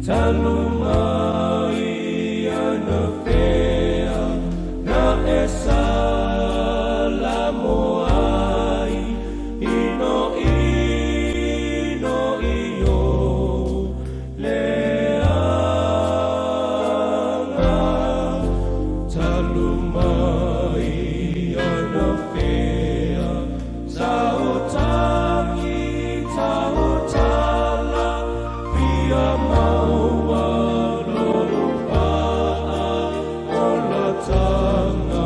Talu mai anafea na e salamo ai ino ino i ou leaga. Talu mai anafea sa ou tagi tautala fia maua lou faaolataga.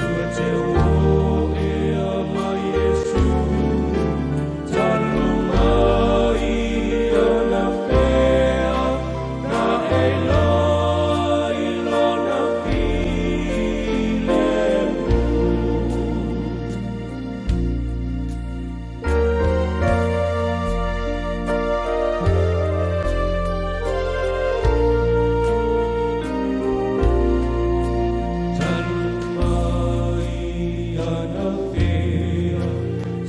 Ua te ea mai Iesu, talu mai anafea na e iloa i lona filemu. Talu mai anafea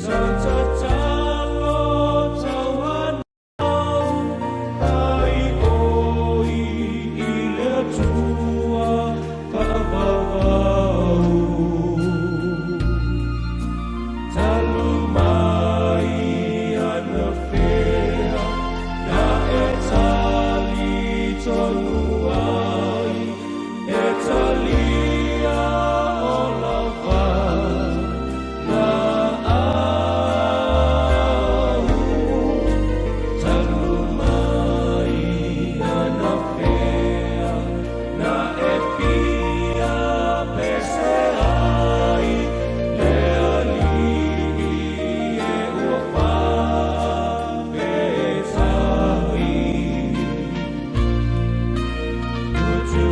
sa tatalo tauanau ai oi i le Atua faavavau. Talu mai anafea na e tali tonu ai e talia o lava laau. Talu mai anafea na e fia pese ai le Alii e ua faafetai. Ua te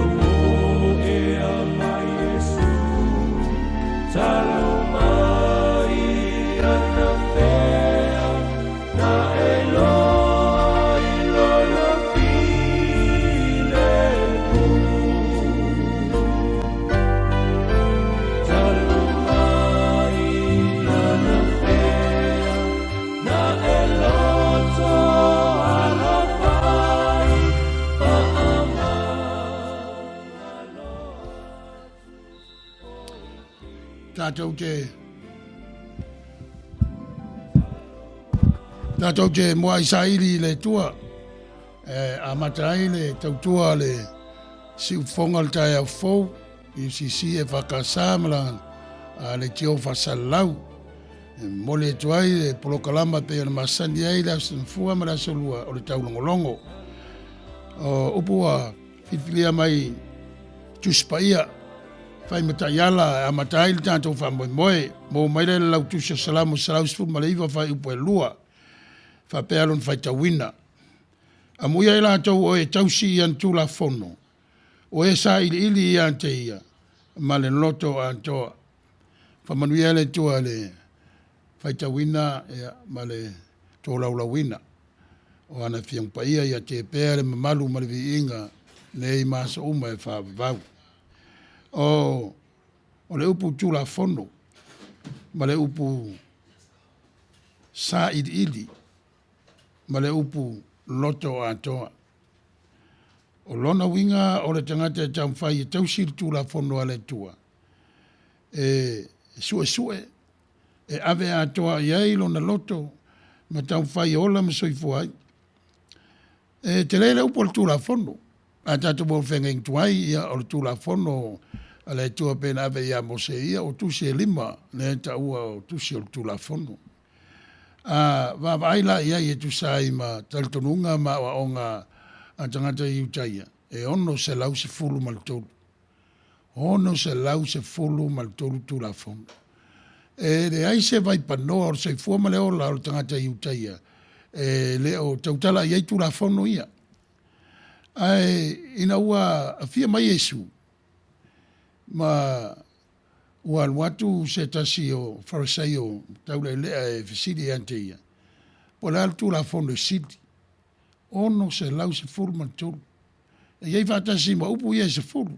ea mai Iesu, talu mai anafea na e iloa i lona filemu. Talu mai anafea na e loto alofa ai faamagalo. Tatou te muai saili i le Atua e amata ai le tautua a le siufofoga o le taeao fou UCC EFKS ma la Leitio Faasalalau. E momoli atu ai le polokalama e pei ona masani ai le Aso Gafua ma le Aso Lua o le Taulogologo. O upu ua filifilia mai Tusi Paia fai ma taiala e amata ai le tatou faamoemoe. Maua mai lea i le Lautusi o Salamo 119 fuaiupu e 2, faapea lona faitauina. Amuia i latou o e tausi i ana Tulafono, o e sailiili ia te ia ma le loto atoa. Faamanuia le Atua i le faitauina ma le tolaulauina o ana Afioga Paia ia tea pea le mamalu ma le viiga nei ma aso uma e faavavau. O le upu Tulafono ma le upu sailiili ma le upu loto atoa. O lona uiga o le tagata e taumafai e tausi le Tulafono a le Atua, e suesue, e ave atoa i ai lona loto ma taumafai e ola ma soifua ai. E tele le upu o le Tulafono, a tatou maua feagaiga tuai, ia o le Tulafono a le Atua pei ona ave ia Mose ia, o tusi e 5 lea e taua o tusi o le Tulafono. A vaavaai la i ai e tusa ai ma talitonuga ma aoaoga a tagata Iutaia, e 613. 613 Tulafono. E leai se vaipanoa o le soifua ma le ola o le tagata Iutaia e le o tautala i ai Tulafono ia. Ae ina ua afia mai Iesu ma ua alu atu se tasi o Farisaio taulealea e fesili ia te ia, po o le a le Tulafono e sili? 613. E i ai faatasi ma upu ia e 10,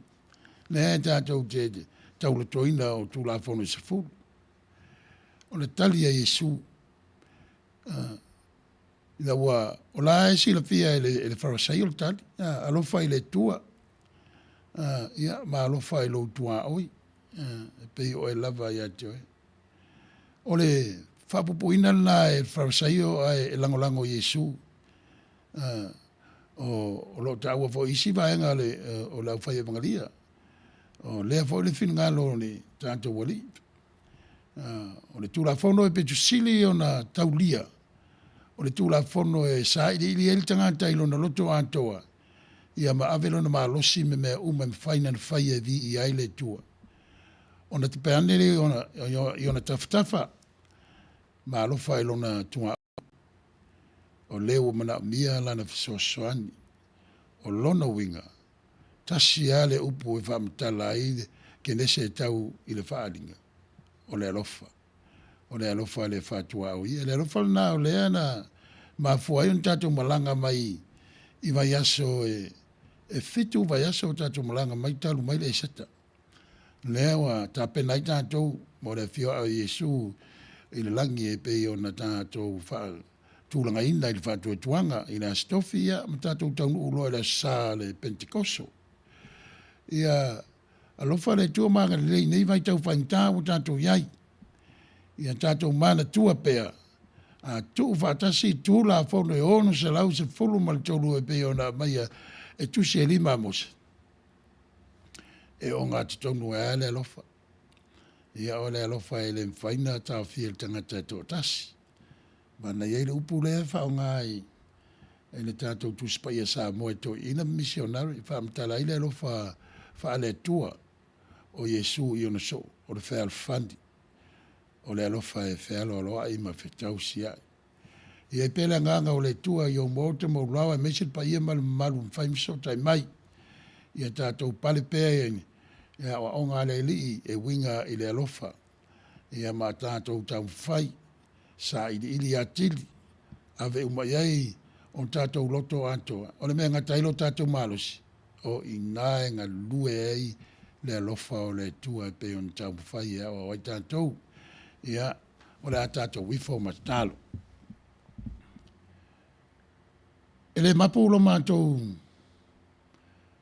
lea e tatou te taulatoina o Tulafono e 10. O le tali a Iesu, Ina ua, o la e silafia e le, e le Farasaio le tali, a, alofa i le Atua, a, ia, ma alofa i lou tuaoi, a, e pei o oe lava ia te oe. O le faapuupuuina lena e le Farasaio ae e lagolago i Iesu. A, o, o lo o taua foi i isi vaega o le, o le aufai evagalia. O lea foi le finagalo o le tatou Alii. O le Tulafono e pito sili ona taulia, o le Tulafono e sailiili ai le tagata i lona loto atoa, ia ma ave lona malosi ma mea uma e mafai ona faia e viia ai le Atua. Ona tape ane lea i ona tafatafa ma alofa i lona tuaoi, o le ua manaomia lana fesoasoani. O lona uiga, tasi lava le upu e faamatala ai le Kenese e tau i le faaaliga, o le alofa. O le alofa le faatuaoia. Le alofa lena o lea na mafua ai ona tatou malaga mai i vaiaso e, e fitu vaiaso o tatou malaga mai talu mai le Eseta. Lea ua tapena ai tatou mo le afioa'i o Iesu i le lagi e pei ona tatou faatulagaina i le faatuatuaga i le Aso Tofi ia ma tatou taunuu loa i le Aso Sa o le Penetekoso. Ia alofa le Atua ma agalelei i nei vaitau faigata ua tatou i ai. Ia tatou manatua pea, a tuufaatasi Tulafono e 613 e pei ona aumaia e tusi e lima a Mose, e ogatotonu ai lava le alofa. Ia o le alofa e le mafai ona taofia e le tagata e toatasi. Manaia ai le upu lea e faaaoga i le tatou Tusi Paia Samoa e toeaiina ma misionare e faamatala ai le alofa faale-Atua o Iesu i ona soo, o le fealofani, o le alofa e fealoaloai ma fetausiai. Ia i ai pea le agaga o le Atua i ou maota ma ou laoa aemaise le paia ma le mamalu ua mafai ona fesootai mai. Ia tatou pale pea i aoaoga a le Alii e uiga i le alofa. Ia ma tatou taumafai, sailiili atili, ave uma i ai o tatou loto atoa. O le mea e gata ai lo tatou malosi, o i ina e galue ai le alofa o le Atua e pei ona taumafai e aoao ai tatou. Ia, o le a tatou ifo ma tatalo. E le mapu lo matou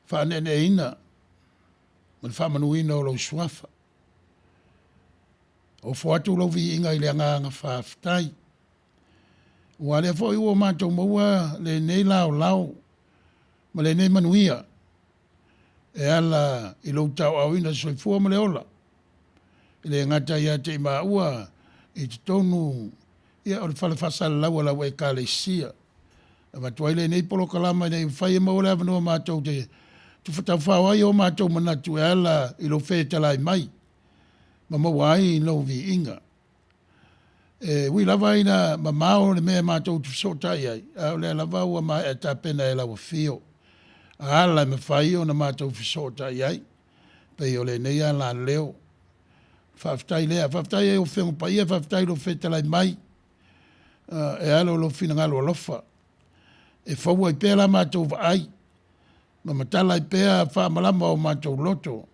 faaneeneeina ma le faamanuina o lou suafa. Ofo atu lou viiga i le agaga faafetai. Ua lea foi ua matou maua lenei laolao ma lenei manuia e ala i lou tauaaoina soifua ma le ola. E le gata ia te i maua i totonu ia, o le fale faasalalau a lau Ekalesia. Avatu ai lenei polokalama ina ia mafai e maua le avanoa matou te tufataufao ai o matou manatu e ala i lou fetalai mai ma maua ai lou viiga. E ui lava ina mamao le mea matou te fesootai ai, a o lea lava ua maea tapena e lau afio ala e mafai ona matou fesootai ai, pei o lenei alaleo. Faafetai lea. Faafetai e Afioga Paia, faafetai i lou fetalai mai e ala i lou finagalo alofa. E fau ai pea la matou vaai ma matala ai pea faamalama o matou loto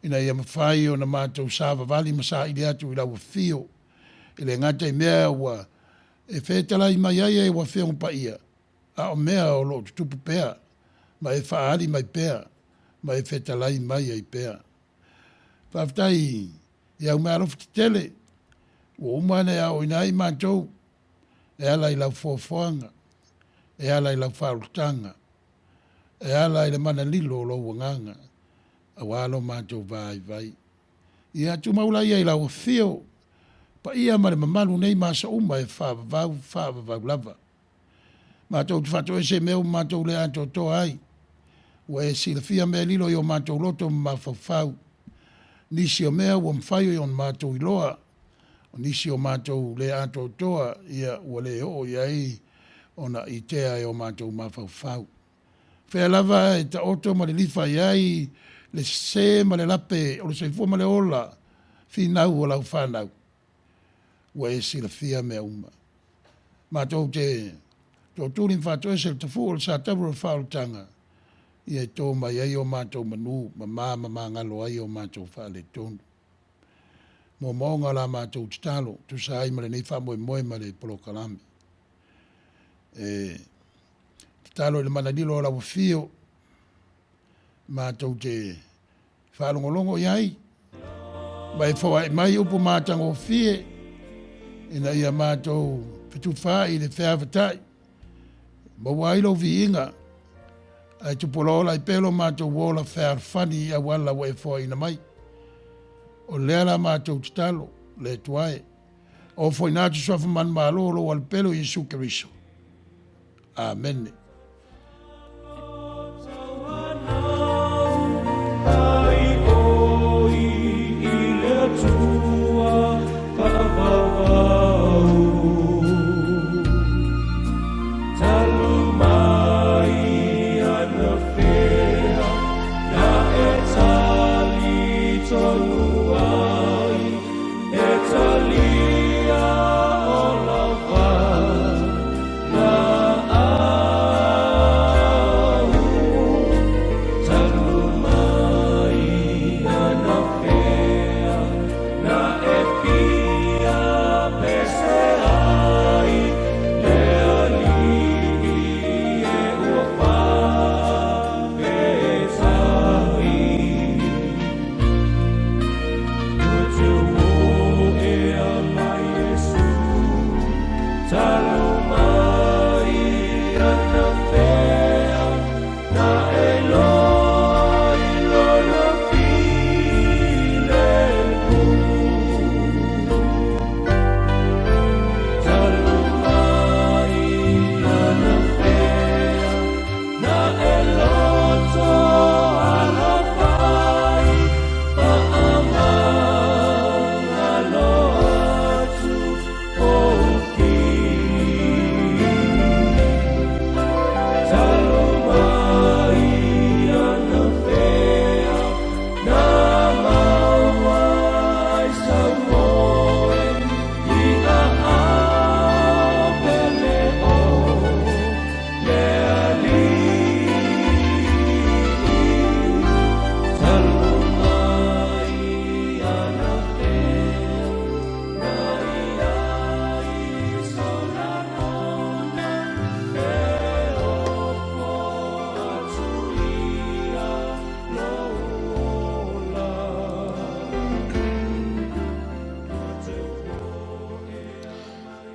ina ia mafai ona matou savavali ma saili atu i lau afio. E le gata i mea ua e fetalai mai ai e ua Afioga Paia, a o mea o lo o tutupu pea ma e faaali mai pea ma e fetalai mai ai pea. Faafetai i au meaalofa tetele ua uma ona e aoaoina ai matou e ala i lau foafoaga, e ala i lau faaolataga, e ala i le mana lilo o lou agaga, aua lo matou vaivai. Ia tumau laia i lau afio, paia ma le mamalu nei ma aso uma e faavavau, faavavau lava. Matou te faatoese i mea ua matou le atoatoa ai. Ua e silafia mea lilo i o matou loto ma mafaufau. Nisi o mea ua mafai ona matou iloa, o nisi o matou le atoatoa, ia ua le oo i ai ona itea e o matou mafaufau. Fea lava e taoto ma lilifa i ai le sese ma le lape o le soifua ma le ola finau o lau fanau, ua e silafia mea uma. Matou te tootuli ma faatoese le tafua o le satauro o le faaolataga, ia e tō mai ai o matou manu, mama ma magalo ai o matou faaletonu. Moomooga o la matou tatalo, tusa ai ma lenei faamoemoe ma le polokalame. E tatalo i le malalilo o lau afio matou te faalogologo i ai ma e foai mai upu matagofie ina ia matou fetufaai i le feavatai maua ai lou viiga ae tupolaola ai pea lo matou ola fealofani i auala ua e foaiina mai. O lea la matou tatalo, le Atua e. Ofoina atu suafa manumalo o lou alupelu Iesu Keriso. Amene.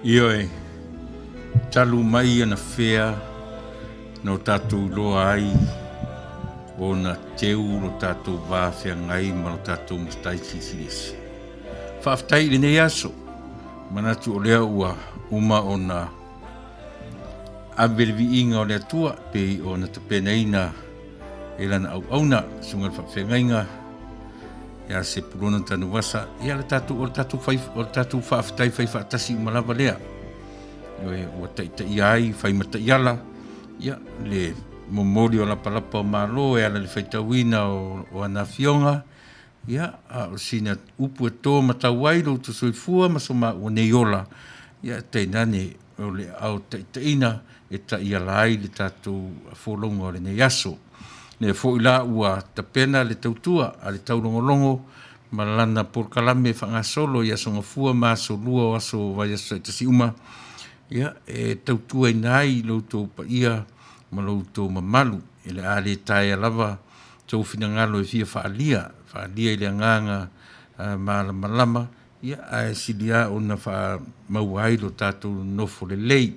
Ioe, talu mai anafea na o tatou iloa ai ona teu lo tatou va feagai ma lo tatou Matai Silisili Ese. Faafetai i lenei aso, manatu o lea ua uma ona ave le viiga o le Atua pei ona tapenaina e lana auauna, susuga i le faafeagaiga ia Sepulona Tanuvasa, ia le tatou, o le tatou fai, o le tatou faafetai fai faatasi uma lava lea. Ioe, ua taitaia ai fai ma taiala, ia le momoli o lapalapa o Malo e ala i le faitauina o, o ana afioga, ia a o sina upu e tō matau ai lo outou soifua ma so maua nei ola, ia tainane o le ao taitaiina e taiala ai le tatou folauga o lenei aso. Lea foi la ua tapena le tautua a le taulogologo ma lana polokalame faagasolo i Aso Gafua ma Aso Lua o aso vaiaso taitasi uma, ia, e tautuaina ai lo outou paia ma lo outou mamalu. E le a le taea lava tou finagalo e fia faaalia, faaalia i le agaga malamalama, ia, ae sili lava ona faamaua ai lo tatou nofo lelei.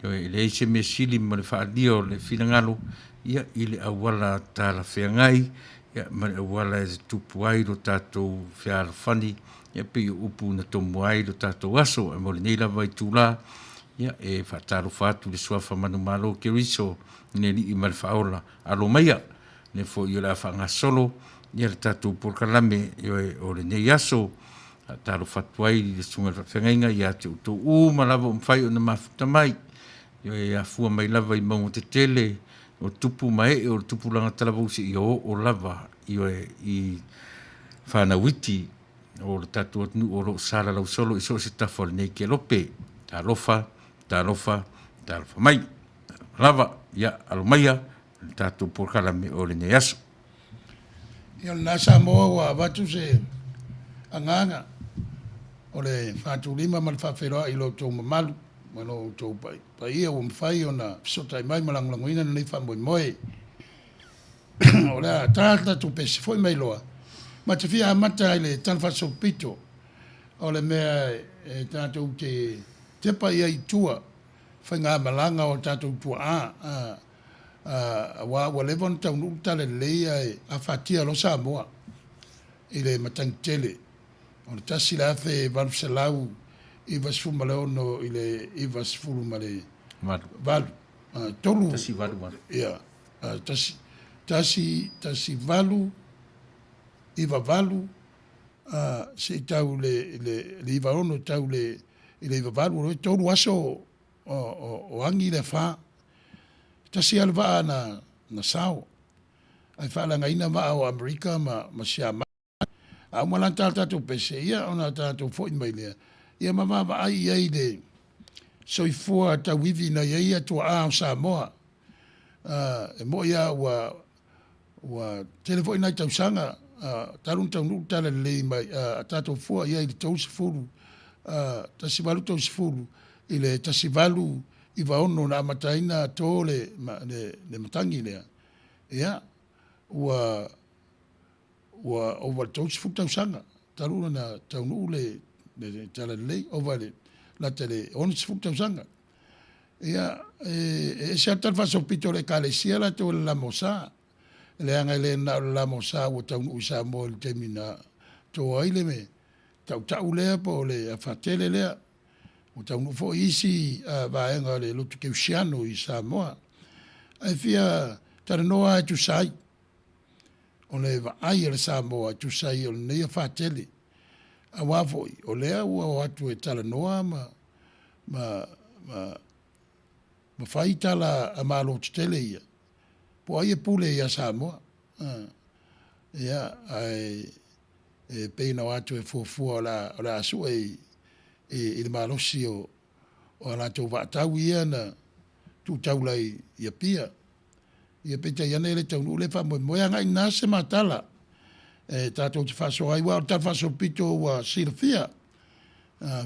E leai se mea sili ma le faaalia o le finagalo ia i le auala talafeagai ia ma le auala e tupu ai lo tatou fealofani ia pei o upu na tomua ai lo tatou aso. Ae mo lenei lava itula, ia e faatalofa atu i le suafa manumalo Keriso le Alii ma le Faaola alo maia le foi o le a faagasolo ia le tatou polokalame o lenei aso. Faatalofa atu ai i le susuga i le faafeagaiga ia te outou uma lava ua mafai ona mafuta mai, e afua mai lava i mauga tetele o tupu ma ee o le tupulaga talavou seia oo lava i fanau iti o le tatou atunuu o lo o salalau solo i so o se tafa o lenei kelope. Talofa, talofa, talofa mai. Lava, ia alo maia le tatou polokalame o lenei aso. Ia o lena Samoa ua avatu se agaga o le faatulima ma le faafeiloai i lo outou mamalu. ma lo outou paia ua mafai ona fesootai mai ma lagolagoina lenei faamoemoe. O le a ta le tatou pese foi mai loa, ma te fia amata i le Tala Faasolopito o le mea e tatou te tepa i ai i tua, faigamalaga o tatou tuaa, aua ua leva ona taunuu le talalelei ae afatia loa Samoa i le matagi tele o le 1896 i le 98. 3 188. Ia, 1 1 1 8 9 8 se i tau i le 96 tau i le 98, o le 3 aso o agi le afa. E tasi lava le vaa na sao, ae faaleagaina vaa o Amerika ma Siamani. A uma la ona ta le tatou pese, ia ona tatou foi mai lea, ia ma vaavaai i ai i le soifua tauivi na i ai tuaa o Samoa. E moni lava ua tele foi nai tausaga talu ona taunuu le talalelei mai, a tatou fua i ai i le 30, 1830 i le 1896 na amata ai ona to le matagi lea, ia, ua ova i le 30 tausaga talu ona taunuu le talalelei, ova i le lata i le 60 tausaga. Ia, e ese lava le talafaasolopito o le Ekalesia latou o le LMS, leaga e le na o le LMS ua taunuu i Samoa i le taimi na to ai le tautau lea po o le afatele lea. Ua taunuu foi isi vaega o le lotu kerisiano i Samoa. Ae fia talanoa lava e tusa ai o le vaai a le Samoa e tusa ai o lenei afatele. Aua foi o lea ua o atu e talanoa ma ma fai tala a Malo tetele ia, po o ai e pule ia Samoa. Ia, ae e pei ona o atu e fuafua o le a sue i le malosi o a latou vaatau ia na tuu taula i Apia. Ia peitai ane e le taunuu lea faamoemoe. Agai i ina se matala e tatou te faasoa ai, aua o le Tala Faasolopito ua silafia,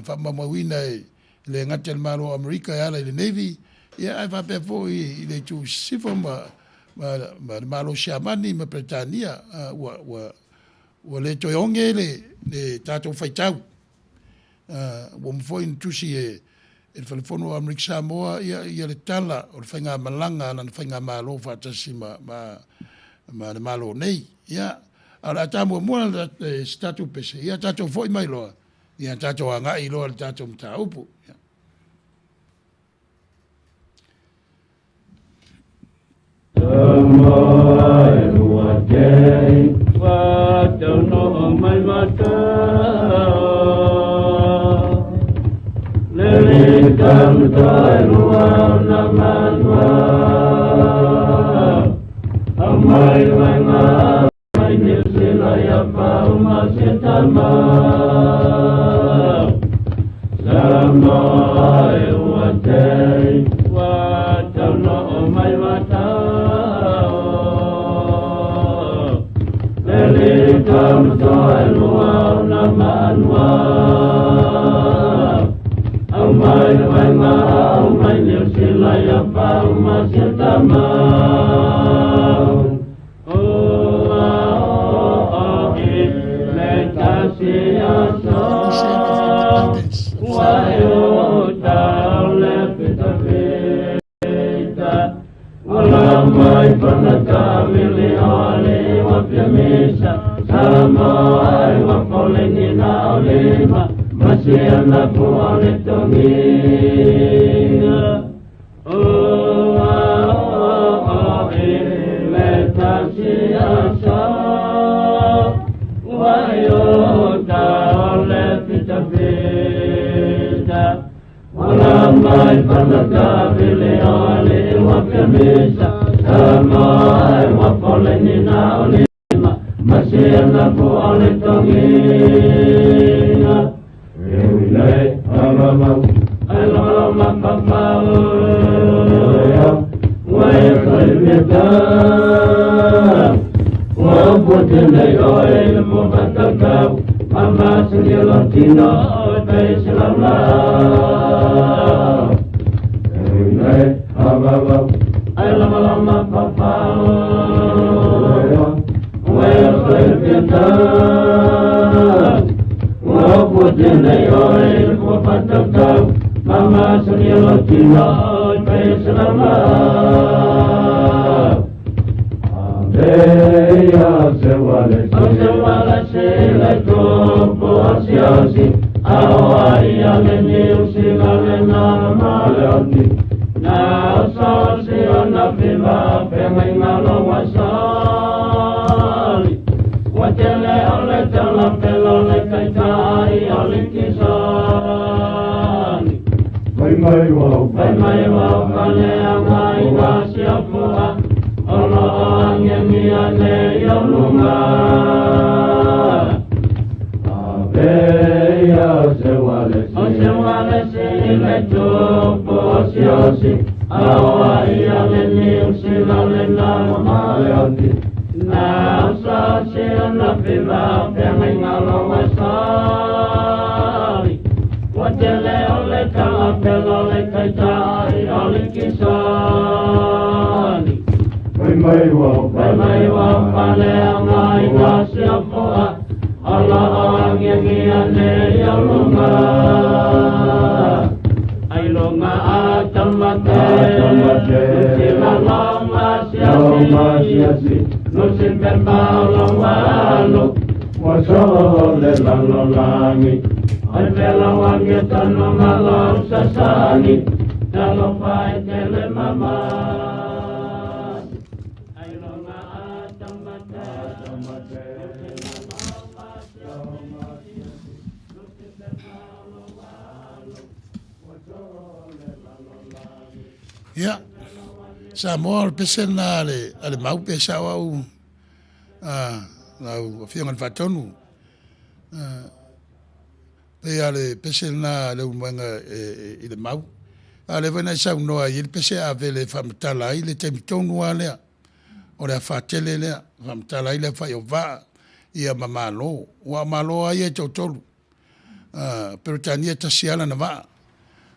faamaumauina e le gata i le Malo o Amerika e ala i le Navy, ia ae faapea foi i le itu i sisifo ma le Malo o Siamani ma Peretania, ua le toe oge le tatou faitau. Ua uma foi ona tusi e le Fale Fono o Amerika Samoa ia le tala o le faigamalaga a lana faigamalo faatasi ma le Malo nei. Ia, a o le a ta muamua se tatou pese, ia tatou foi mai loa, ia tatou agai loa i le tatou mataupu. Ia. Revolution of Independence of Samoa. Ia, Samoa o le pese lena a le, a le mau pe sao au a lau afioga i le Faatonu. Pei a le pese lena a Leulumoega e, i le mau. A o lea foi na e saunoa i le pese a vele e faamatala ai le taimi tonu lava lea. O le afa tele lea, faamatala ai le aofai o vaa, ia ma Malo. Aua o Malo lava ia e toatolu. Peretania e tasi lava lana vaa,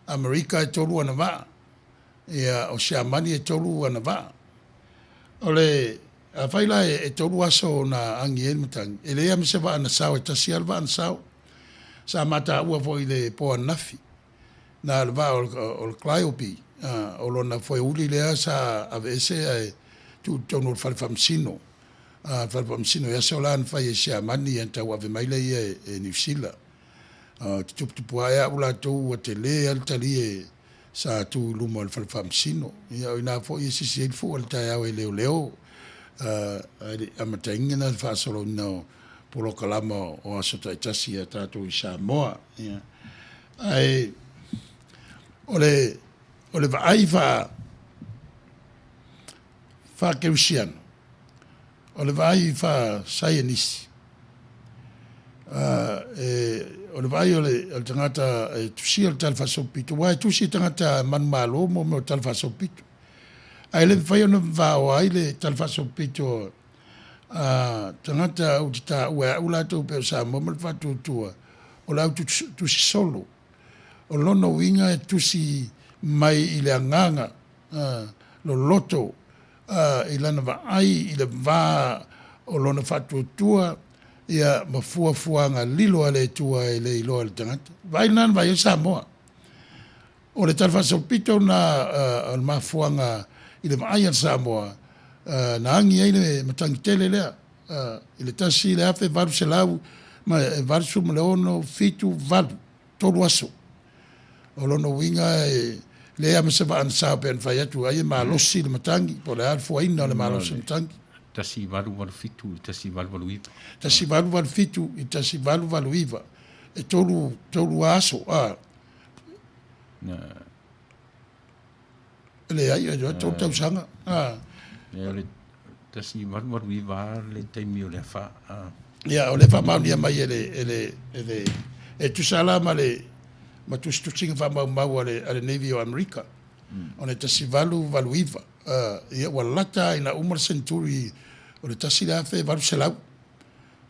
Amerika e tolu ana vaa, ia o Siamani e tolu ana vaa. O le, afai la e tolu aso na agi ai le matagi, e leai lava ma se vaa na sao, e tasi lava le vaa na sao. Sa mataua foi i le po ananafi, na o le vaa o le Calliope, o lona foeuli lea sa aveese ae tuu i totonu o le fale faamasino, le fale faamasino i aso la na fai e Siamani ona tauave mai lea e Niu Sila. Ou te tuputupu ae au latou ua tele lava le talie sa tu i luma o le fale faamasino. Ia o i ina foi e sisi ai le fua i le taeao e leoleo ae le i amataina le faasoloina o polokalama o aso taitasi a tatou i Samoa. Ia. Ae o le, o le vaai faa, faa-kerisiano, O le vaai faa-saienisi, o le vaai o le tagata e tusia le Tala Faasolopito, aua e tusi le tagata manumalo mo mea o Tala Faasolopito. Ae le mafai ona vavaoa ai le Tala Faasolopito a tagata ou te taua e au latou pei o Samoa ma le Faatuatua, o le au tusi solo. O lona uiga e tusi mai i le agaga loloto i lana vaai i le va o lona faatuatua ia ma fuafuaga lilo a le Atua e le iloa e le tagata. Vaai lena na vaai ai Samoa. O le Tala Faasolopito lena o le mafuaaga i le vaai a le Samoa na agi ai le matagi tele lea i le 1886, 7, 8. tolu aso. O lona uiga e leai lava ma se vaa na sao pei ona fai atu, ai e malosi le matagi, po o le a le fuaina o le malosi o le matagi. 1887 i 1889. 1887 i 1889, e tolu, tolu aso, a. Na. Leai, e tolu tausaga, a. Lea o le 1889 le taimi o le afa, a. Ia, o lea e faamaonia mai e le, e le, e le, e tusa la ma le, ma tusitusiga faamaumau a le, a le Navy o Amerika, o le 1889, ia ua lata ina uma le century o le 1800.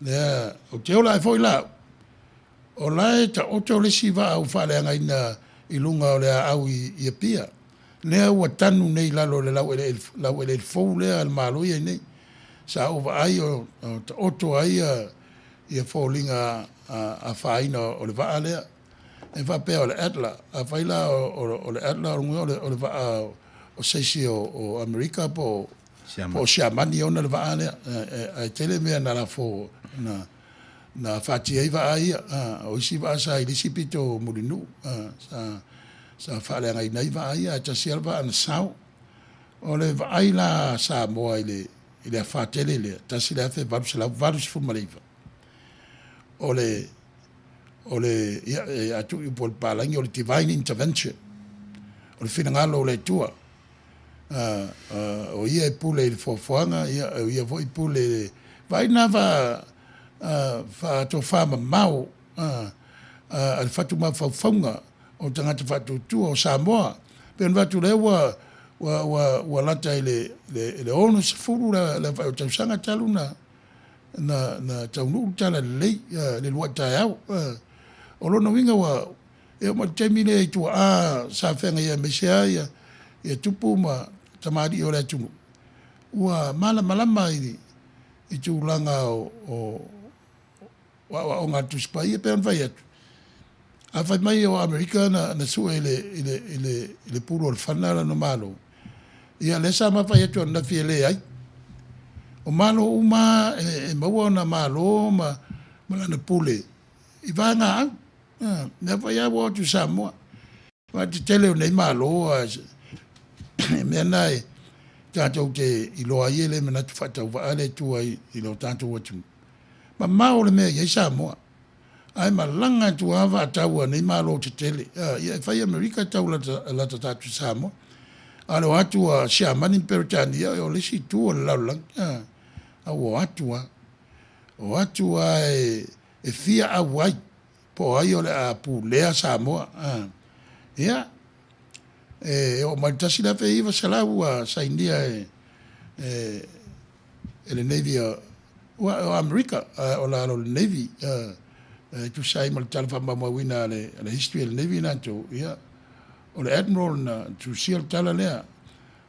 Lea, ou te ola ae foi la au, O la e taoto le isi vaa ua faaleagaina i luga o le aau i Apia. Lea ua tanu nei i lalo o le laueleele, laueleele fou lea a le Malo ia i nei. Sa ou vaai o taoto ai ia foliga afaina o le vaa lea. E faapea o le Adler. Afai la o le Adler o lona uiga o le vaa o se isi o Amerika po o Siamani e ona le vaa lea. Ae tele mea na lafo na afatia ai vaa ia. O isi vaa sa i le isi pito o Mulinuu sa faaleagaina ai vaa ia ae tasi lava le vaa na sao. O le vaai la a Samoa i le afa tele lea 1889, o le, o le, ia, a tuu i upu a le papalagi, o le divine intervention, o le finagalo o le Atua. O Ia e pule i le foafoaga, ia, o Ia foi e pule i le vaai na faatofamamao a le fatu mafaufauga o tagata faatuatua o Samoa. E pei ona avatu lea ua ua ua ua lata i le 60 le aofai o tausaga talu na na taunuu le talalelei i le uluai taeao. O lona uiga ua e oo mai i le taimi lea i tuaa sa feagai ai aemaise lava ia tupu ma tamalii o le atunuu, ua malamalama i tulaga o aoaoga a le Tusi Paia. E pei ona fai atu, a fai mai o Amerika na sue i le pulu o le fana lona Malo, ia lea sa ma fai atu ananafi e leai. O Malo uma lava e maua ona Malo ma lana pule i vaegaau. O lea foi lava ua oo atu i Samoa. Aua o le tetele o nei Malo, o le mea lena e tatou te iloa ai e le manatu faatauvaa le Atua i lo tatou atunuu. Mamao le mea e i ai Samoa, ae malaga atu lava vaatau a nei Malo tetele. Ia e fai Amerika e tau lata atu i Samoa, a o le o atu a Siamani ma Peretania, o le isi itu o le lalolagi. A ua o atu lava, o atu lava e fia auai po o ai o le a pulea Samoa. Ia, e oo mai i le 1900 ua sainia e le Navy o Amerika, o lalo o le Navy, e tusa ai ma le tala faamaumauina a le history a le Navy latou, ia, o le Admiral na tusia le tala lea.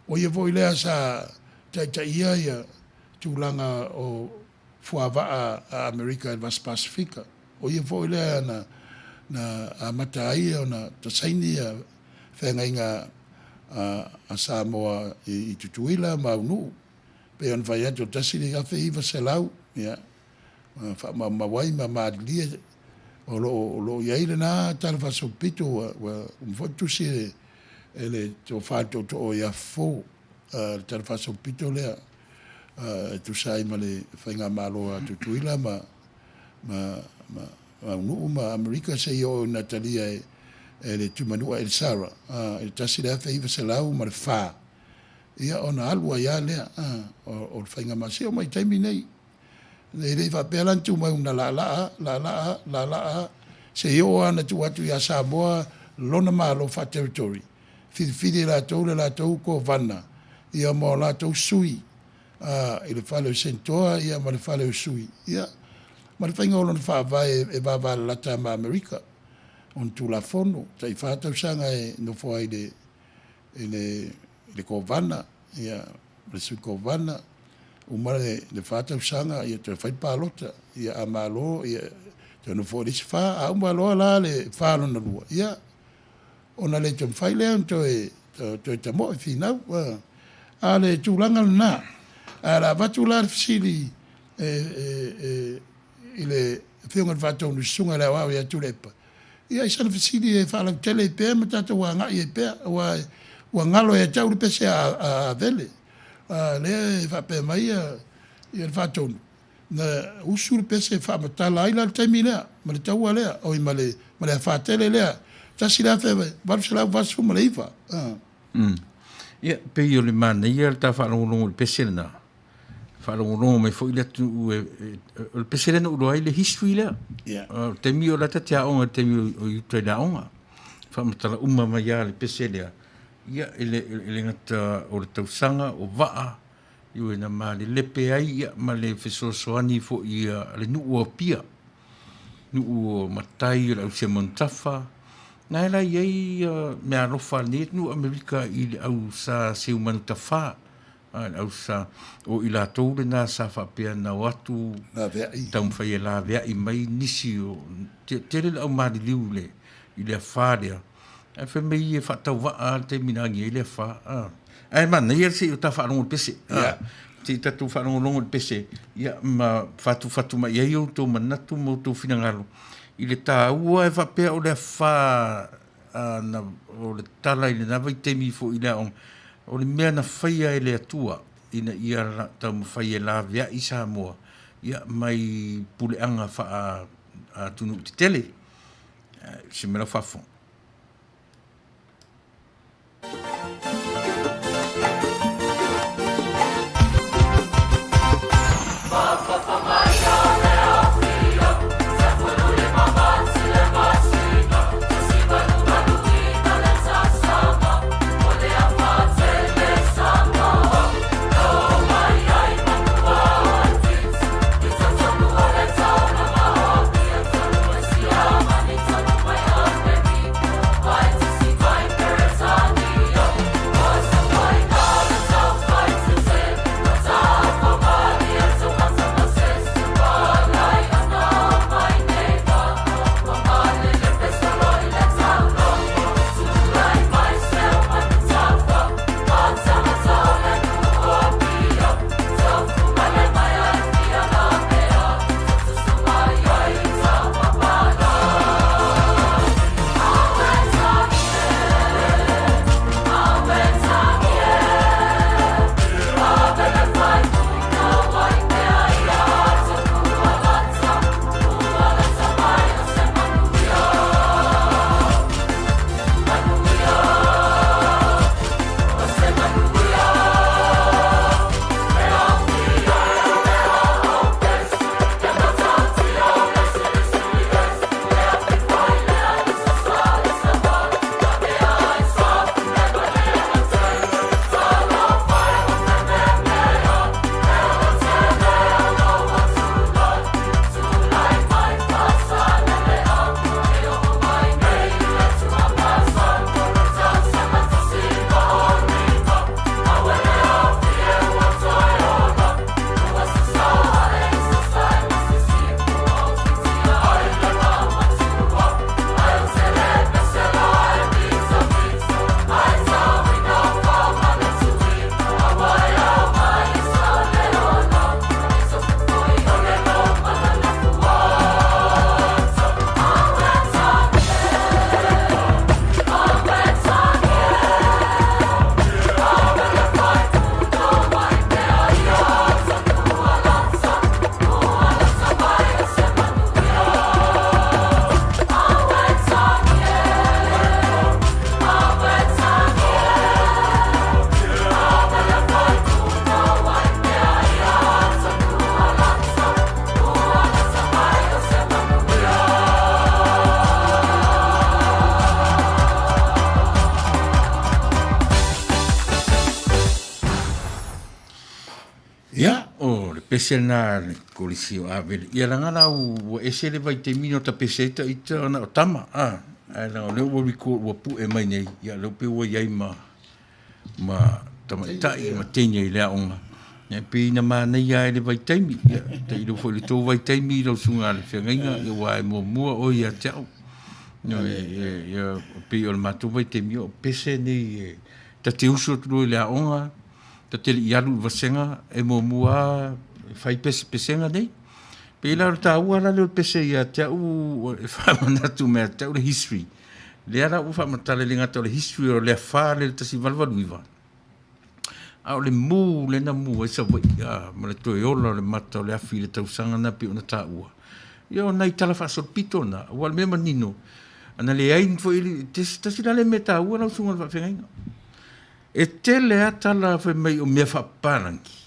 O ia foi lea sa taitaia ia tulaga o fuavaa a Amerika i le Vasa Pasefika. O ia foi lea na amata ai ona saini ia feagaiga a Samoa i Tutuila ma Aunuu. Pei ona fai atu o le 1900, ia, faamaumau ai ma malilie o lo o i ai lena tala faasolopito ua uma foi tusi e le tofa i le tootoo ia Fofo le tala faasolopito lea e tusa ai ma le faigamalo a Tutuila ma Aunuu ma Amerika seia oo ina talia e le Tuimanua Elisara i le 1904, ia ona alu ai lava lea o le faigamalo seia oo mai i le taimi nei. E le i faapea la na tumau na laalaa, laalaa, laalaa, seia oo lava ina tuu atu ia Samoa lona Malo faa-territory, filifili e latou le latou Kovana ia ma o latou sui i le fale o Senetoa ia ma le fale o sui ia ma le faiga o lona faavae e vavalalata ma Amerika. Ona Tulafono, tai fa tausaga e nofo ai i le Kovana ia ma le Sui Kovana, uma le fa tausaga ia toe fai le palota, ia a malo ia toe nofo i le isi fa, a uma loa la le fa lona lua, ia ona le toe mafai lea ona toe tamoe finau. A o le tulaga lena. Ae o le a avatu la le fesili i le Afioga i le Faatonu, le Susuga i le Aoao ia Tuilaepa, ia i sana fesili e faalautele ai pea ma tatou agai ai pea, aua ua galo ia te au le pese a Avele. A lea e faapea mai le Faatonu, Na usu le pese e faamatala ai la le taimi lea, ma le taua lea, oi ma le, ma le afa tele lea, 1889. Ia, pei o le manaia le ta faalogologo i le pese lena, faalogologo mai foi le atunuu e, e, o le pese lea na ou iloa ai le history lea. Yeah. O le taimi o la ta te aoga, le taimi o i uta i le aoga. Faamatala uma mai lava le pese lea. Ia, e le, e le gata o le tausaga, o vaa, Ioe, na malelepe ai ia ma le fesoasoani foi a le nuu o Apia, nuu o matai o le Ausemanutafa, Na e la i ai meaalofa a lenei atunuu o Amerika i le au sa seumanutafa, a, le au sa, o i latou lena sa faapea na o atu Laveai. taumafai e laveai mai nisi o, tele le au maliliu i le, i le afa lea, ae fai mai e faatauvaa lava le taimi na agi ai le afa, a. Ae manaia se i o ta faalogo i le pese, a. Se i tatou faalogologo i le pese, ia, ma fatufatu mai ai outou manatu ma outou finagalo i le taua e faapea o le afa na, o le tala i lena vaitaimi foi i le aoga, o le mea na faia e le Atua ina ia taumafai e laveai Samoa, ia, mai puleaga faa atunuu tetele. Se mea lau faafofoga. Ia, o le pese lena a le Kolisi o Avele. Ia laga la ua ese le vaitaimi na tapese ai ita ona o tama, a, ae leaga o lea ua record ua pue mai nei, ia lea pei ua i ai ma ma tamaitai ma teine i le aoga. Ia pei na manaia ai le vaitaimi, ia tailo foi i le tou vaitaimi lau susuga i le feagaiga, ia aua e muamua oe ia te au. Ia, pei o le matou vaitaimi, o pese nei e ta te usu atu loa i le aoga, ta te le i alu i vasega e muamua lava e fai pesepesega nei. Pei la o le taua la lea o le pese ia te au e faamanatu mai ia te au le history. Lea la ua faamatala e le gata o le history o le afa lea i le 1889, a o le mu lea na mu ai Savaii a, ma le toe ola o le mata o le afi i le tausaga lena pei ona taua. Ia o nai tala faasolopito na, aua o le mea manino, ana leai ni foi, tasi la lea mea taua lau susuga i le faafeagaiga. E tele a tala fai mai o mea faapapalangi,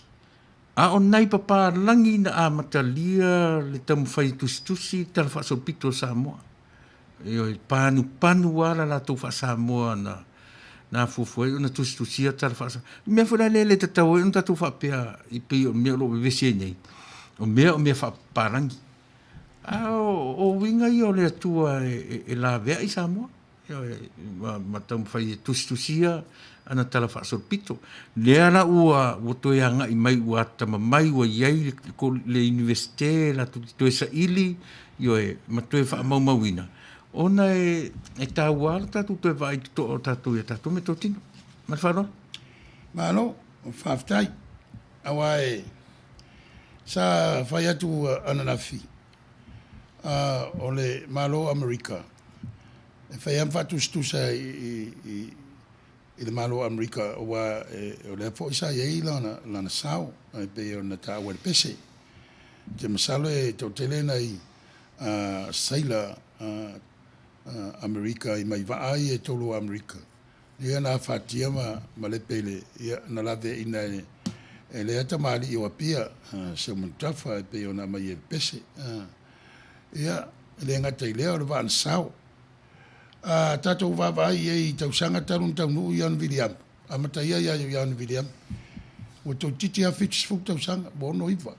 a o nai papalangi na amatalia le taumafai e tusitusi le Tala Faasolopito o Samoa. Ioe, panupanu lava la latou faa-Samoa na na afuafua ai ona tusitusia Tala Faasa. O mea foi la lea e le tatau ai ona tatou faapea i pei o mea o lo o vevesi ai nei, o mea o mea faapapalangi. A o uiga ia o le Atua e laveai Samoa. Ioe, ma, ma taumafai e tusitusia ana tala faasolopito. Lea la ua, ua toe agai mai ua atamamai ua i ai le, le Iunivesite latou te toe saili, ioe, ma toe faamaumauina, ona e, e taua lava lo tatou toe vaai totoa o tatou i a tatou meatotino. Ma le faaaloalo. Malo, faafetai. Aua e sa fai atu ananafi, o le Malo o Amerika, e fai lava ma faatusatusa i, i, i le Malo o Amerika, aua o lea foi sa i ai lana, lana sao, e pei ona taua e le pese. Ou te masalo e toatele nai sailor Amerika i mai vaa ia e tolu o Amerika, ia na afatia ma malepe i le, ia na laveaiina e, e lea tamalii o Apia, Seumanutafa e pei ona aumai e le pese. Ia, e le gata i lea o le vaa na sao. A tatou vaavaai i ai i tausaga talu ona taunuu Iona Viliamu, amata ia ia Iona Viliamu, ua toeitiiti lava 70 tausaga, ua 69,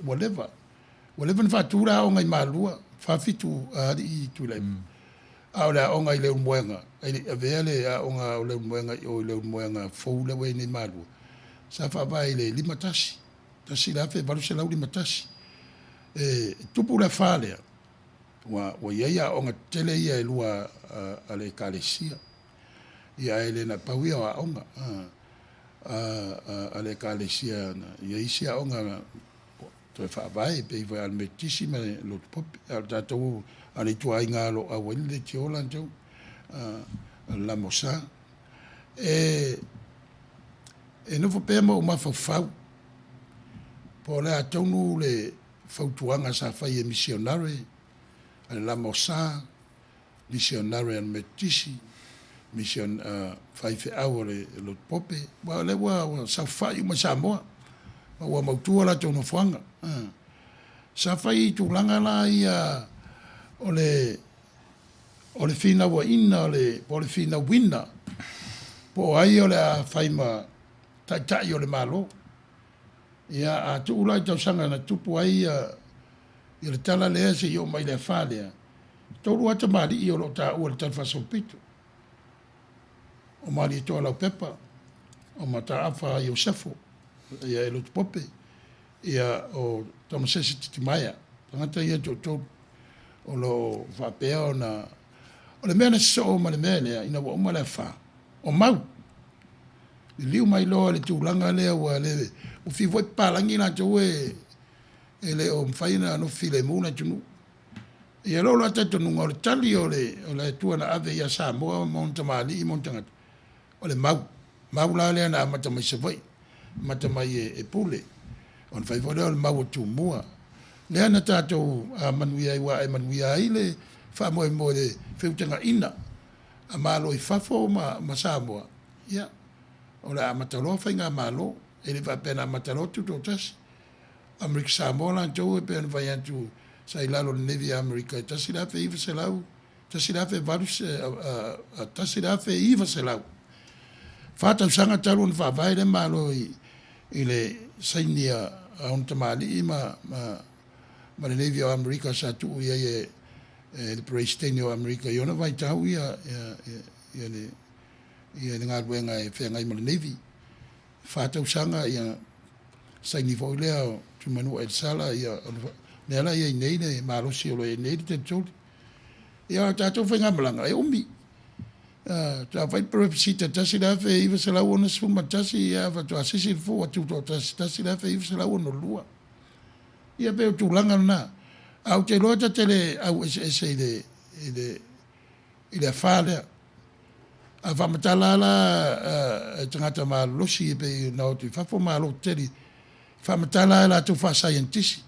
ua leva. Ua leva ona faatu le aoga i Malua, 47 alii Tuilaepa. A o le aoga i Leulumoega, e le i avea le aoga o Leulumoega i o i Leulumoega fou lea ua i ai nei i Malua, sa faavae i le 51, 1851. E tupu le afa lea, ua, ua i ai aoga tetele ia e lua a, a le Ekalesia. Ia ae le na pau ia o aoga a, a, a, a le Ekalesia, na i ai isi aoga toe faavae e pei foi a le Metotisi ma le Lotu Pope. A o le tatou, a le ituaiga o lo o auai le leitio latou, a le Lamosa. E, e nofo pea ma ou mafaufau, po o le a tonu le fautuaga sa fai e misionare a le Lamosa, misionare a le Metotisi, mission, faifeau a le Lotu Pope, aua o lea ua, ua saofafai uma i Samoa, ma ua mautu a latou nofoaga. Sa fai i tulaga la ia o le, o le finauaiina o le, po o le finauina, po o ai o le a fai ma taitai o le Malo. Ia, a tuu la i tausaga na tupu ai ia, ia le tala lea seia oo mai i le afa lea, tolu lava tamalii o lo o taua i le talafaasolopito, o Malietoa Laupepa, o Mataafa Iosefo, ia e Lotupope, ia o Tamasese Titimaea, tagata ia e toatolu o lo o faapea ona... O le mea na sosoo ma le mea lea, ina ua uma le afa, o mau. Liliu mai loa i le tulaga lea ua le... Ua fiu foi papalagi latou e e le o mafai ona nofo filemu le atunuu. Ia lou la talitonuga o le tali o le, o le Atua na ave ia Samoa ma ona tamalii ma ona tagata, o le mau. Mau la lea na amata mai Savaii, amata mai e, e Pule, ona fai foi lea o le mau a Tumua. Lea na tatou manuia ai, aua e manuia ai le faamoemoe i le feutagaina a Malo i fafo ma, ma Samoa, ia, o le a amata loa faigamalo. E le faapea na amata loa tutoatasi. Amerika Samoa latou e pei ona fai atu sa i lalo o le Navy a Amerika i 1900, 1900, fa tausaga talu ona faavae lea Malo i, i le saini a ona tamalii ma, ma, ma le Navy o Amerika sa tuu i ai e, e le Peresetene o Amerika i ona vaitau ia, ia, ia, ia le, ia le galuega e feagai ma le Navy. Fa tausaga ia saini foi lea o Tuimanua Elisala ia lea la i ai nei le malosi o lo o i ai nei le territory. Ia o tatou faigamalaga e umi. Sa fai plebiscite 1961 ia faatoa sisi le fua tutoatasi 1962. Ia pei o tulaga lena. Ae ou te iloa ta te le au eseese i le i le i le afa lea. A faamatala lava la e tagata malolosi e pei ona o atu i fafo malo tetele, faamatala lava e latou faasaienitisi.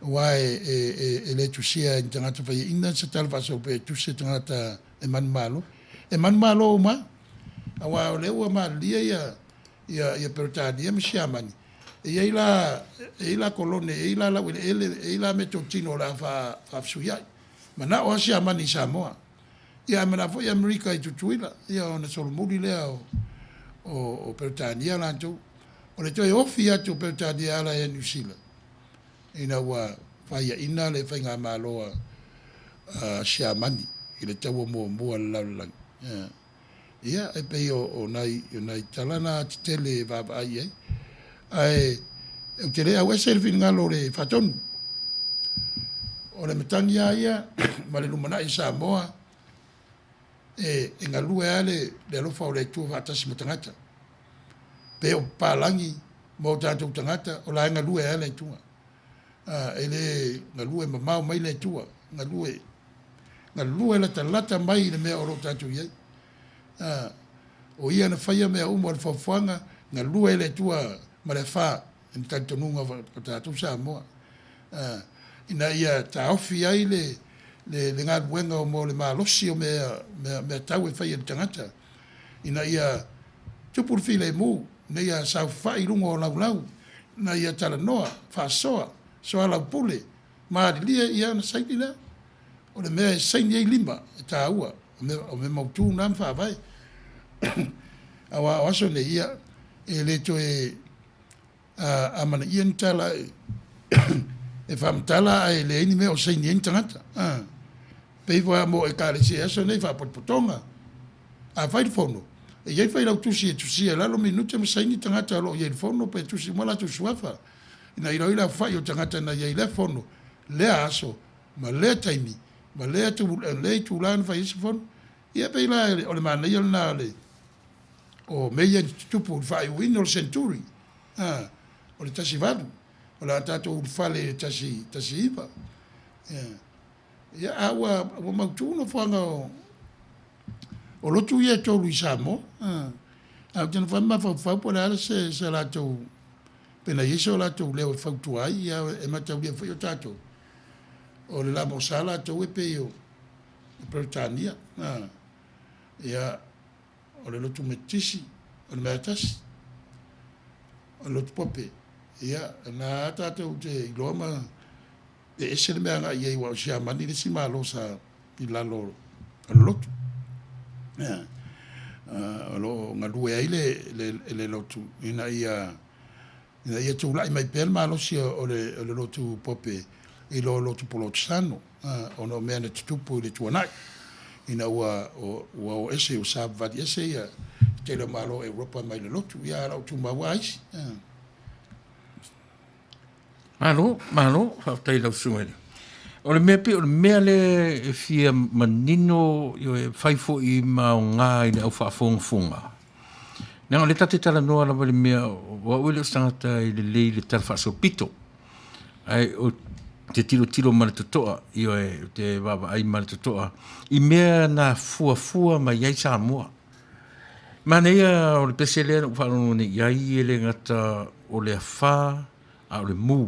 Aua e, e, e, e le tusia e ni tagata faiaina se tala faasolopito e tusi e tagata e manumalo. E manumalo uma, aua o lea ua malilie ia, ia, ia Peretania ma Siamani, e i ai la, e i ai la kolone, e i ai la laueleele, e i ai la meatotino o le a faafesuiai. Manao lava Siamani i Samoa. Ia ae manao foi Amerika i Tutuila, ia ona solomuli lea o, o, o Peretania latou. O le toe ofi atu o Peretania e ala ia Niu Sila, ina ua faiaina le faigamalo a, a Siamani i le taua muamua a le lalolagi. Ia, e pei o nai, o nai tala na tetele e vaavaai i ai. Ae ou te le auese i le finagalo o le Faatonu. O le matagi lava ia ma le lumanai o Samoa, e, e galue lava le, le alofa o le Atua faatasi ma tagata. Pe o papalagi ma o tatou tagata, o la e galue lava le Atua. E le galue mamao mai le Atua, galue, galue latalata mai i le mea o lo o tatou i ai. O Ia na faia mea uma o le foafoaga, galue le Atua ma le afa i le talitonuga o tatou Samoa, ina ia taofi ai le, le, le galuega mo le malosi o mea, mea, mea tau e fai e le tagata, ina ia tupu le filemu, ina ia saofafai i luga o laulau, ina ia talanoa, faasoa, soalaupule, malilie, ia ona saini lea. O le mea e saini ai lima, e taua, o mea, o mea mautu na ma faavae. Aua o aso nei, ia, e le toe amanaia ni tala e faamatala ae leai ni mea o saini ai ni tagata. Pei foi lava mo Ekalesia i aso nei, faapotopotoga. A fai le fono, e i ai failautusi e tusia i lalo minute ma saini tagata o lo o i ai i le fono pe tusi uma latou suafa ina ia iloa ai le aofai o tagata na i ai i lea fono, lea aso, ma lea taimi, ma lea lea itula na fai ai se fono. Ia e pei la o le manaia lena o le o mea ia na tutupu i le faaiuina o le century, o le 18, o le a tatou ulufale i le 19. Ia, a ua, ua mautu nofoaga o, o lotu ia e tolu i Samoa. Ae ou te nofo lava ma mafaufau po o le a se, se latou, pe na i ai so latou leo e fautua ai, ia e mataulia foi o tatou, o le lamosa latou e pei o Peretania. Ia, o le lotu Metotisi, o le mea lava e tasi. O le lotu Pope, ia, na tatou te iloa ma e ese le mea agai i ai, aua o Siamani le isi Malo sa i lalo o le lotu. Ia, o lo o galue ai le, le, le lotu ina ia ina ia tulai mai pea le malosi o le, o le lotu Pope i lo lotu Polotesano, ona o mea na tutupu i le tuanai, ina ua, ua o ese, ua savavali ese ia tele o Malo o Europa mai le lotu, ia a o lo o tumau lava isi. Malo, malo, faafetai i lau susuga i le. O le mea pei o le mea lea e fia manino e fai foi ma aoga i le au faafogafoga. Leaga o lea ta te talanoa lava i le mea, o au e le o se tagata e lelei i le tala faasolopito. Ae ou te tilotilo ma le totoa, ioe, ou te vaavaai ma le totoa i mea na fuafua mai ai Samoa. Manaia o le pese lea na ou faalogo nei i ai, e le gata o le afa a o le mu.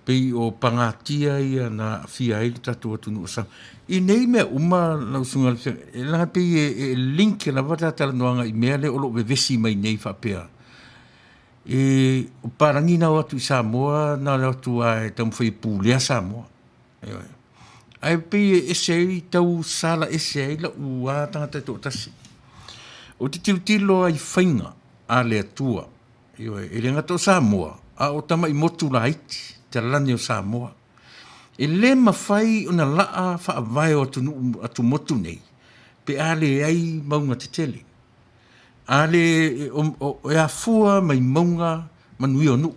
Pei o pagatia ia na aafia ai le tatou atunuu o Samoa. I nei mea uma lau susuga i le Feagaiga, leaga e pei e link lava ta talanoaga i mea lea o lo o vevesi mai nei faapea, e, o papalagi na o atu i Samoa na o atu lava e taumafai e pulea Samoa. Ioe. Ae pei e ese ai, tau sala ese ai la'u lava tagata e toatasi. Ou te tilotilo lava i faiga a le Atua, ioe, e le gata o Samoa, a o tama'i motu laiti, talane o Samoa. E le mafai ona la'a faavae o atunuu atumotu nei pe a leai mauga tetele. A le, e afua mai mauga manuia o nuu.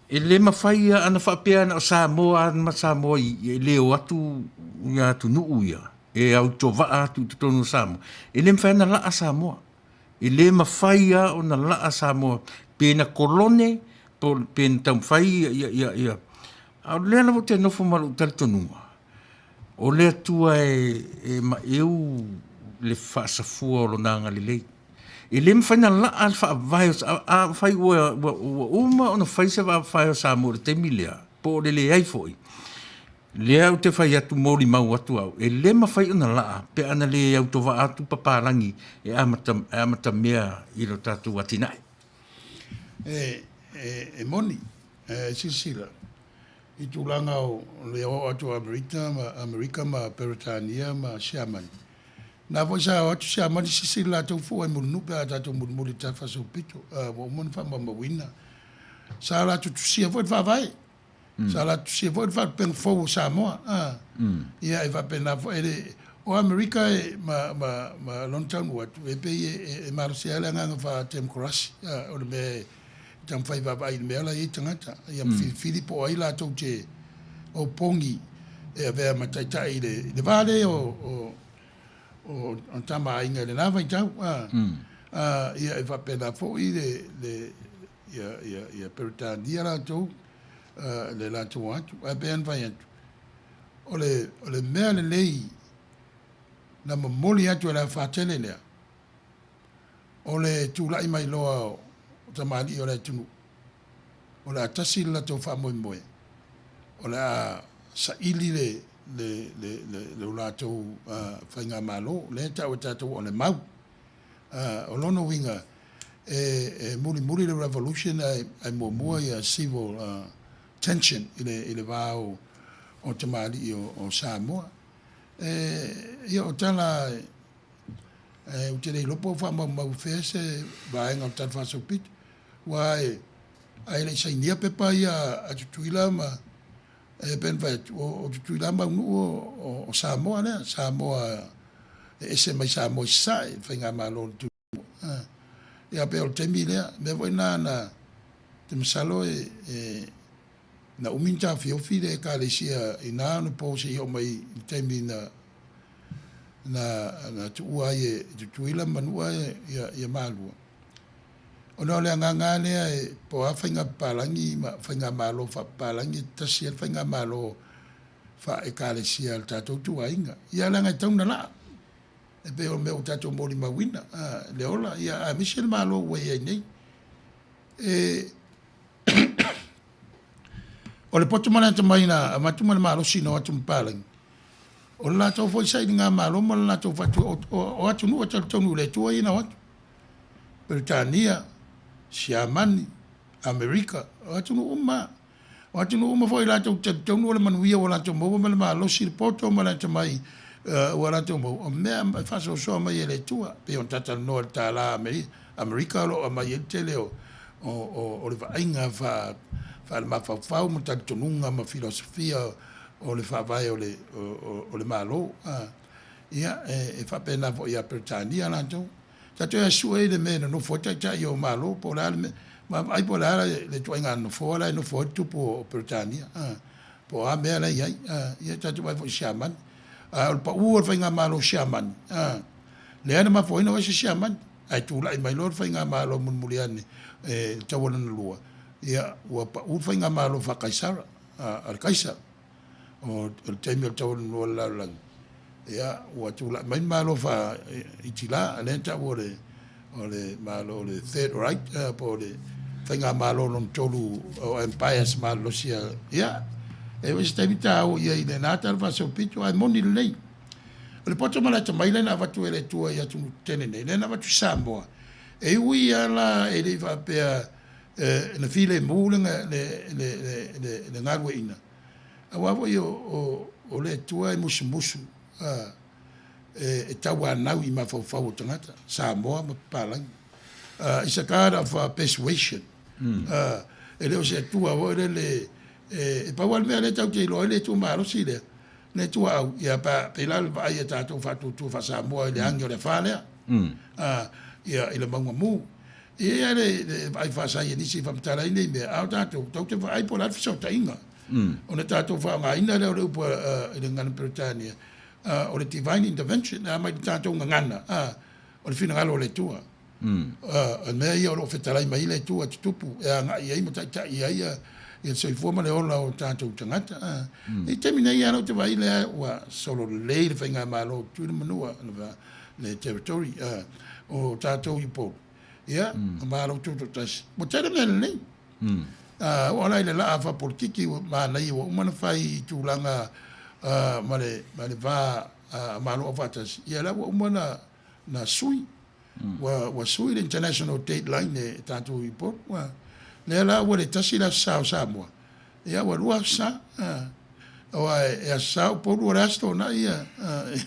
E le mafai a ana faapea na o Samoa ma Samoa e le o atu ia atunuu ia e autovaa atu i totonu o Samoa. E le mafai ona laa Samoa. E le mafai lava ona laa Samoa pe na kolone pe na taumafai ia ia ia ia. A o lea lava ou te nofo ma lou talitonuga, o le Atua e e maeu le faasafua o lona agalelei. E le mafai ona laa le faavae o afai ua ua uma ona fai se faavae o Samoa i le taimi lea, po o le leai foi, lea ou te fai atu molimau atu au, e le mafai ona laa pe ana le autovaa atu papalagi e amata e amatamea i lo tatou atinae. E, e, e moni, e silasila i tulaga o le oo atu o Amerika ma Amerika ma Peretania ma Siamani, Na foi sa o atu Siamani sisili latou fua i Mulinuu pe a tatou mulimuli i le Tala Faasolopito, ua uma ona faamaumauina. Sa latou tusia foi le Faavae. Sa latou tusia foi le faalupega fou o Samoa, a. Ia, e faapena foi, e le, o Amerika e, ma, ma, ma lona taunuu atu, e pei e, e malosi ai le agaga faa-temokarasi, a, o le mea e taumafai e vaavaai i le mea la e i ai tagata, ia ma filifili po o ai latou te opogi e avea ma taitai i le, i le va lea o, o, o, o Tama a Aiga i lena vaitau, a. A, ia, e faapena foi le, le, ia, ia, ia Peretania latou, le latou atu. Ae pei ona fai atu, o le, o le mea lelei na momoli atu e le afatele lea, o le tulai mai loa o tamalii o le atunuu, o le a tasi le latou faamoemoe, o le a saili le, le, le, le, le latou uh, faigamalo, lea e tau e tatou o le mau. Uh, o lona uiga, e, e mulimuli le revolution ae, ae muamua ia civil uh, tension i le, i le va o, o tamalii o, o Samoa. E, ia o tala e, ou te le iloa po o faamaumau fea se vaega o le Tala Faasolopito, aua e, a e le i sainia pepa ia a Tutuila ma e pei ona fai atu, o, o Tutuila ma Aunuu o, o, o Samoa lea, Samoa e ese mai Samoa i Sasae, Faigamalo o le Ia pei o le taimi lea, mea foi lena na te masalo e, e na umi na taofiofi le Ekalesia i na ona po seia oo mai i le taimi na na na tuua ai e Tutuila ma Manua ia ia Malua. Ona o le agaga lea e po o a faiga papalagi ma faigamalo faapapalagi e tasi ai le faigamalo faa-Ekalesia a le tatou ituaiga. Ia leaga e tatau ona laa. E pei o le mea ua tatou molimauina, le ola, ia, aemaise le Malo ua i ai nei. E, o le poto ma le atamai na avatu ma le malosi na o atu ma palagi, o le latou foi sailiga malo ma le latou faatu, o, o, o atunuu e talitonu i le Atua ia na o atu. Peretania, Siamani, Amerika, o atunuu uma lava. O atunuu uma foi latou te talitonu o le manuia ua latou maua ma le malosi, le poto ma le atamai ua latou maua, o mea e faasoasoa mai e le Atua. Pei ona talatalanoa i le tala Amerika o lo o aumai ai le tele o, o, o, o le vaaiga faa, faalemafaufau ma talitonuga ma filosofia o le faavae o le, o, o, o le Malo. Ia, e, e faapena foi ia Peretania latou. Tatou e sue i le mea e nonofo ai taitai o Malo po o le a le mea, vaavaai po o le a le ituaiga nofoa la e nofo ai le tupu o Peretania, po o a mea la e i ai. Ia tatou vaai foi i Siamani. A o le pau o le faigamalo Siamani, lea na mafua ai ona o ese Siamani, ae tulai mai loa le faigamalo mulimuli ane i le taua lona lua, ia ua pau le faigamalo faa-Kaisara, a le Kaisa. O le taimi o le taualoloa o le lalolagi, ia, ua tulai mai le Malo faa-Itila, lea e tau o le, o le Malo o le Third Reich, po o le Faigamalo lona tolu o Empires malolosi a, ia, e i ai se taimi ta o i ai i lena tala faasolopito, ae moni lelei. O le poto ma le atamai lea na avatu e le Atua i atunuu tetele nei, lea na avatu i Samoa, e ui lava la e le i faapea e, na filemu le, le, le, le, le galueaiina, Aua foi o, o le Atua e musumusu a, e, e tauanau i mafaufau o tagata, Samoa ma papalagi. It's a kind of persuasion. Mm. E le o se Atua foi lele, e, e pau lava le mea lea tatou te iloa ai le Atua malosi lea, le Atua au, ia pa, pei la le vaai a tatou faatuatua faa-Samoa i le agi o le afa lea, mm. Ia, i le mauga mu. E i ai le, le vaai faasaienisi e faamatala ai nei mea, a o tatou, tatou te vaai po o le a le fesootaiga. Mm. Ona tatou faaaogaina lea o le upu i le gagana Peretania, o le divine intervention, a mai le tatou gagana, o le finagalo o le Atua. Mm. O mea ia o lo o fetalai mai le Atua tutupu e agai ai ma taitai ai ia le soifua ma le ola o tatou tagata. Mm. I taimi nei lava ou te vaai lea ua solo lelei le faigamalo o Tutuila Manua, le territory o tatou i Upolu. Ia, mm. Malo tutoatasi. Ua tele mea lelei. Mm. Oo la i le laa faapolitiki ua manaia ua uma ona fai i tulaga ma le, ma le va Malo Aufaatasi, ia la ua uma na, na sui. Mm. Ua, ua sui le international date line e tatou i Upolu. Ua, lea la ua le tasi le aso sa o Samoa. Ia ua lua aso sa. Aua e aso sa Upolu o le aso Toonai ia,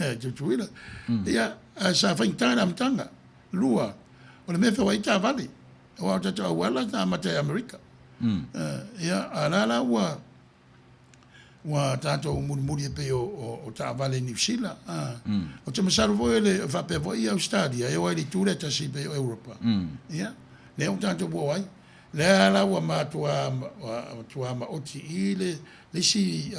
ia Tutuila. Mm. Ia, ae sa faigata le amataga. Lua, o le mea e feoai taavale, aua o tatou auala na amata i Amerika. Ia, a la la ua... Ua tatou mulimuli e pei o taavale i Niu Sila. Ou te masalo foi e le faapea foi ia Ausetalia e o ai i le itu lea e tasi e pei o Europa. Ia, lea ua tatou o ai. Lea la ua matua maoti i le isi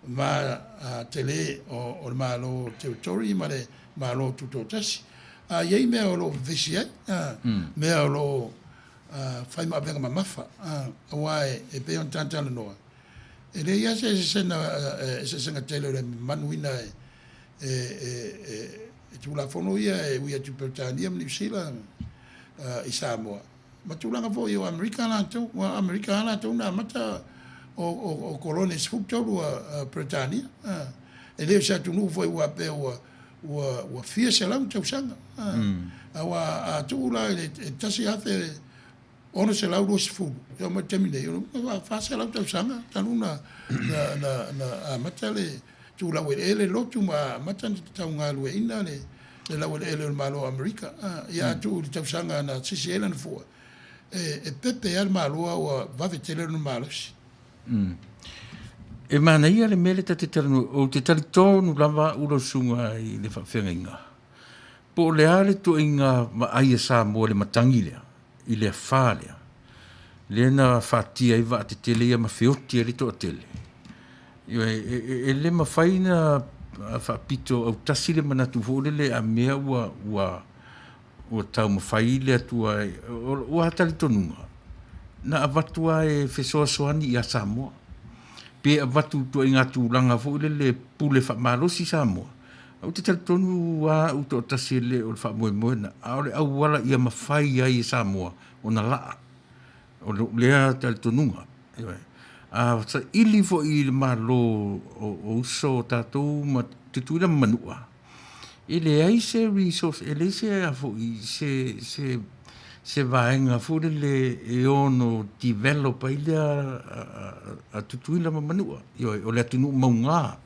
va tele o le Malo Territory ma le Malo Tutoatasi. A i ai mea o lo o vevesi ai, mea o lo o fai ma avega mamafa, aua e pei ona talatalanoa, E leai lava se eseesega tele o le mamanuina e Tulafono ia e ui atu i Peretania ma Niu Sila i Samoa, ma tulaga foi o Amerika latou, aua o Amerika lava latou na amata o kolone 13 a Peretania. E le o se atunuu foi ua faapea ua fia selau tausaga. Aua a tuu la i le 1620, e oo mai i le taimi nei, o lona uiga ua 400 tausaga talu ona amata le tu laueleele lotu ma amata ona tau galueaiina le laueleele o le Malo o Amerika. Ia a tuu i le tausaga na sisi ai lana fua, e pepe lava le Malo a ua vave tele lona malosi. E manaia le mea lea ta te talanoa, ou te talitonu lava au lau susuga i le faafeagaiga, po o le a le ituaiga vaai a Samoa i le matagi lea, i le afa lea, lea na fatia ai vaatetele ia ma feoti ai le toatele. E le mafai na faapito autasi le manatu foi lele a mea ua ua ua taumafai le Atua ua talitonuga na avatu lava e fesoasoani ia Samoa pe avatu i ituaiga tulaga foi lele pule faamalosi Samoa. Ou te talitonu lava au toatasi e le o le faamoemoe lena, a o le auala ia mafai ai e Samoa ona laa. O lou lea talitonuga. Ioe. A saili foi i le Malo o uso o tatou ma Tutuila ma Manua, e leai se resource, e leai se a foi, se, se, se vaega foi lele e ono develop ai lea a Tutuila ma Manua. Ioe, o le atunuu mauga.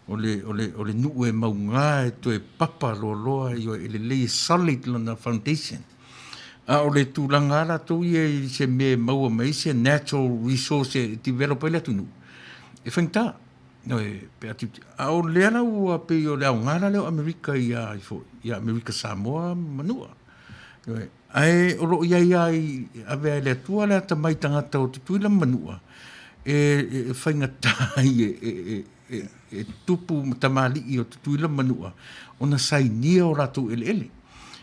O le, o le, o le nuu e mauga e toe papa loaloa, ioe, e lelei e solid lona foundation. A o le tulaga lava latou ia i se mea e maua mai ai se natural resource e develop ai le atunuu, e faigata. Ioe, pe a tilotilo. A o lea la ua pei o le aoga la lea o Amerika ia ifo, ia Amerika Samoa ma Manua. Ioe. Ae o lo o i ai lava i avea e le Atua le atamai i tagata o Tutuila ma Manua e faigata ai e tupu ma tamalii o Tutuila ma Manua ona sainia o latou eleele.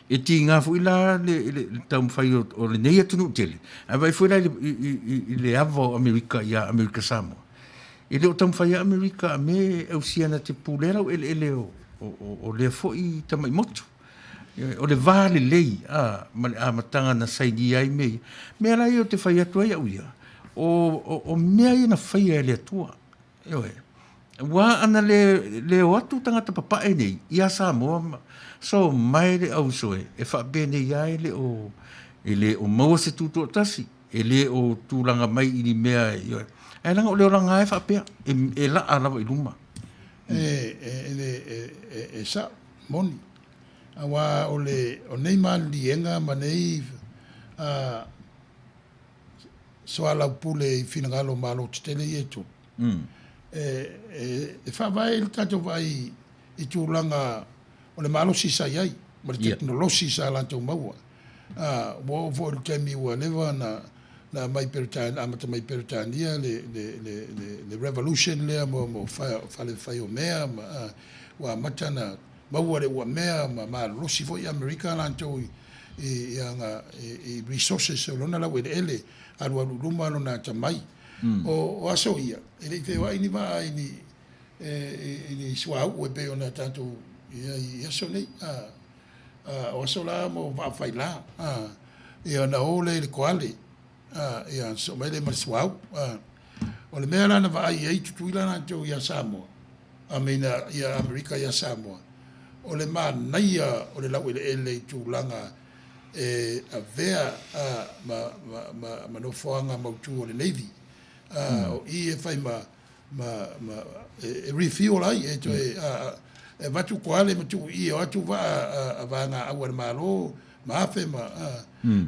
E tiga foi la le taumafai o lenei atunuu tele, ae vaai foi la i le ava o Amerika ia Amerika Samoa. E le o taumafai a Amerika a me e ausia na te pulea lau eleele o lea foi tamai motu. O le va lelei a, ma le amataga na sainia ai mea ia. Mea la ia ou te fai atu ai au ia, o mea ia na faia e le Atua. Ioe. Ua ana le, le o atu tagata papae nei ia Samoa ma, so mae le auso e, e faapenei lava e le o, e le o maua se tutoatasi, e le o tulaga mai i ni mea, ioe. Ae leaga o le olaga lava e faapea, e, e laa lava i luma. E, e, e, e, e sao. Moni. Aua o le, o nei maliliega ma nei soalaupule i finagalo o Malo tetele ia e tolu, e faavae ai le tatou vaai i tulaga o le malosi sa i ai ma le tekonolosi sa latou maua. Ua oo foi i le taimi ua leva ona na aumai Peretania, amata mai Peretania le, le, le, le, le revolution lea mo, mo fale fai o mea ma, ua amata na maua le uamea ma malolosi foi Amerika latou i, i, i, aga, i, i resources o lona laueleele, alualu i luma lona atamai. O, o aso ia, e le i feoai ni vaa i ni, i, i ni suauu e pei ona tatou i ai i aso nei. O aso la mo vaa faila, ia ona o lea i le koale, ia ona sosoo mai lea ma le suauu. O le mea la na vaai ai Tutuila latou ia Samoa, I mean ia Amerika ia Samoa, o le manaia o le laueleele i tulaga e avea ma nofoaga mautu o le Navy. O i e fai ma ma, ma e, e refuel ai, e toe e avatu koale ma tuu i e o atu vaa a vaega au a le Malo ma afe ma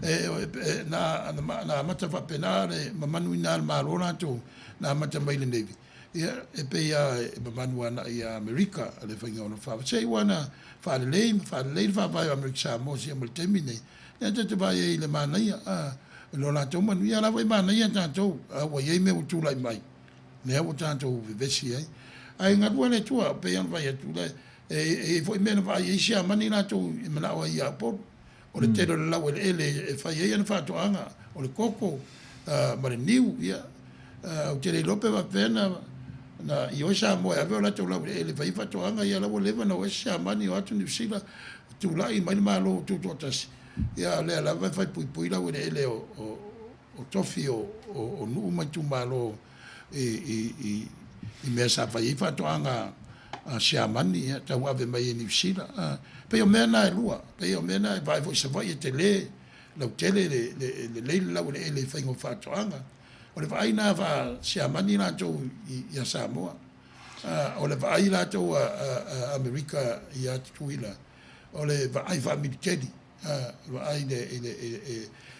e, e, na, na, na amata faapena le mamanuina a le Malo latou na amata mai le Navy. Ia, e pei lava e mamanu agai ia Amerika le faiga o lona faavae. Se i ua na faalelei ma faalelei le faavae o Amerika Samoa seia ma le taimi lenei, lea ta te vaai ai i le manaia, a, lo latou manuia. A o la foi e manaia tatou, a ua i ai mea ua tulai mai, lea ua tatou vevesi ai. Ae galue le Atua, pei ona fai atu, e i ai foi mea na vaai ai Siamani latou i manao ai ia Upolu. O le tele o le laueleele e fai ai ana faatoaga, o le koko ma le niu, ia, ou te le iloa pe faapefea na ioe Samoa e ave o latou laueleele e fai ai faatoaga, ia la ua leva ona o ese Siamani o atu Niu Sila, tulai mai le Malo Tutoatasi, ia a o lea lava e fai puipui laueleele o tofi o nuu ma itumalo i mea sa fai ai faatoaga a Siamani, ia, tau ave mai e Niu Sila. E pei o mea na e lua, pei o mea na e vaai foi i Savaii e tele lautele le lelei le laueleele i faiga o faatoaga. O le vaai na faa-Siamani latou ia Samoa. O le vaai latou a Amerika ia Tutuila, o le vaai faa-militeli. Vaai i le, i le,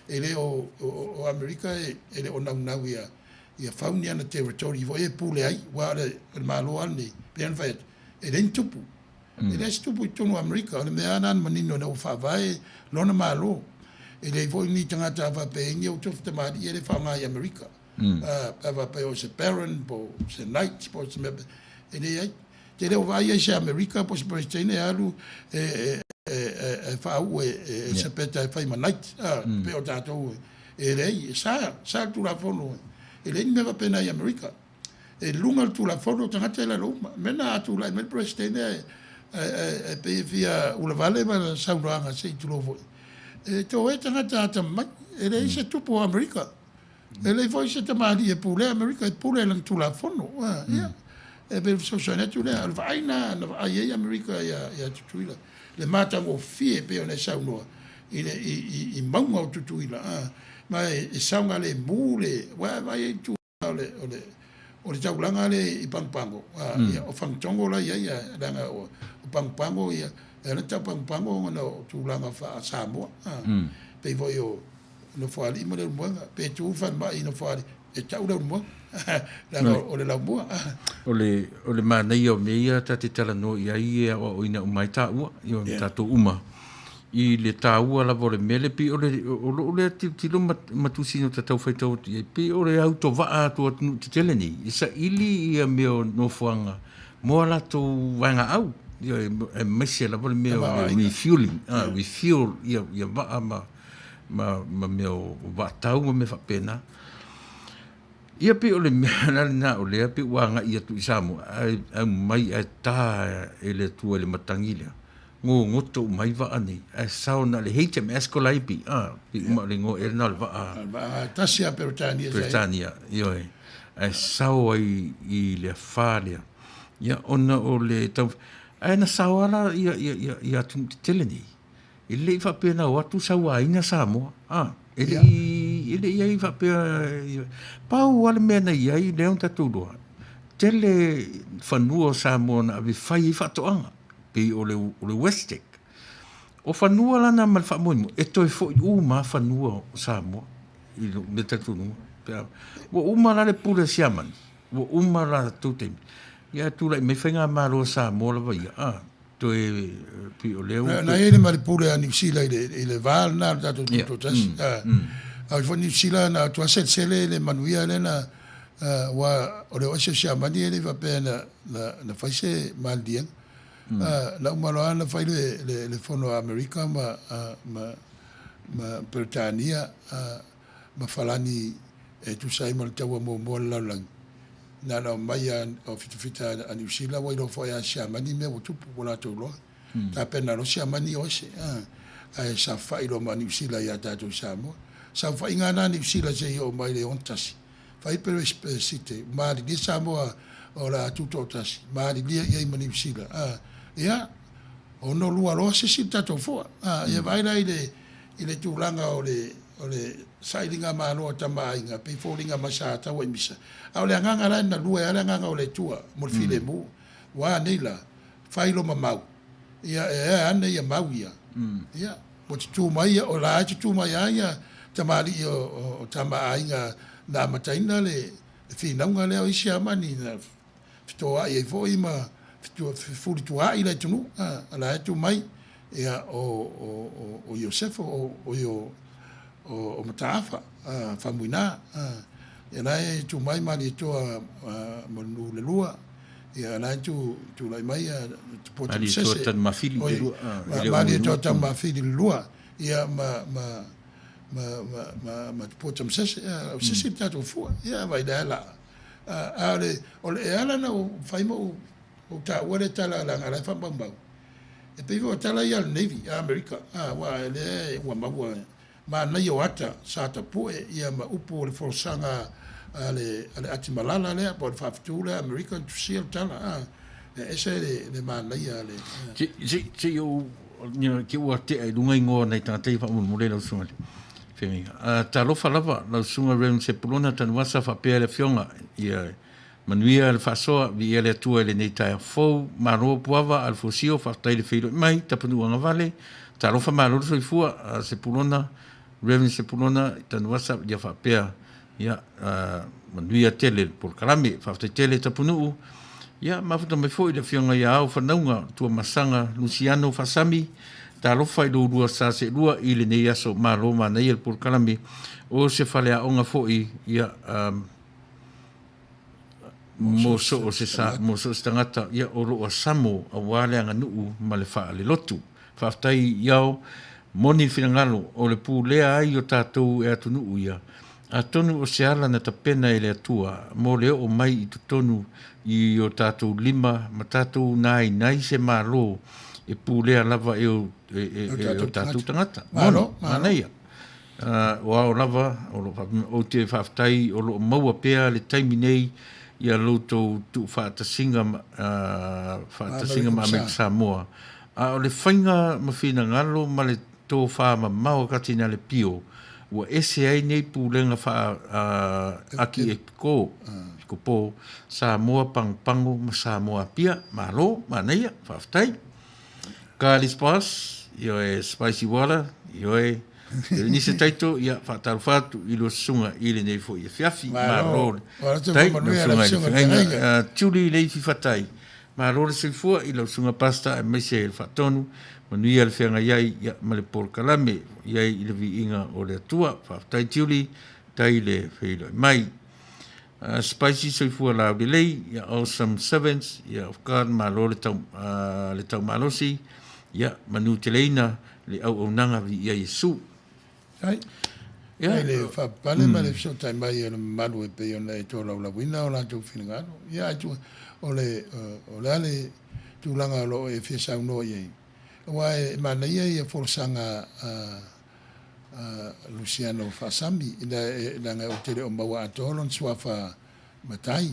e le o, o Amerika e le o naunau ia, ia fau ni ana territory foi e pule ai, aua o le, o le Malo lava lenei, pei ona fai atu, e leai ni tupu. E leai se tupu i totonu o Amerika, o le mea lava lena na manino ina ua faavae lona Malo. E leai foi ni tagata faapea e i ai ni ou tofi tamalii e le faaaoga i Amerika. Pe a faapea o se baron po o se knight po o se mea, e leai. Te le o vaai ai se Amerika po o se Peresetene e alu e faauu e Esapeta e fai ma knight, pei o tatou e leai, e sa, sa le Tulafono, e leai ni mea faapena i Amerika. E luga o le Tulafono tagata i lalo uma. O le mea lena a tulai mai le Peresetene ae pei e fia ulavale ma saunoaga se i tulou foi, e toe tagata atamamai, e leai se tupu o Amerika. E leai foi se tamalii e pulea Amerika, e pule i lana tulafono. Ia, e pei o le fesoasoani atu lea. O le vaai lena na vaai ai Amerika ia Tutuila, le matagofie e pei ona e saunoa i, le, i, i, i mauga o Tutuila. Ma e saogalemu le, aua e vaai ai i tulaga o le, o le, o le taulaga lea i Pagopago, ia, o Fagatogo la e i ai, leaga o Pagopago, ia, e ala ona tau Pagopago ona o tulaga faa-Samoa. Pei foi o Nofoalii ma Leulumoega, pe tu le falemai i Nofoalii, e tau Leulumoega, leaga o le laumua. O le, o le manaia o mea ia ta te talanoa i ai e aoaoina uma ai taua, i o tatou uma, i le taua lava o le mea lea, pei o le, o lou lea tilotilo ma, ma tusi na ta tau faitau atu i ai, pei o le autovaa atu o atunuu tetele nei, e saili ia mea o nofoaga mo a latou vaegaau, aemaise lava le mea o le refueling, refuel ia, ia vaa ma, ma, ma mea o vaatau ma mea faapena. Ia pei o le mea la lena o lea pei ua agai atu i Samoa, ae aumai ae ta e le Atua i le matagi lea, gogoto uma ai vaa nei, ae sao na o le HMS Calliope, a, pei uma o le igoa ea lena o le vaa. O le vaa tasi a Peretania sa i ai. Peretania, ioe, ae sao ai i le afa lea, ia ona o le tau, ae na sao lava la ia, ia, ia, ia atunuu tetele nei. E le i faapea na o atu sauaina Samoa, a, e le i, e le i ai faapea, pau lava le mea na i ai lea na tatou iloa, tele fanua o Samoa na ave fai ai faatoaga, pei o le, o le Westec. O fanua la na ma le faamoemoe, e toe foi uma lava fanua o Samoa i lou mea talitonuga. Pe a, ua uma la le pule a Siamani, ua uma latou taimi, ia tulai mai faigamalo a Samoa lava ia, a. Toe pei o lea ua. Na i ai le malepule a Niu Sila i le, i le va lena o le tatou tutoatasi. A o foi Niu Sila na atu lava selesele le manuia lea na, aua o le o ese o Siamani e le i faapea na, na, na fai se maliliega. Na uma loa na fai le, le, le fono a Amerika ma, ma, ma Peretania ma Falani e tusa ai ma le taua muamua o le lalolagi. Na ona omai lava o fitafita a Niu Sila ua iloa foi lava e Siamani mea ua tupu ua latou iloa. Tapena loa Siamani o ese, ae saofai loa ma Niu Sila ia tatou i Samoa. Saofaiga lena a Niu Sila seia oo mai le 61. Fai Peresite, malilie Samoa o le a tutoatasi, malilie i ai ma Niu Sila. Ia, 62 loa se isi le tatou foa. Ia vaai la i le i le tulaga o le o le sailiga malo a Tama a Aiga, pei foliga mai sa taua i misa. A o le agaga la e galue lava le agaga o le Atua mo le filemu, ua a nei la, fai lo mamau, ia e ea ane ia mau ia, ia, ua tutū mai ia, o la e tutū mai lava ia tamalii o Tama a Aiga na amataina le finauga lea o isi Amani na. fetoai ai foi ma fefulituaai le atunuu, a la e tu mai ia o o o Iosefo o o o Mataafa Faumuina, ia la e tu mai Malietoa ma le Nulelua, ia la e tu tulai mai ia Tupua Tamasese, Malietoa Tanumafili le lua, ia ma ma ma ma ma Tupua Tamasese, o se isi le tatou fua, ia vaai le ala. A o le o le e ala ona ou fai ma ou taua lea tala leaga o la e faamaumau, e pei foi o tala ia a le Navy a Amerika, aua o lea ua maua manaia o ata sa tapue ia ma upu o le folasaga a le a le Atimalala lea po o le faafetu lea a Amerika na tusia le tala, a, e ese le le manaia a le. Se se se i ou te ua tea i luga igoa o nai tagata ia faamolemole lau susuga i le Feagaiga. Talofa lava lau susuga Rev Sepulona Tanuvasa faapea le afioga ia manuia le faasoa viia le Atua i lenei taeao fou. Malo Puava Alfosio faafetai le feiloai mai Tapunuu Agavale. Talofa malo le soifua Sepulona Rev Sepulona Tanuvasa ia faapea Ia, manuia tele le polokalame. Faafetai tele Tapunuu. Ia, mafuta mai foi le Afioga ia Ao Fanauga Tuamasaga Luciano Faasami. Talofa i lo ulua sa seelua i lenei aso. Malo manaia le polokalame. O se faleaoga foi, ia, um, mo so o se sa, mo so o se tagata, ia, o loo asamo aua le aganuu ma le faalelotu. Faafetai iao, moni le finagalo o le pulea ai o tatou e atunuu ia, atonu o se ala na tapena e le Atua mo le oo mai i totonu i o tatou lima ma tatou nainai se Malo e pulea lava e o, e, e, e o tatou tagata. Moni, manaia. O ao lava, o lo, ou te faafetai o loo maua pea le taimi nei ia lo outou tuufaatasinga, faatasiga ma Amerika Samoa. A o le faiga ma finagalo ma le tofa mamao a Katinale Pio, ua ese ai nei pulega faa Akiepiko, Epikopo, Samoa Pagopago ma Samoa Apia. Malo, manaia, faafetai. Garlic Spice, ioe, Spicy Water, ioe, Nise Taito, ia, faatalofa atu i lua susuga i lenei foi afiafi. Malo. Tai, lau susuga i le feagaiga. Julie Leifi Fatai, Malo le soifua i lau susuga Pastor aemaise le faatonu, manuia le feagai ai ia ma le polokalame i ai i le viiga o le Atua. Faafetai Julie, tai le feiloai mai. Spicy soifua laulelei, ia awesome servants, ia of God, malo le tau, le taumalosi, ia manuteleina le auaunaga viia Iesu. Ai. Ia i le faapapale ma le fesootai mai o le mamalu e pei ona e tolaulauina o latou finagalo. Ia ae tu, o le, o le a le tulaga o lo o e fia saunoa i ai? Aua e manaia ia folasaga a, a Luciano Faasami, leaga ou te le o maua atoa lona suafa matai.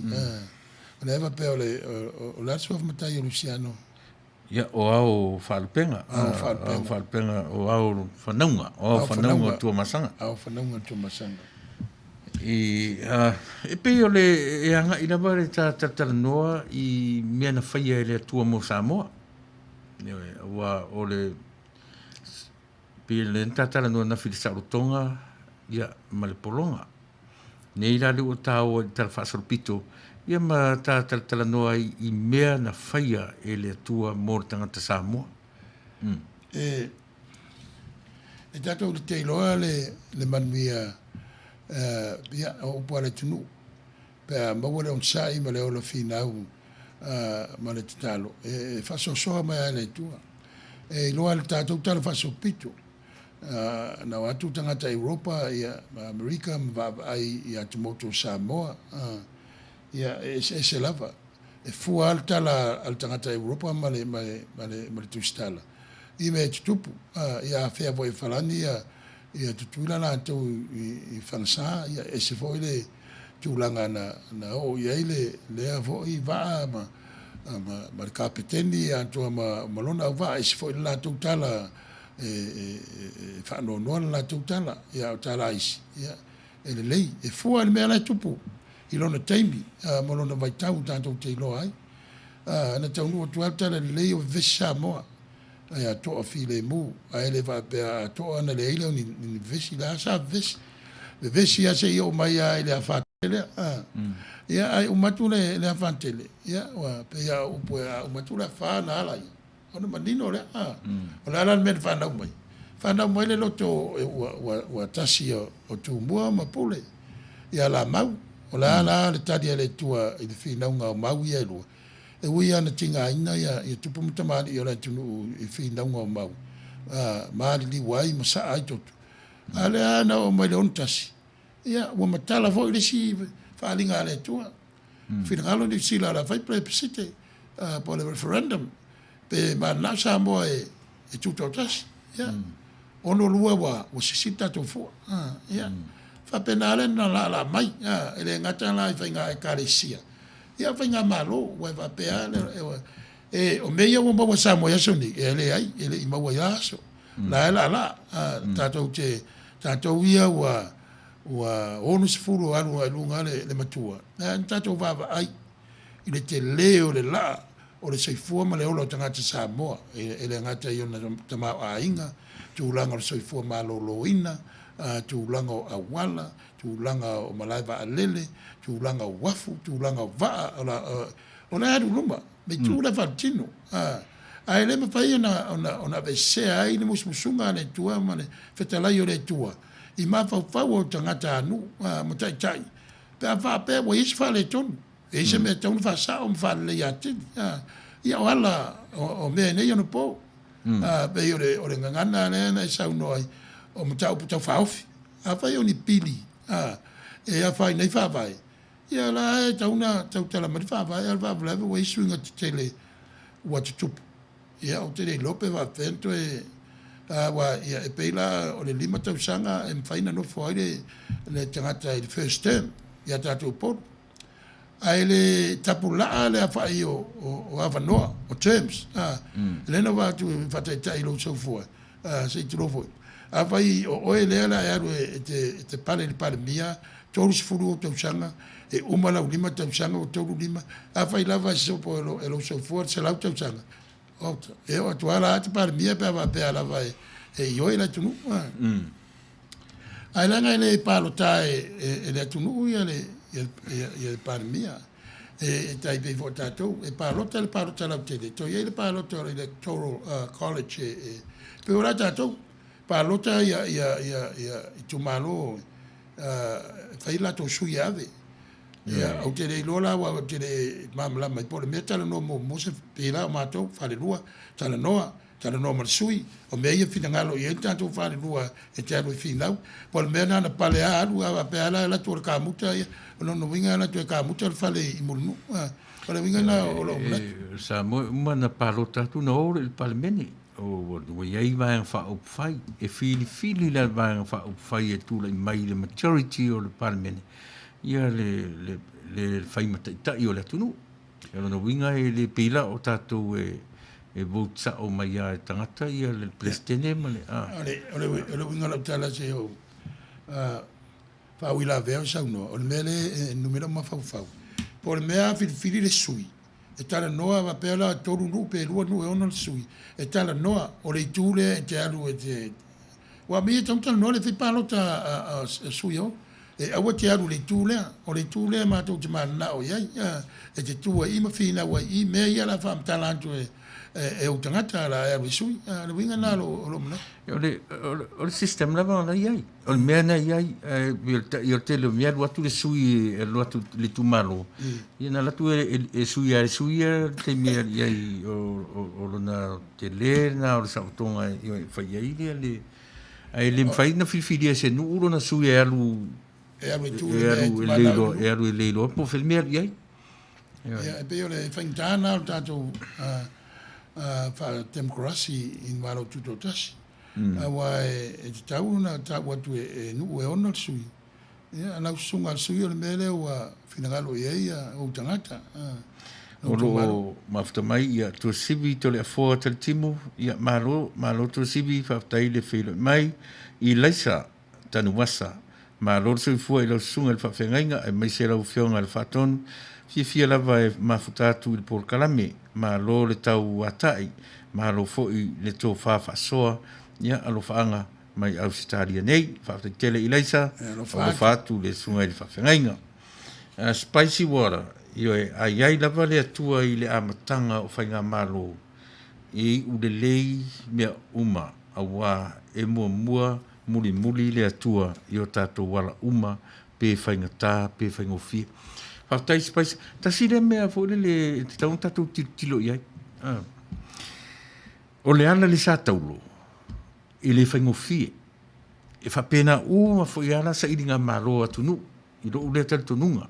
O lea e faapea o le, o le a le suafa matai o Luciano? Ia, o ao faalupega. Ao faalupega. Ao faalupega, o ao fanauga. O ao fanauga o Tuamasaga. Ao fanauga o Tuamasaga. I, uh, e pei o le e agai lava le ta talatalanoa i mea na faia e le Atua mo Samoa. Ioe, aua o le pei le na talanoa na fi le saolotoga ia ma le pologa. Nei la le ua tāoa i le tala faasolopito, ia ma ta talatalanoa ai i mea na faia e le Atua mo le tagata Samoa. Mm. E, e tatou te iloa le, le manuia uh, ia, o upu a le atunuu, pe a maua le onosai ma le ola finau uh, ma le tatalo, e, e faasoasoa mai a le Atua. E iloa le tatou tala faasolopito, Na o atu tagata Europa ia ma Amerika ma vaavaai i atumotu o Samoa, ia e eseese lava. E fua lava le tala a le tagata Europa ma le ma le ma le ma le Tusitala i mea e tutupu, ia afea foi e Falani ia ia Tutuila latou i i Fagasa, ia e ese foi le tulaga na na oo i ai le lea foi vaa ma ma ma le Kapeteni atoa ma ma lona auvaa, e ese foi le latou tala e faanoanoa le latou tala, ia, a o tala a isi, ia, e lelei. E fua i le mea la e tupu i lona taimi ma lona vaitau tatou te iloa ai. Na taunuu atu lava le tala lelei o vevesi Samoa, ia toa filemu, ae le faapea a toa ona leai lea o ni vevesi. La sa vevesi. Vevesi lava seia oo mai lava i le afa. lea. Ia, ae uma atu le le afatele, ia, ua pei lava o upu a uma atu le afa ona ala ia, ona manino lea. O le a la le mea na fanau mai? Fanau mai le loto ua, ua, ua tasi o, o Tumua ma Pule ia Lamau. O le a la le tali a le Atua i le finauga o mau ia e lua? E ui lava na tigaina ia, ia tupu ma tamalii o le atunuu i finauga o mau, maliliu ai ma saa ai toto. A o lea lava na oo mai i le 61, Ia, ua matala foi le isi faaaliga a le Atua. Finagalo Niu Sila o le a fai plebiscite po o le referendum pe mananao Samoa e tutoatasi. Ia, 62 ua sisi le tatou fua. Ia, faapena lea na laalaa mai. E le gata la i faiga Ekalesia, ia o faigamalo, ua e faapea lava o mea ia ua maua e Samoa i aso nei, e leai, e le i maua i la aso. La e laalaa, tatou te, tatou ia ua, ua 60 o alu i luga le, le matua, na tatou vaavaai i le tele o le laa o le soifua ma le ola o tagata Samoa, e le gata i ona tamaoaiga, tulaga o le soifua maloloina, tulaga o auala, tulaga o malae vaalele, tulaga o uafu, tulaga o vaa, o la e alu i luma. Le itu lea faaletino. Ae le mafai ona aveesea ai le musumusuga a le Atua ma le fetalai o le Atua i mafaufau o tagatanuu ma taitai pe a faapea ua i ai se faaletonu, e i ai se mea e tatau ona faasao ma faaleleia atili. Ia o ala o mea i nei onapo, pei o le gagana lea na e saunoa ai, o mataupu tau faaofi. Afai o ni pili e afaina ai faavae, Ia la e tatau ona tautala mai le faavae, a o le faalavelave ua i ai suiga tetele ua tutupu. Ia ou te le iloa pe faapefea ona toe aua ia e pei la o le 5 tausaga e mafai ona nofo ai le le tagata i le first term ia tatou i Upolu. Ae le tapulaa le aofai o o avanoa, o terms, lea na ou vaai atu e faataitai i lou soifua, se i tulou foi. Afai o oe lea o le a e alu e te pale i le Palemia, 30 ou tausaga, e uma lau 5 tausaga ua 35, afai lava e sopo e lou soifua le 100 tausaga, oka, e oo atu lava la e te Palemia pe a faapea lava e ioe le atunuu. Ae leaga e le palota e le atunuu ia le Palemia. E tai pei foi o tatou, e palota le palota lautele, toe i ai le palota o le Electoral College e pei o la tatou, palota ia itumalo e fai latou sui e ave. Ia, ou te le iloa la aua ou te le malamalama ai po o le mea e talanoa muamua se pei la o matou falelua, talanoa, talanoa ma le sui, o mea ia e finagalo i ai le tatou falelua e te alu e finau. Po o le mea na ona pale lava alu a faapea lava la e alu atu o le kamuta ia, o lona uiga e alu atu e kamuta le fale i Mulinuu. O le uiga lena o lou manatu. Samoa e uma ona palota atu ona o lea i le Palemene. Ua i ai Vaega Faaupufai e filifili le Vaega Faaupufai e tulai mai i le majority o le Palemene ia le le fai ma taitai o le atunuu. O lona uiga e le pei la o tatou e vote sao mai lava e tagata ia le Peresetene ma le a. O le uiga o lau tala se i ou faauilavea o saunoa, o le mea lea e numi ai lou mafaufau, po o le mea a filifili le sui, e talanoa faapea la 3 nuu pe 2 nuu e ono le sui, e talanoa o le itu lea e te alu e te Aua o mea ia e tatau ona talanoa le fai palota a sui o e aua te alu i le itu lea. O le itu lea matou te mananao i ai e te tu ai i ma finau ai i mea ia o le a faamatala atu e ou tagata o le a e alu e sui. O le uiga lena o lou manatu. O le, o le system lava o la e i ai. O le mea na i ai, o le tele o mea alu atu le sui, alu atu le itumalo, ia na alu atu e sui lava e le sui ia le taimi e alu i ai o lona tele lena o le saotoga e fai ai lea le, ae le mafai ona filifilia e se nuu lona sui e alu e alu e tu e alu e le iloa po o fea le mea e alu i ai. Ia, e pei o le faigata lena o le tatou faa-democracy i Malo Tutoatasi. Aua e tatau ona tau atu e nuu e ono le sui. Ia, lau susuga i le sui o le mea lea ua finagalo i ai ou tagata. O lo o mafuta mai ia Tuasivi Toleafoa Talitimu, ia malo, malo Tuasivi, faafetai le feiloai mai. Ilaisa Tanuvasa, malo le soifua i lau susuga i le faafeagaiga aemaise lau Afioga i le Faatonu, fiafia lava e mafuta atu i le polokalame, malo le tau atai, malo foi le tofa faasoa, ia alofaaga mai Ausetalia nei. Faafetai tele Ilaisa, alofa atu le susuga i le faafeagaiga. Spicy water, ioe, a i ai lava le Atua i le amataga o Faigamalo, e iu lelei mea uma, auā e muamua mulimuli le Atua i o tatou ala uma, pe faigata pe faigofie. Faafetai Spice, tasi lea mea foi lele e tatau ona tatou tilotilo i ai. O le ala le sa taulo, e le faigofie. E faapena uma foi lava la sailigamalo a atunuu i lou lea talitonuga.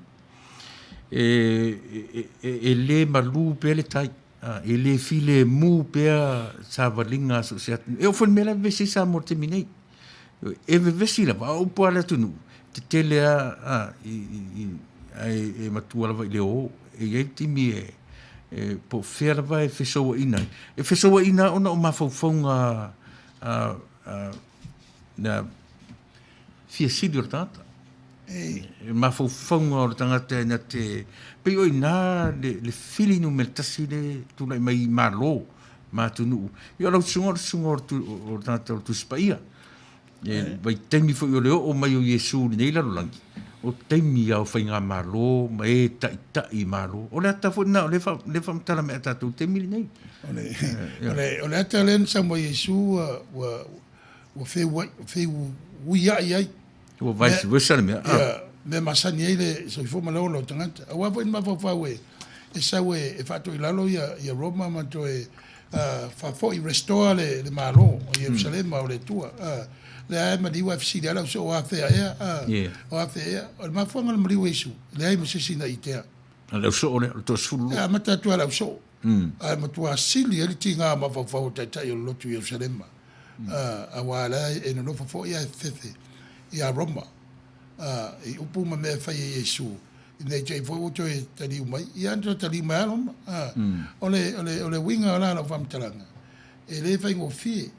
E, e, e, e le malu pea le tai, e le filemu pea savaliga a so o se atunuu. E oo foi i le mea la e vevesi ai Samoa i le taimi nei. E vevesi lava, a o upu a le atunuu, tetele lava i, i, ae e matua lava i le ō. E i ai le taimi e, e po o fea lava e fesouaina ai. E fesouaina ona o mafaufauga a, a, na fia sili o le tagata. E mafaufauga o le tagata e na te pei o ina le, le fili numera tasi le tulai mai i Malo ma atunuu. Ia o lau susuga o le susuga o le tagata o le Tusi Paia. E vaitaimi foi o le oo mai o Iesu i lenei lalolagi, o taimi lava o faigamalo ma e taitai Malo. O le ata foi lena o lea e faamatala mai ia tatou i le taimi lenei. O le ata lea na sau mai Iesu ua, ua, ua feuiai ai. Ua vice versa le mea. Ia, mea masani ai le soifua ma le ola o tagata. Aua foi ni mafaufau e, e sau e, e faatoilalo ia, ia Roma ma toe uh, faafoi, restore le, le Malo o Ierusalema mm. o le Atua. Uh, lea e maliu ae fesili ala uso o afea ea, uh, yeah. o afea ea. O le mafuanga o le maliu e Iesu, leai ma se isi na itea. Le ausoo lea, o le toasefulu. E amata atu a le ausoo. Mm. Ae matua sili ai le tiga mafaufau o taitai o le lotu i Ierusalema. Mm. Uh, aua lea e nonofo foi ae fefe ia Roma. Uh, i upu ma mea e fai e Iesu, ina i te i foi ua toe taliu mai, ia ana toe taliu mai a Roma. Uh, mm. O le, o le, o le uiga o la lau faamatalaga, e le faigofie,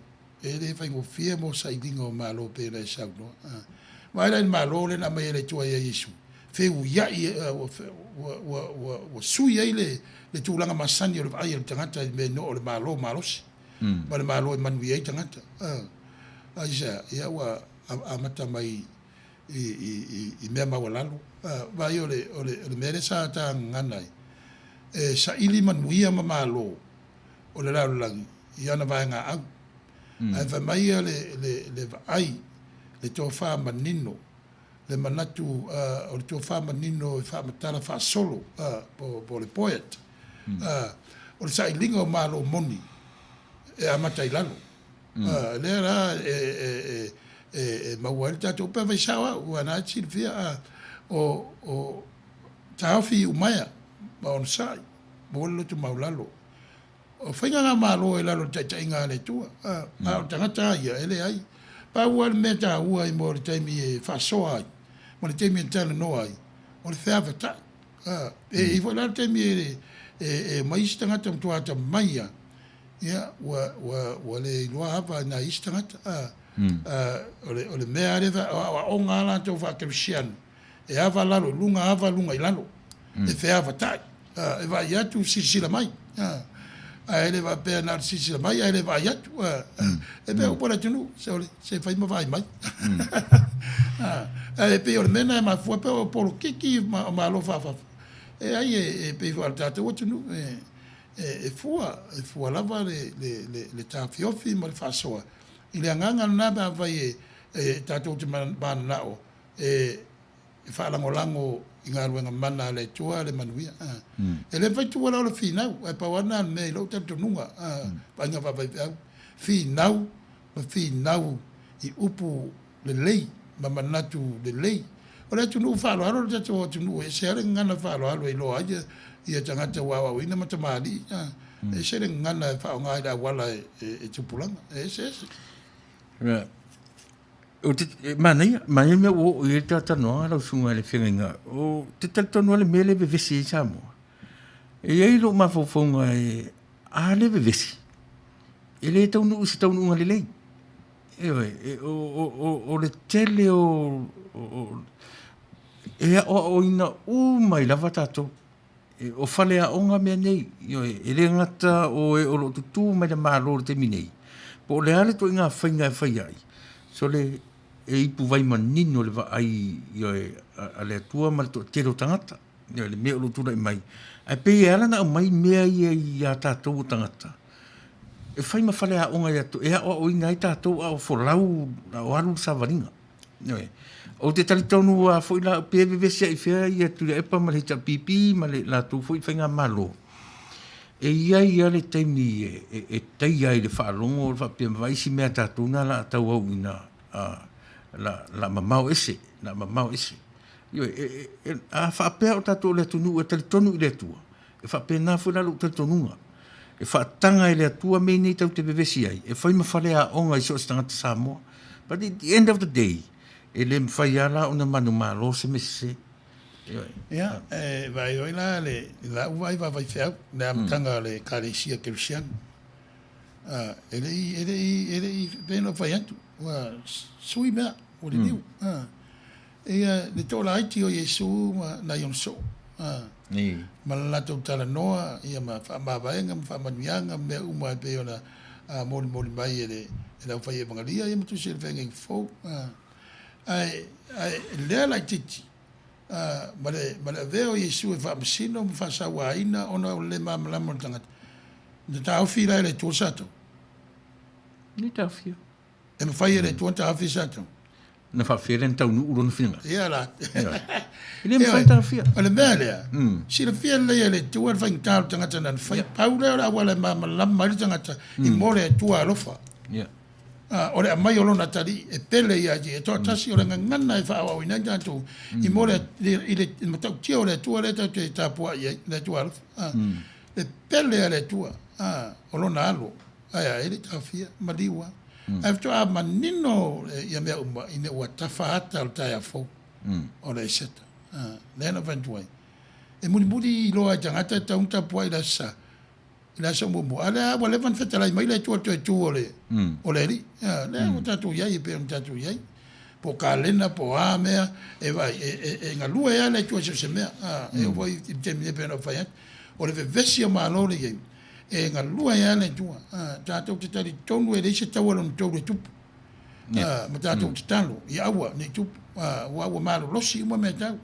e le faigofie mo sailiga o Malo pei ona e saunoa. Uh, vaai la i le Malo lea na aumai e le Atua ia Iesu, feuiai, ua, ua, ua, ua, ua sui ai le, le tulaga masani o le vaai a le tagata i mea no o le Malo malosi, mm. ma le Malo e manuia ai tagata. Uh, aisea, ia ua amata mai i, i, i, i mea maualalo. Uh, vaai o le, o le, o le mea lea sa ta gagana ai, e saili manuia ma Malo o le lalolagi i ana vaegaau. Mm. Ae fai mai ia le, le, le vaai, le tofa manino, le manatu uh, o le tofa manino e faamatala faasolo uh, po, po le poet. Mm. Uh, o le sailiga o Malo moni e amata i lalo. Mm. Uh, lea la e, e, e, e, e maua ai le tatou pe fai sao au, ua na silafia uh, o, o taofi i umaea ma onosai, maua le loto maulalo. O faiga ngā Malo i lalo o le taitaiga a le Atua, a, a o le tagata a ia, e leai. Pau lava le mea taua i mua o le taimi e faasoa ai, ma le taimi e talanoa ai, o le feavatai. A, e i ai foi la le taimi e, e, e omai isi tagata matua atamamai ia, ia, ua, ua, ua le iloa ava i nai isi tagata. A, a, o le, o le mea lava lea, o aoaoga a latou faa-kerisiano, E ava lalo i luga, ava luga i lalo. Mm. E feavatai. Uh, e vaai atu, silasila mai. Uh, ae le faapea na o le silasila mai, ae le vaai atu. Uh, mm. E pei mm. upu a le atunuu, se ole, se fai ma vaai mai. Mm. uh, ae pei o le mea na e mafua pea o polokiki ma, o malo faafafo. E ai e, e pei foi a le tatou atunuu, e, e, e fua, e fua lava le, le, le, le tafiofi ma le faasoa. I le agaga lena pe afai e, e tatou te mananao e faalagolago i galuega mana a le Atua le manuia. E le mafai tuua la o le finau, ae pau lava lena o le mea i lou talitonuga, vaaiga faafaifeau, finau ma finau i upu lelei ma manatu lelei. O le atunuu faaaloalo le tatou atunuu, e ese lava le gagana faaaloalo e iloa ai ia tagata ua aoaoina ma tamalii, e ese le gagana e faaaoga i le auala e tupulaga, e eseese. O te, e, manaia, manaia mea ua oo i ai le talatalanoaga lau susuga i le feagaiga. O te talitonu lava le mea lea e vevesi ai Samoa. E i ai lou mafaufauga e, a le vevesi, e le taunuu i se taunuuga lelei. Ioe, e, o, o, o, o le tele o, o, e aoaoina uma ai lava tatou. E, o faleaoga mea nei, ioe, e le gata o e o lo o tutū mai le Malo i le taimi nei, po o le a le ituaiga faiga e fai ai, sole, e, e ipuvai manino le vaai, ioe, a le Atua ma le toatele o tagata, ioe, le mea o lo o tulai mai. Ae pei e ala ona aumai mea ia iā tatou o tagata, e fai ma faleaoga ia e aoaoina ai tatou a o folau, a o alu le savaliga. Ioe. Ou te talitonu lava foi la, pe vevesi ai fea ia Tuilaepa ma le HRPP ma le latou foi faigamalo, e i ai lava le taimi e, e, e taia ai le faalogo o le faapea ma vaai isi mea a tatou na la tauauina a, la, la mamao ese, la mamao ese. Ioe, e, e, e, a faapea o tatou o le atunuu e talitonu i le Atua, E faapena foi la lou talitonuga, e faataga e le Atua mea nei tatou te vevesi ai, e fai ma faleaoga i so o se tagata Samoa. But at the end of the day, e le mafai lava la ona manumalo se mea sese. Ioe. Ia, e vaai oi la le lau vaai vaavaifeau, le amataga o le Ekalesia Kerisiano. A, e le i, e le i, e le i pei ona ou fai atu, ua sui mea, ua liliu. A, Ia, le toalaiti o Iesu ma nai ona soo, a, ma le latou talanoa, ia ma faamavaega ma faamanuiaga ma mea uma e pei ona molimoli mai e le e le aufai evagalia ia ma tusi o le Feagaiga Fou. A, ae, ae lea laitiiti, a, ma le, ma le avea o Iesu e faamasino ma faasauaina ona o le le malamalama o le tagata, na taofi la e le Atua Satani. Le taofia. E mafai e le Atua ona taofi Satani. Na faafefea lea na taunuu lona finagalo. Ia la. E le mafai ona taofia. O le mea lea, silafia lelei e le Atua le faigata o le tagata na fai. Pau lea o le auala e malamalama ai le tagata i mo le Atua alofa. O le aumai o lona atalii e pele ia te ia toatasi, o le gagana e faaauauina ai tatou i mo le i le matautia o le Atua lea tatou te tapuai ai, le Atua alofa. Le pele a le Atua o lona alo. Ae a, e le i taofia, maliu lava. Ae faatoa manino ia mea uma ina ua tafa ata o le taeao fou o le Eseta. Lea na ou fai atu ai, e mulimuli loa i tagata e tatau ona tapuai i le Aso Sa, i le aso muamua, a o lea lava ua leva ona fetalai mai le Atua i le toe tu o le, o le Alii. Lea ua tatou i ai e pei ona tatou i ai, po o kalena po o a mea, e vaai, e galue lava le Atua i so o se mea. E oo foi i le taimi nei e pei ona ou fai atu, o le vevesi o Malo lea e i ai, E galue ai lava le Atua. Tatou te talitonu e leai se taua lona tolu e tupu. Ma tatou tatalo, ia aua ne i tupu, aua ua malolosi uma mea tau.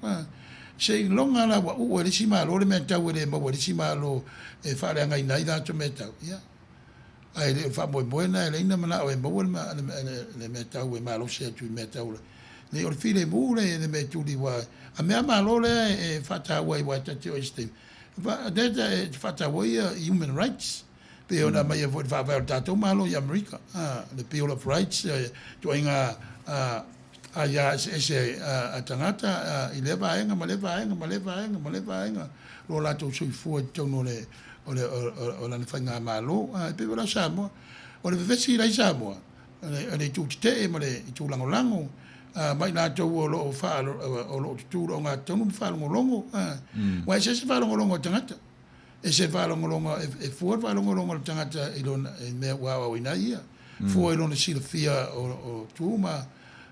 Seiloga la ua uu e le isi Malo le mea tau e le maua e le isi Malo e faaleagaina ai latou mea tau. Ia, ae le o le faamoemoe lena e leai na manao e maua le mea tau e malosi atu i mea tau. Nei o le filemu le mea e tuli aua a mea Malo lea e faataua ai aua e ta te o i se taimi Lea e faataua ia human rights, pei ona aumaia foi i le faavae o le tatou Malo i Amerika, le Bill of Rights, ituaiga aia eseese a tagata i lea vaega ma lea vaega ma lea vaega ma lea vaega lo latou soifua i totonu o o lana faigamalo. E pei foi la o Samoa, o le vevesi la i Samoa, o le itu tetee ma le itu lagolago, ma i latou o lo o o lo o tutū i le ogatotonu ma faalogologo. Aua e eseese faalogologo a le tagata, ese faalogologo e fua le faalogologo a le tagata i lona i mea ua aoaoina ai ia, fua i lona silafia o tu ma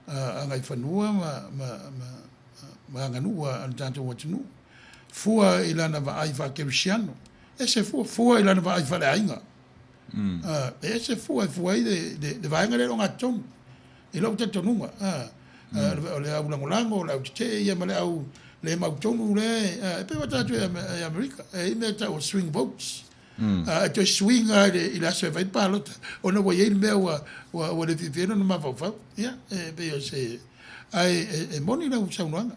agaifanua ma aganuu a le tatou atunuu, fua i lana vaai faakerisiano, ese fua, fua i lana vaai faaleaiga. E ese fua e fua ai le vaega lea i le ogatotonu, i lou talitonuga. O le au lagolago, o le au tetee ia ma le au le mautonu lea, e pei ua tatou i Amerika, e i ai mea e tau o swing votes. E toe swing lava i le aso e fai le palota, ona ua i ai le mea ua le fiafia ai lona mafaufau. Ia, e pei o se... Ae e moni lau saunoaga.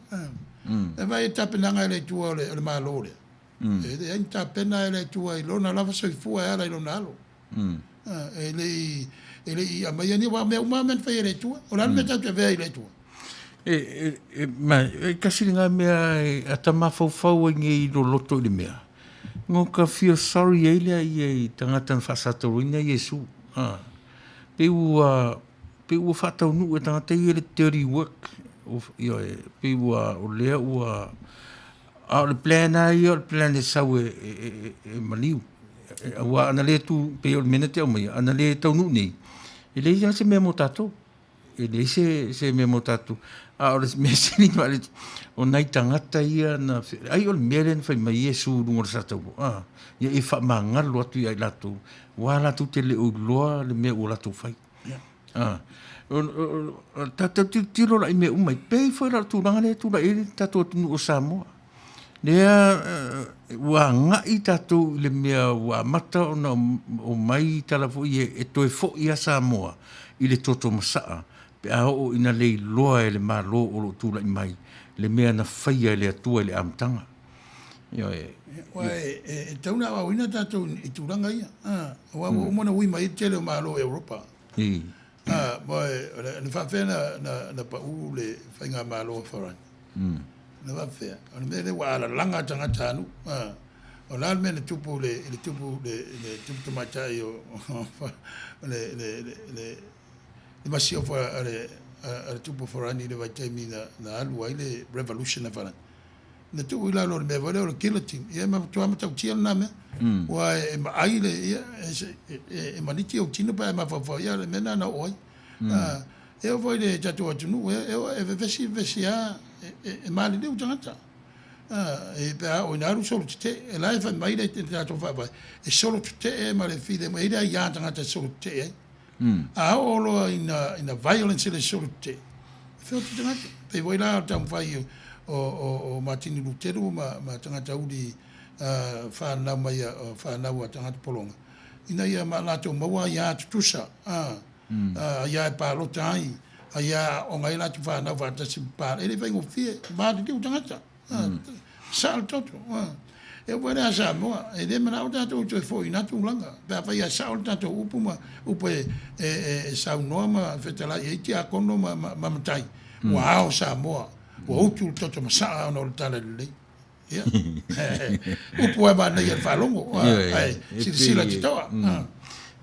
E vaai i le tapenaga e le Atua o le Malo lea, E leai ni tapena e le Atua i lona lava soifua e ala i lona alo. E le i, e le i aumaia ni, aua o mea uma lava mea na faia e le Atua. O le a le mea tatou te avea ai i le Atua? E, e, e, ma, e kasi le ngā mea e ata mafaufau ai nei loloto i le mea. Ngo ka feel sorry ai lea ia i tagata na faasatauina Iesu. Ah. Pe ua, pe ua faataunuu e tagata ia le dirty work. O, ioe, pe ua, o lea ua, A o le plan lava ia o le plan e sau e, e, e, e maliu. Aua ana le tu, pei o le mea na te aumaia, ana le taunuu nei, e leai lava se mea mo tatou. E leai se, se mea mo tatou. A o le mea sili na faale, o nai tagata ia na, ai o le mea lea na fai mai Iesu i luga o le satauro, a, ia e faamagalo atu ia i latou, aua latou te le o iloa le mea ua latou fai. Tatou tilotilo la i mea uma, e pei foi la o le tulaga lea e tulai ai le tatou atunuu o Samoa. Lea ua agai tatou i le mea ua amata ona omai tala foi ia e toe foi lava Samoa i le toto masaa pe a oo ina le iloa e le Malo o lo o tulai mai le mea na faia e le Atua i le amataga. Ioe. Aua e tatau ona aoaoina tatou i tulaga ia, aua ua uma ona ui mai ai le tele o Malo o Europa. Ma o le faapefea na pau le faigamalo a Farani? Na faapefea? O le mea lea ua alalaga tagata a nuu. O le a le mea na tupu i le tupu le tupu tamaitai o le le masiofo a le tupu o Farani i le vaitaimi na alu ai le revolution a Farani? Na tuu i lalo o le mea foi lea o le guillotine. Ia e matua matautia lena mea. Aua e maai le, ia, e maniti ou tino pe a e mafaufau, ia o le mea lena na oo ai. E oo foi i le tatou atunuu, e vevesi vevesi lava, e maliliu tagata. Pe a oo ina alu solo tetee, o la e fai mai le tatou faavae, e solo tetee ma le filemu, e i ai le aia tagata e solo tetee ai. A oo loa ina violence le solo tetee, e feoti tagata. Pei foi la o le taumafai o Matini Luteru ma tagata uli fanau mai fanau a tagata pologa, ina ia latou maua aia tutusa, aia e palota ai, aia e aooga ai latou fanau faatasi ma palota. E le faigofie, maliliu tagata. Sao le toto. E oo foi la ia Samoa, e le manao tatou e toe foi i na tulaga. Pe afai e sao le tatou upu ma upu e saunoa ma fetalai ai tiakono ma matai, ua ao Samoa, ua utu le toto masaa ona o le talalelei. Ia, upu lava e manaia i le faalogo, ae silasila totoa.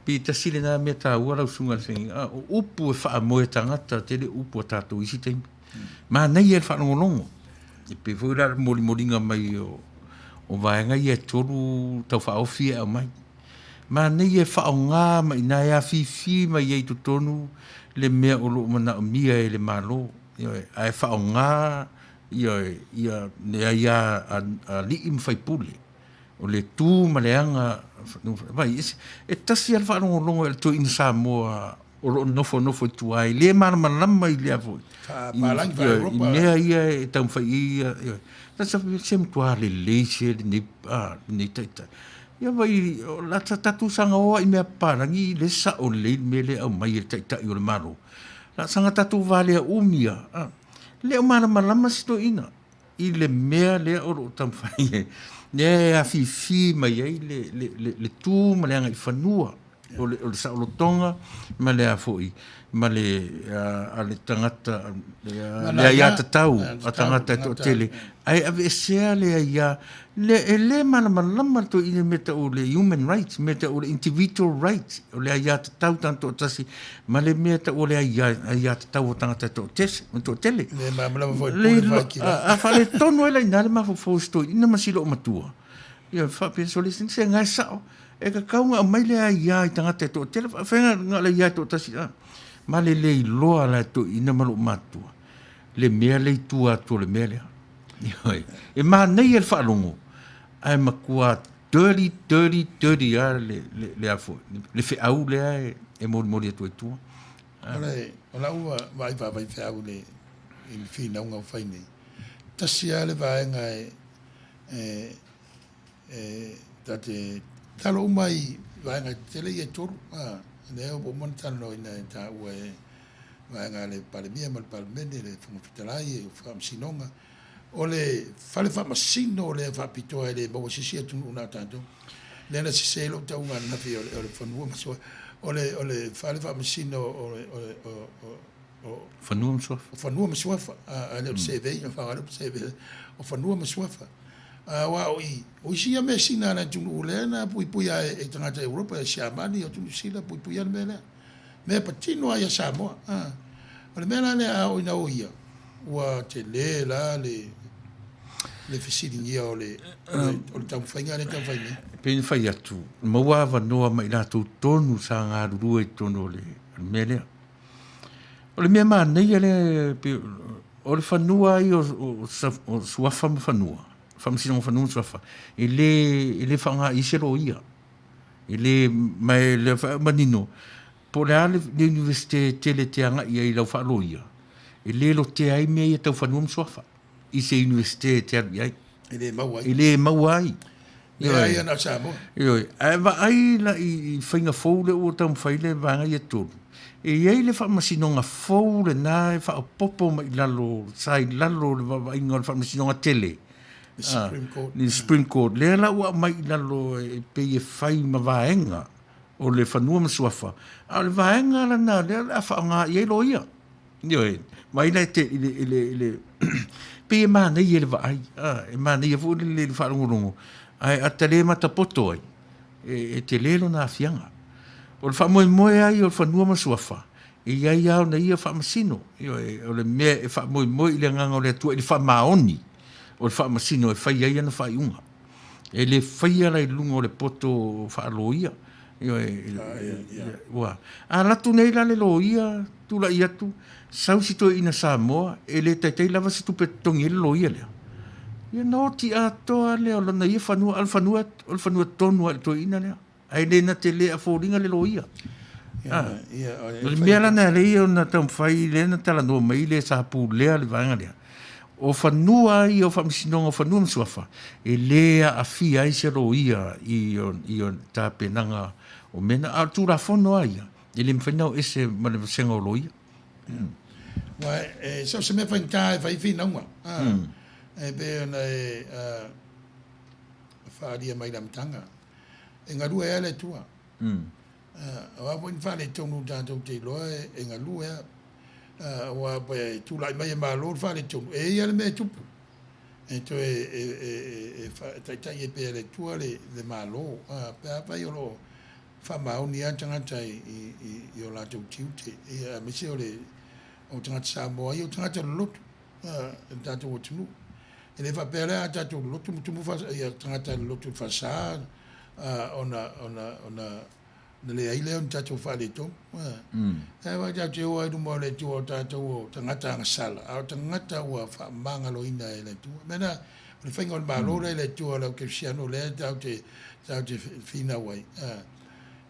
Pe tasi lena mea taua lau susuga i le Feagaiga, o upu e faamoe tagata tele upu a tatou i isi taimi. Manaia le faalogologo. E pei foi la le molimoliga mai o vaega ia e tolu taufaaofi e aumai. Manaia e faaaoga ma i ina e afifi mai ai i totonu le mea o lo o manaomia e le Malo. Ioe, ae faaaoga ia le aia a alii ma faipule. O le tu ma le aga, vaai, e tasi lava le faalogologo a le toeaina Samoa o lo o nofonofo i tua e le malamalama i lea foi i mea ia e taumafai i ia se matua lelei se lenei lenei taitai. Ia vai o la tatou saga o i mea papalagi le sao lelei le mea lea e aumai e le taitai o le Malo. La saga tatou valea umi a le o malamalama si toeaina i le mea lea o lo o taumafai e lea e afifi mai ai le tu ma le agaifanua o le saolotoga ma le a foi ma le a le tagata le aiatatau a tagata e toatele ae aveesea le aia le e le malamalama le toeaina i mea tau o le human rights mea tau o le individual rights o le aiatatau tagata toatasi ma le mea tau o le aiatatau o tagata e toatele. Le malamalama foi i le pule faikila. A faaletonu ai la i ina le mafaufau o si toeaina ma si loomatua, ia faapea sole se ga e sao, e tatau ona aumai le aia i tagata e toatele, faafefea na o le aia e toatasi a? Ma le le iloa la e toeaina ma loomatua le mea le i tua atu o le mea lea. Ioe, e manaia le faalogo, ae matua dirty, dirty, dirty lava le, le, le, a foi, le feau lea e molimoli atu ai tua. O le, o lau vaai faavaifeau i le, i le finauga ua fai nei, tasi lava le vaega e, e, e ta te talo uma i vaega tetele ia e tolu, a, lea ua uma ona talanoaina e taua e vaega a le Palemia ma le Palemene, le Fofoga Fetalai, le Faamasinoga, O le fale faamasino lea faapitoa e le maua i se isi atunuu na o tatou. Lea na sese lou tauga ananafi o le fanua ma suafa. O le, o le fale faamasino o le, o le, o, o, o Fanua ma suafa. O fanua ma suafa. A, a le o le survey, o faaaoga le upu survey. O fanua ma suafa. Aua o i, o isi ia measina a le atunuu lea na puipuia e, e tagata Europa, e Siamani, o Tunusila, puipuia le mea lea. Mea patino lava ia Samoa. O le mea la lea a oo ina o ia, ua tele la le le fesiligia o le o le taumafaiga lea e taumafai nei. E pei ona fai atu, maua avanoa ma i latou tonu sa galulue i totonu o le mea lea. O le mea manaia lea, o le fanua ia o Suafa ma Fanua, Faamasinoga o Fanua ma Suafa, e le faaaoga i se loia. E le, ma e lea foi manino, Po o le a le Iunivesite e tele e te agai ai i lau faaloia, e le lotea ai mea ia tau fanua ma suafa i se Iunivesite e te alu i ai. E le maua ai. E le maua ai. Leai ia na o Samoa. Ioe, ae vaai la i faiga fou lea ua taumafai le vaega ia e tolu, e i ai le faamasinoga fou lena e faaopoopo mai i lalo, sa i lalo o le vaavaaiga o le faamasinoga tele. Le Supreme Court. Le Supreme Court, lea la ua aumai i lalo e pei e fai ma vaega o le fanua ma suafa, a o le vaega lena lea o le a faaaoga i ai loia. Ioe, vaai la i te, i le, i le, i le, pei e manaia i le vaai, a, e manaia foi le, le faalogologo, ae a ta le matapoto ai, e, e tele lona aafiaga. O le faamoemoe lava ia o le fanua ma suafa, e i ai lava ona ia faamasino, ioe, o le mea e faamoemoe i le Agaga o le Atua i le faamaoni o le faamasino e fai ai ana faaiuga. E le faia la i luga o le poto faaloia. Ua alu atu nei la le loia, tulai atu, sau si toeaina Samoa, e le taitai lava se tupe e totogi ai le loia lea. Ia ona oti atoa lea o lona ia fanua, a o le fanua, o le fanua tonu lava i le toeaina lea. Ae le na te le foliga le loia. O le mea la lena lea ia ona taumafai lea na talanoa mai le sa pulea le vaega lea. O fanua ia o Faamasinoga o Fanua ma Suafa, e le aafia ai se loia i i tapenaga o mea na. A o le Tulafono lava ia, e le mafai ona o ese ma le vasega o loia. Aua e so o se mea faigata e fai finauga, e pei ona e faaalia mai i le amataga, e galue lava le Atua. O a foi ni faaletonu tatou te iloa e galue lava. Aua pe tulai mai e Malo le faaletonu, e i ai lava le mea e tupu, e toe e taitai ai pea e le Atua le Malo, pe afai o lo o faamaoni lava tagata i o latou tiute, aemaise o tagata Samoa ia, o tagata loloto o le tatou atunuu. E le faapea la a tatou loloto ma tumu tagata loloto i le faasa ona leai lea o ni tatou faaletonu. Ae aua tatou te o lava i luma o le Atua o tatou o tagata agasala, a o tagata ua faamagaloina e le Atua. O le mea lena, o le faiga o le Malo lea e le Atua o le aukerisiano lea tatou te finau ai,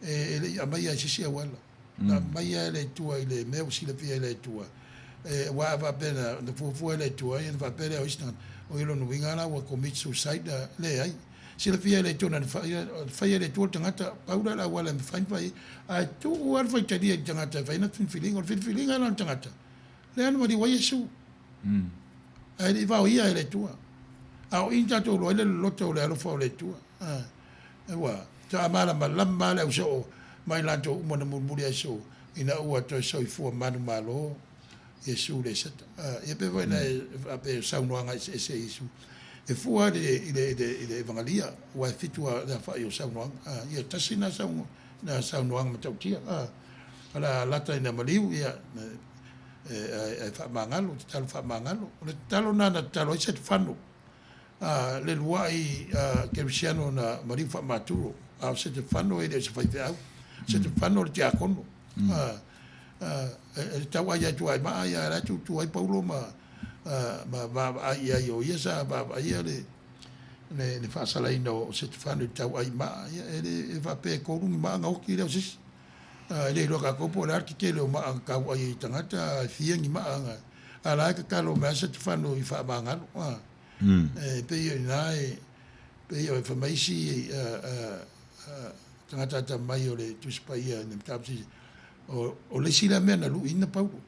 e le i aumaia i se isi auala. Na aumaia e le Atua i le mea ua silafia e le Atua. Aua a faapea na fuafua e le Atua, ia ona faapea lea o isi tagata, oi o lona uiga la ua commit suicide, leai. Silafia e le Atua na faia e le Atua le tagata, pau lea o le auala e mafai ona fai ai. Ae tuu lava le faitalia i le tagata e fai ana filifiliga. O le filifiliga la a le tagata, lea na maliu ai Iesu. Ae le i vaoia e le Atua. A o i na tatou iloa ai le loloto o le alofa o le Atua. Ua faamalamalama lava le ausoo ma i latou uma na mulimuli ai Iesu ina ua toe soifua manumalo Iesu le Eseta. Ia pei foi ona e faapea i saunoaga eseese a Iesu, e fua i le Evagalia, aua e fitu le aofai o saunoaga. Ia tasi lena saunoaga matautia. O le a lata ina maliu, ia, ae faamagalo, tatalo faamagalo. O le tatalo lena na tatalo ai Setefano le lua'i kerisiano na maliu faamaturo, a o Setefano e le o se faifeau. O Setefano o le tiakono. E tau'ai atu lava i maa ia, ae la e tutu ai Paulo ma vaavaai i ai, o ia sa vaavaaia le faasalaina o Setefano i le tau'ai i maa. Ia e le faapea e tolu ni maa ona oti lea o se isi. E le iloa e tatou po o le a le tetele o maa na tau'ai ai i tagata, ae fia ni maa na, a o la e tatalo mai lava Setefano i faamagalo. E pei o i ina e pei o fai mai isi tagata atamamai o le Tusi Paia i le mataupu sili, o le isi lea mea na luiina Paulo.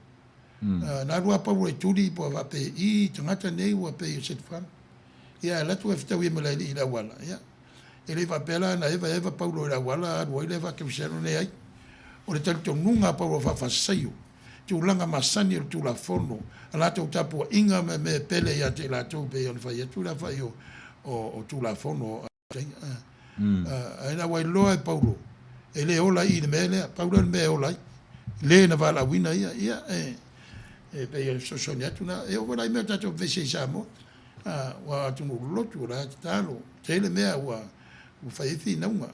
Na alu lava Paulo e tuli po o faapea i tagata nei ua pei o Setefano. Ia ae alu atu e fetaui ai ma le alii i le auala, ia e le i faapea la na evaeva Paulo i le auala alu ai lea faakerisiano, leai. O le talitonuga a Paulo faafasaio tulaga masani o le Tulafono, a latou tapuaiga ma mea e pele ia te i latou e pei ona fai atu le aofai o Tulafono a Ae ina ua iloa e Paulo, e le ola i i le mea lea, pau lea o le mea e ola ai, le na valaauina ia, ia e pei e fesoasoani atu na, e oo foi la i mea o tatou vevesi ai i Samoa, aua o atunuu lolotu, o la e tatalo, tele mea ua fai ai finauga,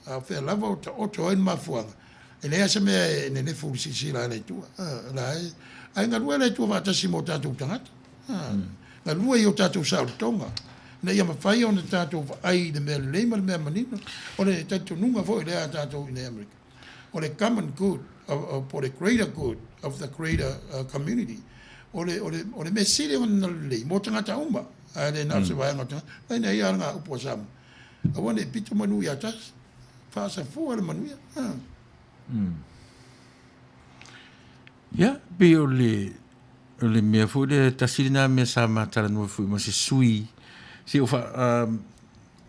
a o fea lava o taoto ai le mafuaaga, E leai lava se mea e nenefu i le silasila a le Atua. O la e, ae galue le Atua faatasi ma o tatou tagata. Galue i o tatou saolotoga, ina ia mafai ona tatou vaai i le mea lelei ma le mea manino. O le talitonuga foi lea a tatou i inei i Amerika. O le common good po o le greater good of the greater community. O le, o le, o le mea sili ona lelei mo tagata uma, ae le na o se vaega o tagata. Mai nei lava ngā upu a Samoa. Aua ne i pito manu ia tasi. Faasafua le manuia. Ia, pei o le, o le mea foi lea, tasi lena mea sa ma talanoa foi ma se sui, se o fa, um,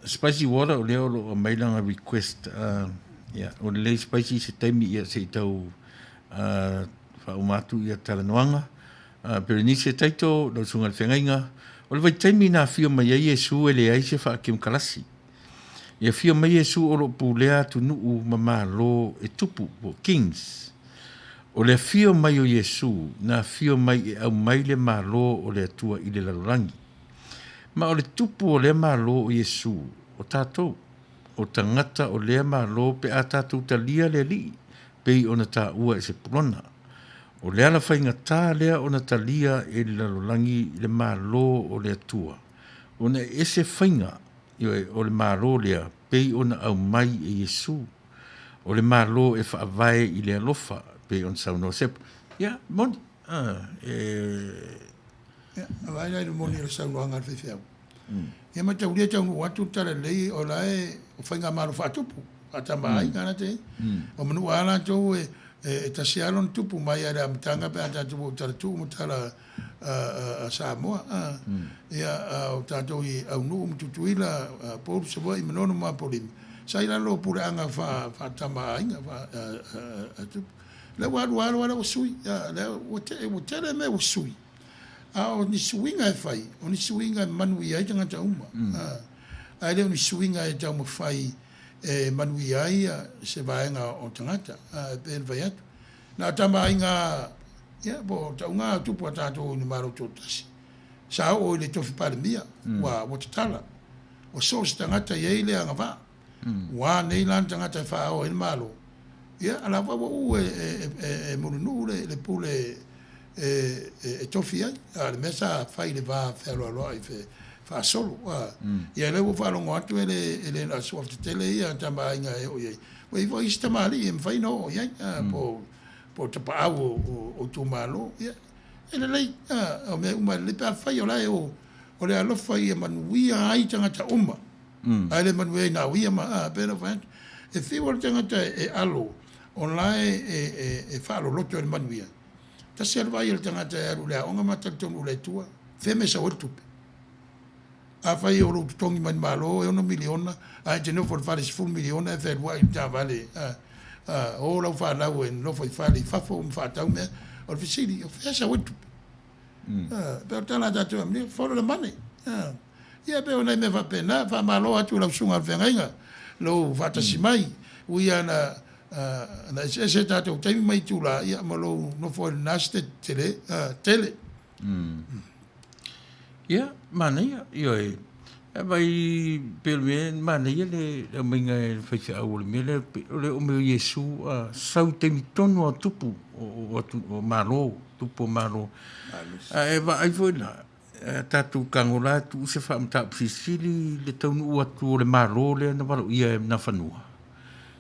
Spicy Water o lea o lo o aumai lana request, uh, ia, o lelei Spicy se taimi ia se i tau uh, faauma atu ia talanoaga. Uh, Berenice Taito, lau susuga i le feagaiga, o le vaitaimi na afio mai ai Iesu e leai se faakemukalasi. E afio mai Iesu o lo o pulea atunuu ma malo e tupu, po o kings. O le afio mai o Iesu, na afio mai e aumai le Malo o le Atua i le lalolagi. Ma o le tupu o lea Malo o Iesu, o tatou, o tagata o lea Malo pe a tatou talia le Alii, pei ona taua e Sepulona. O le ala faigata lea ona talia e le lalolagi le Malo o le Atua, ona e ese faiga, ioe, o le Malo lea pei ona aumai e Iesu. O le Malo e faavae i le alofa, pei ona saunoa Sepo. Ia, moni, a, e... Ia, vaai la i le moni o le saunoaga a le faifeau. Ia mataulia e taunuu atu le talalelei o la e o faigamalo faatupu, faatamaaiga la te. O manua lava latou e e tasi lava lona tupu mai lava i le amataga pe a tatou oo i tala tuu ma tala a Samoa. Ia, a o tatou i Aunuu ma Tutuila, Upolu, Savaii, Manono ma Apolima, sa i lalo o puleaga faatamaaiga, faatupu. Lea ua alu alu lea ua sui, lea ua tele mea ua sui. A o ni suiga e fai, o ni suiga e manuia ai tagata uma. Ae le o ni suiga e taumafai e manuia ai se vaega o tagata. E pei ona fai atu, na o tama aiga, ia, po o tauga tupu a tatou i le Malo Tutoatasi, sa oo i le tofi Palemia, ua tatala. Ua so o se tagata e i ai le agavaa. Ua a nei la le tagata e faaoa ai le Malo? Ia, a la foi ua uu e Mulinuu le pule e tofi ai, a o le mea sa fai i le va fealoaloai faasolo. Ia lea ua faalogo atu e le na o suafa tetele ia tama aiga e oo i ai. Ua i ai foi isi tamalii e mafai ona oo i ai, po o tapaau o itumalo. Ia, e lelei, o mea uma e lelei pe afai o la e o le alofa ia manuia ai tagata uma. Ae le manuia ai na o ia ma, a, pei ona fai atu, e fiu le tagata e alo o la e faaloloto i le manuia. Tasi lava le vaai a le tagata e alu i le aoga ma talitonu i le Atua, fea mea e sau ai le tupe? Afai o lou totogi mai le Malo e ono miliona, ae e te nofo i le fale 10 miliona e fealuai i le taavale, a, a, o lau fanau e nofo i fale i fafo ma faatau mea, o le fesili, o fea e sau ai le tupe? Pei o le tala a tatou e amio, follow the money. Ia pei o nai mea faapena, faamalo atu i lau susuga i le feagaiga, lou faatasi mai, ui lava na eseese tatou taimi ma itula, ia ma lou nofo ai i lena se tele. Ia, manaia, ioe. E vai pei o le mea, manaia le aumaiga e le faifeau o le mea lea, o le oo mai o Iesu a sau i taimi tonu a tupu o Malo, tupu o Malo. Ae vaai foi la, tatou tago la tuu se faamataupu silisili le taunuu atu o le Malo lea na valoia e Nafanua,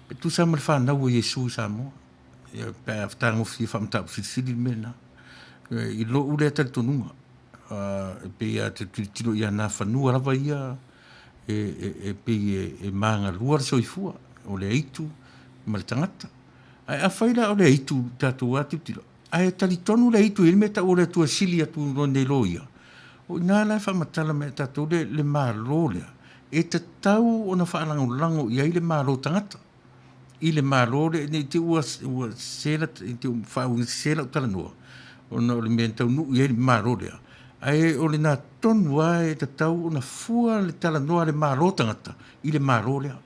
e tusa ma le fanau o Iesu i Samoa. Ia, pe a fetagofie faamataupu silisili le mea lena. I lou lea talitonuga, e pei lava te tilotilo ia Nafanua lava ia e pei e magalua le soifua, o le aitu ma le tagata. Ae afai la o le aitu tatou lava tilotilo, ae talitonu le aitu e i ai le mea e tau o le Atua e sili atu i nei loia, o i ina la e faamatala mai e tatou le Malo lea, e tatau ona faalagolago i ai le Malo tagata. I le Malo lea, ne i te i ua sese faauigasese lau talanoa, ona o le mea na taunuu i ai le Malo lea, ae o lena tonu lava e tatau ona fua le talanoa a le Malo tagata i le Malo lea.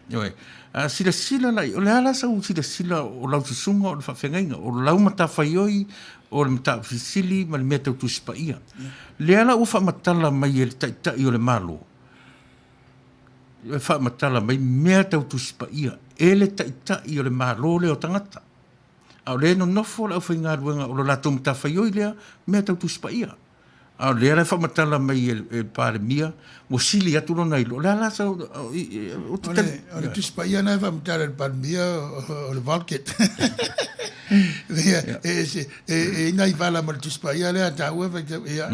Ioe. A silasila la, o le a la sau silasila o lau susuga o le faafeagaiga, o lau matafaioi o le mataupu silisili ma le mea tau Tusi Paia. Lea la ua faamatala mai e le Taitai o le Malo, e faamatala mai mea tau Tusi Paia e le Taitai o le Malo lea o tagata. A o lea e nonofo le aufaigaluega o le latou matafaioi lea, mea tau Tusi Paia. A o lea la e faamatala mai e le Palemia ua sili atu lona iloa. O le a la sau ou te tali. O le Tusi Paia lena e faamatala e le Palemia o le Vulgate. E ese, e i ai nai vala ma le Tusi Paia lea a taua e faitau, ia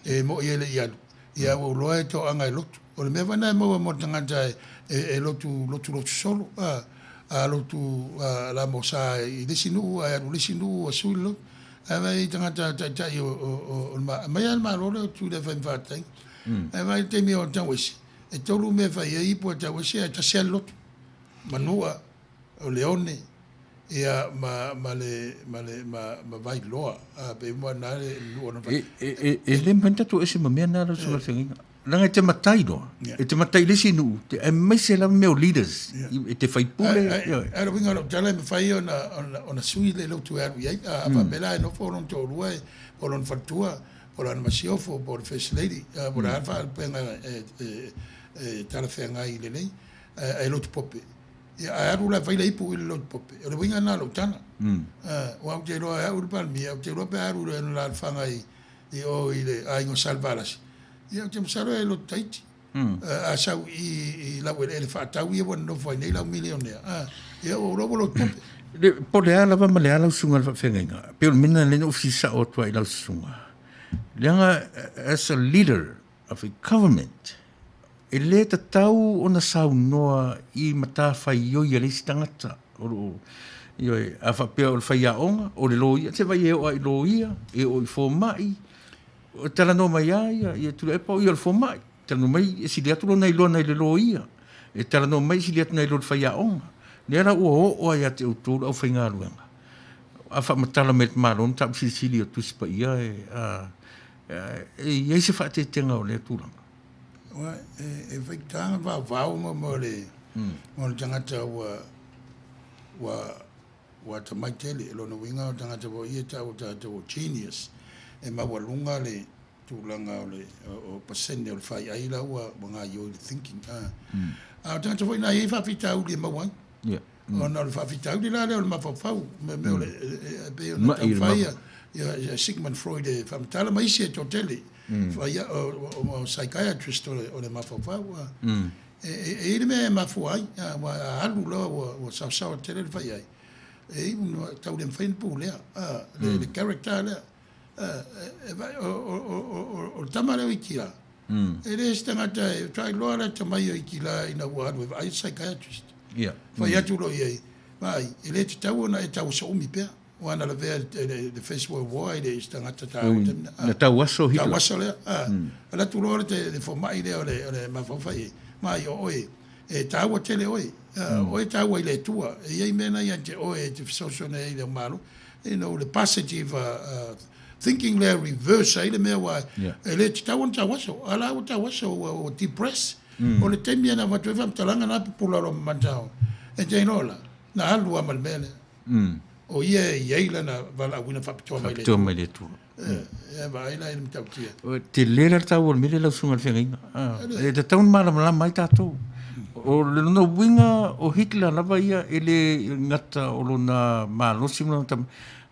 e moi e le i alu, ia ua ou iloa e toaga e lotu. O le mea foi lena e maua mo le tagata e lotu lotu solo, a lotu lamosa i le isi nuu ae alu i le isi nuu ua sui le lotu. Ae vaai i tagata taitai o le Malo, aumai lava le Malo lea o Tutuila e fai ma faataiga. Ae vaai i le taimi o Tauese, e tolu mea e fai ai ipu a Tauese ae tasi lava le lotu. Manua, o Leone, ia ma, ma le, ma le, ma, ma Vailoa, a, pei uma na le nuu o lona E, e, e le mafai ona tatou ese ma mea na lau susuga i le feagaiga. Leaga e te matai loa, e te matai i le isi nuu, aemaise lava mea o leaders, e te faipule. Ae o le uiga o lau tala, e mafai ona sui le lotu e alu i ai. A faapea la e nofo lona toalua, po o lona faletua, po o lana masiofo, po o le first lady, po o le a le faalupega e talafeagai lelei, ae lotu pope. Ia, ae alu la e fai le ipu i le lotu pope. O le uiga lena o lau tala. Aua ou te iloa e au le Palemia, ou te iloa pe a alu i lona alaalafaga i o i le aiga o Salevalasi, ia ou te masalo e lotu Tahiti. A sau i i laueleele faatau ia ua nonofo ai nei lau milionea, ia ua ou iloa ua lotu pope. Po o le a lava ma le a lau susuga i le faafeagaiga, pei o le mea lena lea na ou fesili sao atu ai i lau susuga, leaga as a leader of a government, e le tatau ona saunoa i matafaioi a le isi tagata. O lo o, ioe, a faapea o le faiaoga, o le loia, se vaai e oo lava i loia, e oo i fomai, e talanoa mai lava ia, ia Tuilaepa o ia o le fomai, talanoa mai e sili atu lona iloa nai le loia, e talanoa mai e sili atu nai lo le faiaoga. Lea la ua oo lava ia te outou le aufaigaluega, a faamatala mai e le Malo mataupu silisili o Tusi Paia e, a, e i ai se faaeteetega o lea tulaga. Ua, e, e faigata ona vaovao mo, mo le, mo le tagata ua, ua, ua atamai tele. O lona uiga o tagata foi ia e tau o tatou o genius, e maualuga le tulaga o le o, o pasene o le faiai la ua, ua gaoioi le thinking. A, a o tagata foi na e i ai faafitauli e maua ai. Yeah. Ona o le faafitauli la lea o le mafaufau, mea mea o le, e pei ona taumafai ia, ia, ia Sigmund Freud e faamatala ma isi e toatele. Fai, o, o, o psychiatrist o le, o le mafaufau. E, e, e i ai le mea e mafua ai, aua a alu loa ua, ua saosaoa tele le fai ai, e iu ina tau le mafai ona pulea, le, le character lea. E, e, o, o, o, o, o le tama lea o Ikila, e le se tagata e faatoa iloa le atamai o Ikila ina ua alu e vaai le psychiatrist. Yeah. Fai atu loa i ai, vaai, e le tatau ona e tauaso umi pea. Aua na lavea i le First World War i le isi tagata taua taimi na. Na tauaso Hitler. Tauaso lea. Alu atu loa le fomai lea o le mafaufau i ai, mai o oe, e taua tele oe. O oe e taua i le Atua. E i ai mea na ia te oe e te fesoasoani ai i le Malo. You know, le positive thinking lea reverse ai le mea aua e le tatau ona tauaso. A la ua tauaso ua depress. O le taimi na avatu ai faamatalaga na pupula loa ma Manzao. E te iloa la, na alu lava ma le mea lea. O ia e i ai lana valaauina faapitoa mai le Atua. Faapitoa mai le Atua. E vaai la i le matautia. E tele la le taua o le mea lea lau susuga i le feagaiga. E tatau ona malamalama ai tatou. O lona uiga o Hitler lava ia e le gata o lona malosi ma lona tama,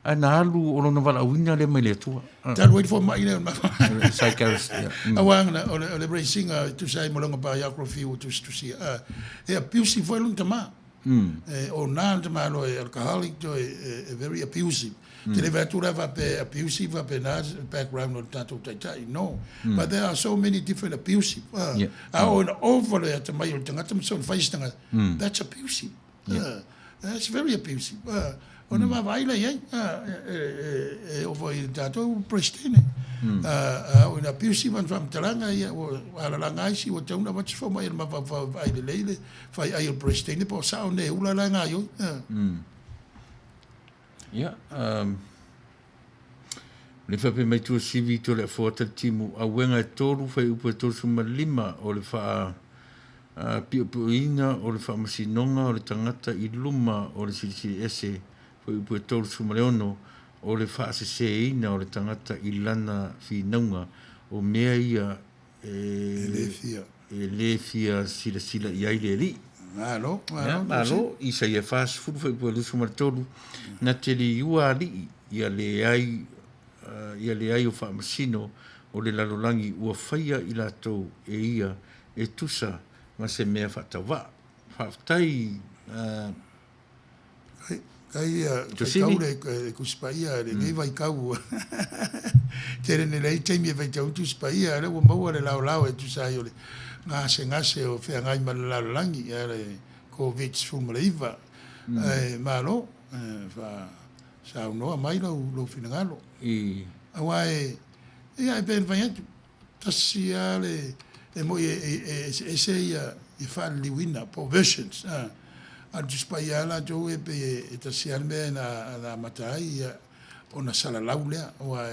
ae na alu o lona valaauina lea mai le Atua. Talu ai le fomai lea o le mafaufau. Psychiatrist, yeah. Aua o le racing e tusa ai ma lona biography ua tusitusia. E abusive foi lona tama. E ona le tamaloa e alcoholic toe e very abusive. Te le vaai atu la faapea e abusive faapena background o le tatou taitai. No. But there are so many different abusive. A oo ina over le atamai o le tagata ma soona fai se tagata, that's abusive. That's very abusive. Ona vaavaai la i ai, e oo foi i le tatou Peresetene. A oo ina abusive ana faamatalaga, ia ua alalaga isi ua tatau ona avatu se fomai a le mafaufau e vaai lelei le fai ai o le Peresetene po o sao nei ula la e gaoioi. Ia, le faapea mai Tuasivi Toleafoa Talitimu, auega e 3, fuaiupu e 35 o le faa piopioina o le faamasinoga o le tagata i luma o le Silisili Ese, fuaiupu e 36 o le faaseseina o le tagata i lana finauga, o mea ia e le fia silasila i ai le Alii. Malo, malo. Malo, Isaia 40, fuaiupu e 23, na te liua alii ia leai, ia leai o faamasino. o le lalolagi ua faia i latou e ia e tusa ma se mea faatauvaa. Faafetai Kai ia faitau le Tusi Paia i lenei vaitau. Tele nei leai taimi e faitau ai Tusi Paia, a o lea ua maua le laolao e tusa ai o le gasegase o feagai ma le lalolagi, ia le Covid-19. Ae malo, faasaunoa mai lou finagalo. Aua e, ia e pei ona fai atu, Tasi lava le, e moi e eseese ia faaliliuina po o versions a o le Tusi Paia lava latou e pei e tasi lava le mea na amata ai ia ona salalau lea aua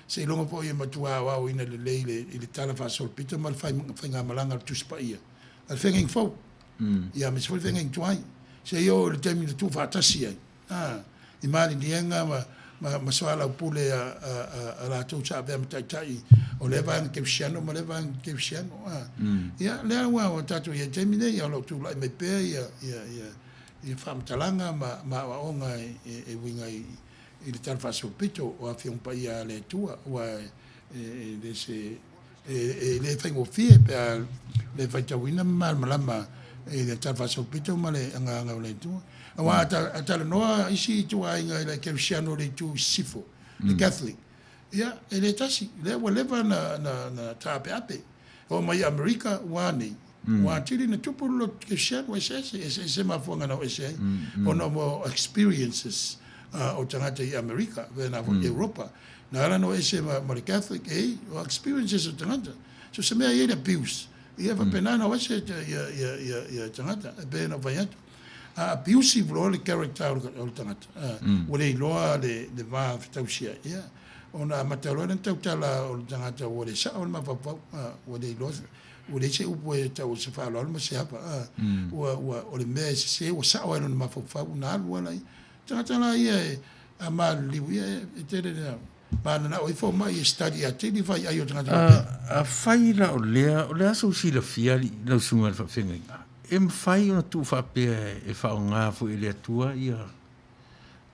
seiloga foi e matua aoaoina lelei i le Tala Faasolopito ma le faigamalaga o le Tusi Paia a le Feagaiga Fou ia aemaise foi le Feagaiga Tuai seia oo i le taimi na tuufaatasi ai. A, i maliliega ma, ma, ma soalaupule a, a, a, a latou sa avea ma taitai o lea vaega kerisiano ma lea vaega kerisiano. A, mm. Ia, lea ua, ua tatou i ai taimi nei, o lo o tulai mai pea ia, ia, ia, ia faamatalaga ma, ma aoaoga e, e, e uiga i, i le Tala Faasolopito o Afioga Paia a le Atua, ua e, e, e le se E le faigofie pe a le faitauina ma malamalama i le Tala Faasolopito ma le Agaga o le Atua. Aua a talanoa isi ituaiga i le Kerisiano i le itu i sisifo, le Catholic, ia, e le tasi, lea ua leva na taapeape. Oo mai i Amerika, ua a nei? Ua atili na tupu le lotu Kerisiano eseese, eseese mafuaaga na oo ese ai, ona o experiences o tagata i Amerika, faapena foi i Europa. Na ala na o ese ma le Catholic, ei, o experiences o tagata. So se mea e i ai le abuse, ia faapena na o ese ia tagata, e pei ona ou fai atu. A abusive loa le character o le tagata, ua le iloa le va fetausia, ia, ona amata loa lea ona tautala o le tagata ua le sao le mafaufau, ua le iloa, ua leai se upu e tau o se faaaloalo ma se ava, ua, ua, o le mea e sese ua sao lava i lona mafaufau, ona alu lava lea. Tagata la ia e a maliliu ia e tele le mananao ai fomai e study atili fai ai o tagata faapea. Afai la o lea, o le a sou silafia alii lau susuga i le faafeagaiga, e mafai ona tuu faapea e faaaoga foi e le Atua ia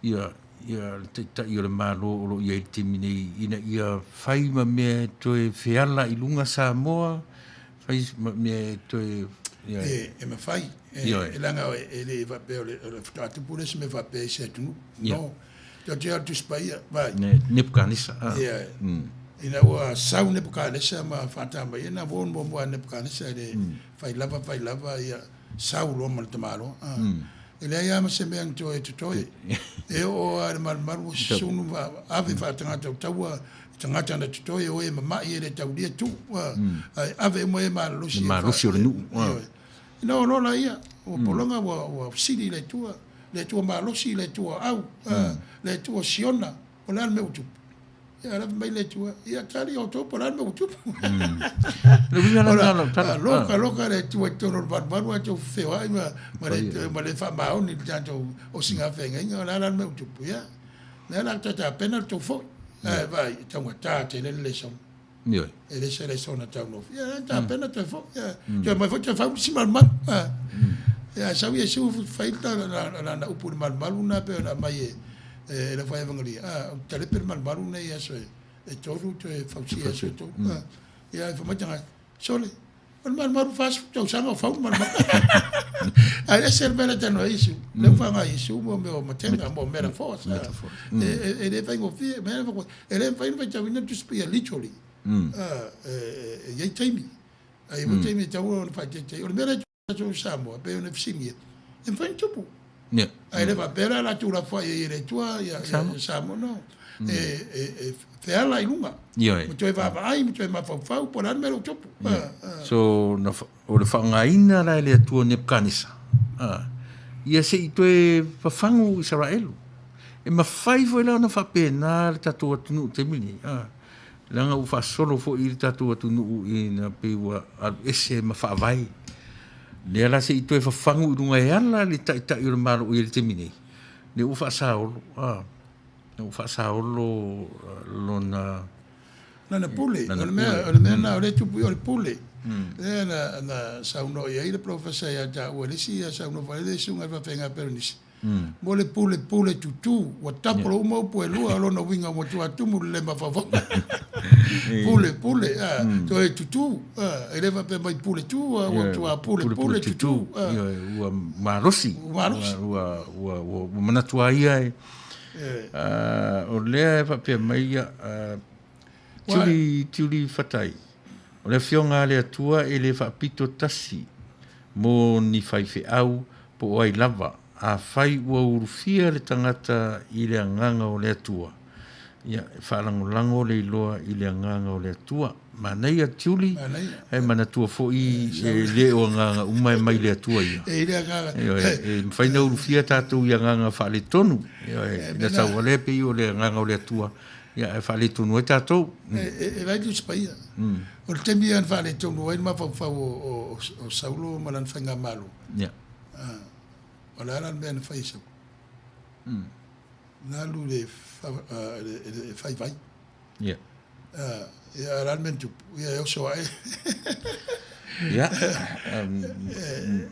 ia ia le Taitai o le Malo o lo o i ai i le taimi nei ina ia fai ma mea e toe feala i luga Samoa, fai ma mea e toe E, e mafai. E, e leaga e le faapea o le, o le faatoa tupu le isi mea faapea i se atunuu. No. Tau te au Tusi Paia, vai. Nebukanesa. Ah. Ia. Ina ua sau Nebukanesa ma faatā mai, na warn muamua a Nebukanesa i le fai lava, fai lava, ia sau loa ma le tamaloa. Ah. E leai lava ma se mea na toe totoe. E oo lava i le malumalu ua susunu ma ave faatagata o taua i tagata na totoe o e mama'i e le taulia tuu, ae ave uma e malolosi. Le malosi o le nuu. Ioe. Ina ua lola ia, ua pologa ua ua sili i le Atua, le Atua malosi, le Atua au, le Atua Siona, o le a le mea ua tupu? Ia lava mai le Atua, ia tali outou po o le a le mea ua tupu. Le uiga la lena o lau tala. Loka loka le Atua i totonu o le valuvalu ae tou feoai ma ma le ma le faamaoni i le tatou osiga feagaiga, o le a la le mea ua tupu? Ia, lea la toe tapena le tou foi. Ae vaai, e taugata tele le lesona. Ioe. E le se lesona taugofie. Ia, tapena toe foi. Ia, toe mai foi toe fau isi malumalu. Ia, sau Iesu fai lana upu i le malumalu lena pei ona aumai e e le fai evangelia. Ah, ou te talepe le malumalu nei i aso e tolu toe fausia i aso e tolu. Ia, fai mai tagata, sole, O le malumalu 40 tausaga o fau le malumalu. Ae ese le mea lea e talanoa ai Iesu. Lea ua faaaoga e Iesu mo mea o matega, mo metaphors. E le faigofie, e le mafai ona faitauina le Tusi Paia literally. E i ai taimi. Ae i ai foi taimi e tatau ona faaeteete ai. O le mea lea tatou i Samoa, pei ona fesiligia, e mafai ona tupu. Yeah. Ae le faapea la la tuulafoai ai e le Atua ia, ia Samoa, no. Mm. E, e, e feala i luga. Yeah. Ma toe vaavaai, ma toe mafaufau, po o le a le mea o lo o tupu. Yeah. So, na, o le faaaogaina la e le Atua o Nebukanesa, ia se i toe fafagu Isaraelu. E mafai foi la ona faapena le tatou atunuu i le taimi lenei. Leaga ua faasolo foi le tatou atunuu ina pei ua alu ese ma faavae. Lea la se i toe fafagu i luga e ala le Taitai o le Malo o i ai i le taimi nei, lea ua faasaolo, a, lea ua faasaolo lona Lana pule. O le mea, o le mea lena o lea e tupu i o le pule. Lea na, na saunoa i ai le polofesa ia taua i le isi saunoa foi le susuga i le faafeagaiga Peronisi. Mo le pule pule tutū, ua tapolo uma upu e lua, o lona uiga ua matua tumu le le mafaufau. Pule, pule, toe tutū, e le faapea mai pule tū, a ua matua pule, pule, tutū. Ioe, ua malosi. Ua malosi. Ua manatu lava ia e, o lea e faapea mai ia, Tiuli, Tiuli Fatai, o le Afioga a le Atua e le faapito tasi mo ni faifeau po o ai lava, afai ua ulufia le tagata i le Agaga o le Atua, ia, e faalagolago le iloa i le Agaga o le Atua. Manaia Tiuli, e manatua foi e le o agaga uma e mai le Atua ia. E le agaga. Ioe, e mafai ona ulufia tatou i agaga faaletonu. Ioe, ina sau lea pei o le Agaga o le Atua, ia ae faaletonu ai tatou. E lai Tusi Paia. O le taimi ia na faaletonu ai le mafaufau o Saulo ma lana faigamalo. Ia. O le a la le mea na fai e Saulo? Na alu i le fai vai. Ia. Ia, a o le a le mea na tupu? Ia, e oso ae. Ia,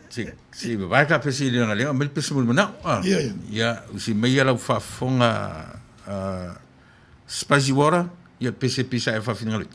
se se i vavae ka pese i le galega, aumai le pese mo le manao. Ia, ia. Ia, usi mai ia lau faafofoga Spicy water, ia pese pisa e faafinagalo.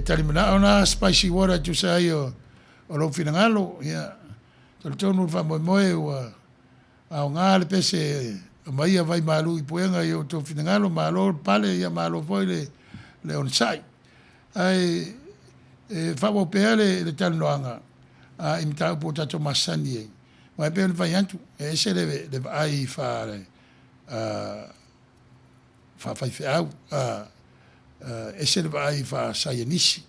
talimanao lena spicy water e tusa ai o lou finagalo. Ia, talitonu le faamoemoe ua aoga le pese e aumai ia vai malu i puega i o outou finagalo, malo le pale, ia malo foi le le onosai. Ae e faaauau pea le le talanoaga a i mataupu ua tatou masani ai. Aua e pei ona fai atu, e ese le le vaai fa faafaifeau, ese le vaai faasaienisi,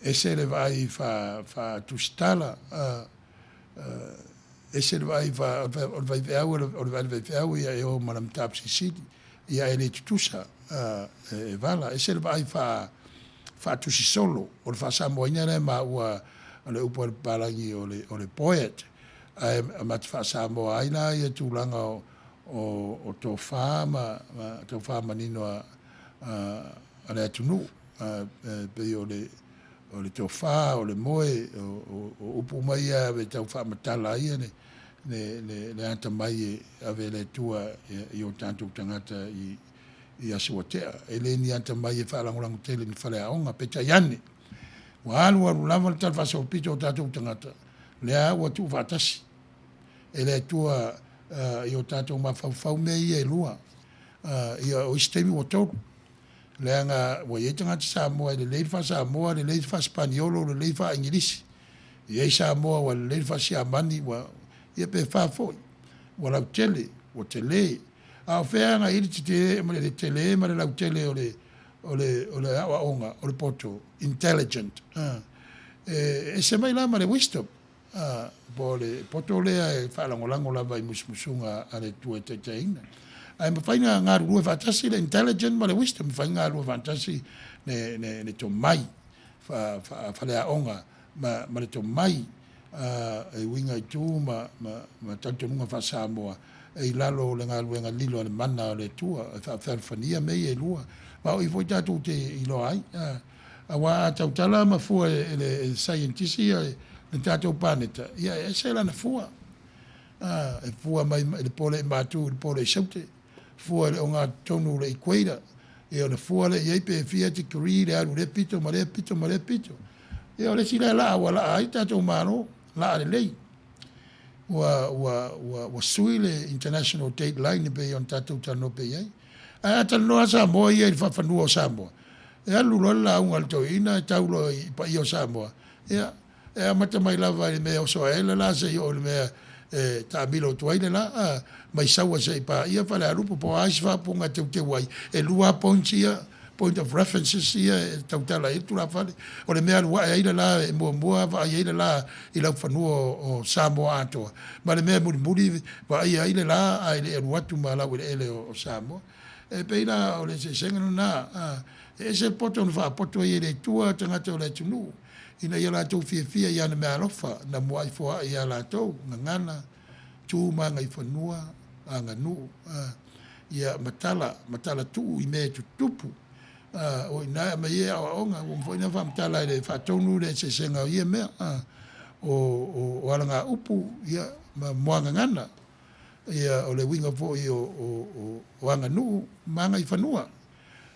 ese le vaai faatusitala, ese le vaai o le faifeau, o le vaai a le faifeau e o ma le mataupu silisili, ia e le tutusa e vala. Ese le vaai faatusisolo, o le faasamoaina lea e maua o le upu a le papalagi o le poet, ae matou faasamoa ai la ia tulaga o tofa ma tofa manino a le atunuu, e pei o le tofa, o le moe, o upu uma ia e tau faamatala ai le atamai e ave e le Atua i o tatou tagata i aso ua tea. E le ni atamai e faalagolago tele i ni faleaoga, peitai ane, ua alualu lava le talafaasolopito o tatou tagata, lea ua tuufaatasi e le Atua i o tatou mafaufau mea ia e lua. Ia, o isi taimi ua tolu, leaga ua i ai tagata Samoa e lelei le faa-Samoa, lelei le faa-Sipaniolo, lelei le faa-Igilisi. E i ai Samoa ua lelei le faa-Siamani, ua, ia pe fa foi. Ua lautele, ua tele. A o fea e agai i ai le tele ma le tele ma le lautele o le, o le, o le aoaoga, o le poto, intelligent. E ese mai la ma le wisdom. A, po o le poto lea e faalagolago lava i musumusuga a le Atua e taitaiina. Ae mafai ona galulue faatasi le intelligent ma le wisdom, mafai ona galulue faatasi le, le, le tomai fa, fa, faleaoga ma, ma le tomai e uiga i tu ma, ma, ma talitonuga faa-Samoa e i lalo o le galuega lilo a le mana o le Atua e faafealofania mea ia e lua. Ma o i foi tatou te iloa ai. Aua a tautala ma fua e le saienitisi le tatou paneta, ia e ese lana fua. E fua mai i le pole i Matu i le pole i Saute, fua i le ogatotonu o le equator, ia ona fua lea i ai pe fia tikeri le alu i lea pito ma lea pito ma lea pito. Ia o le isi lea laa ua laa ai le tatou Malo, laa lelei. Ua, ua, ua, ua sui le international date line e pei ona tatou talanoa pea i ai. Ae a talanoa Samoa ia i le faafanua o Samoa, e alu loa le lauga a le toeaina e tau loa i paia o Samoa, ia, e amata mai lava i le mea e oso ae ai le la seia oo i le mea e taamilo atu ai le la, a, mai Saua seia paia Falealupo po o a isi faaupuga e teuteu ai, e lua lava points ia, point of references ia e tautala i ai le tulafale. O le mea e alu ae ai le la e muamua vaai ai le la i laufanua o Samoa atoa, ma le mea e mulimuli vaaia ai le la ae le i alu atu ma laueleele o Samoa. E pei la o le eseesega lena, e ese le poto na faapoto ai e le Atua tagata o le atunuu, ina ia latou fiafia i ana meaalofa na muai foai iā latou, gagana, tu ma agaifanua, aganuu, ia ma tala, ma tala tuu i mea e tutupu. O i ina e aumai ai aoaoga, ua uma foi ona faamatala e le faatonu le eseesega o ia mea, o alagaupu, ia, ma muagagana. Ia, o le uiga foi o aganuu ma agaifanua.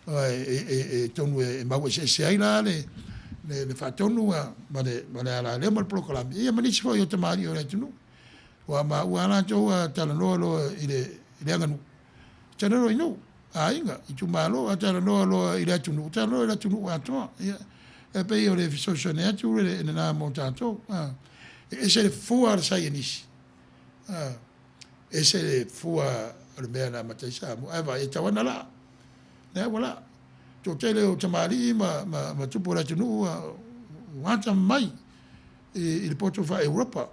Atonu e mau eseese ai la le faatonu ma le alaleo ma le polokalame, ia ma nisi foi o tamalii o le atunuu. Aua o maua lava latou a talanoa loa i le aganuu, talanoa i nuu, aiga, itumalo, a talanoa loa i le atunuu, talanoa i le atunuu atoa. Ia, e pei o le fesoasoani atu lena mo tatou. E ese le fua a le saienisi, ese le fua o le mea na amata ai Samoa. Ae vaai, e tatau lava ona laa. Lea ua laa. Toatele o tamalii ma, ma, ma tupu o le atunuu ua atamamai i le poto faa-Europa,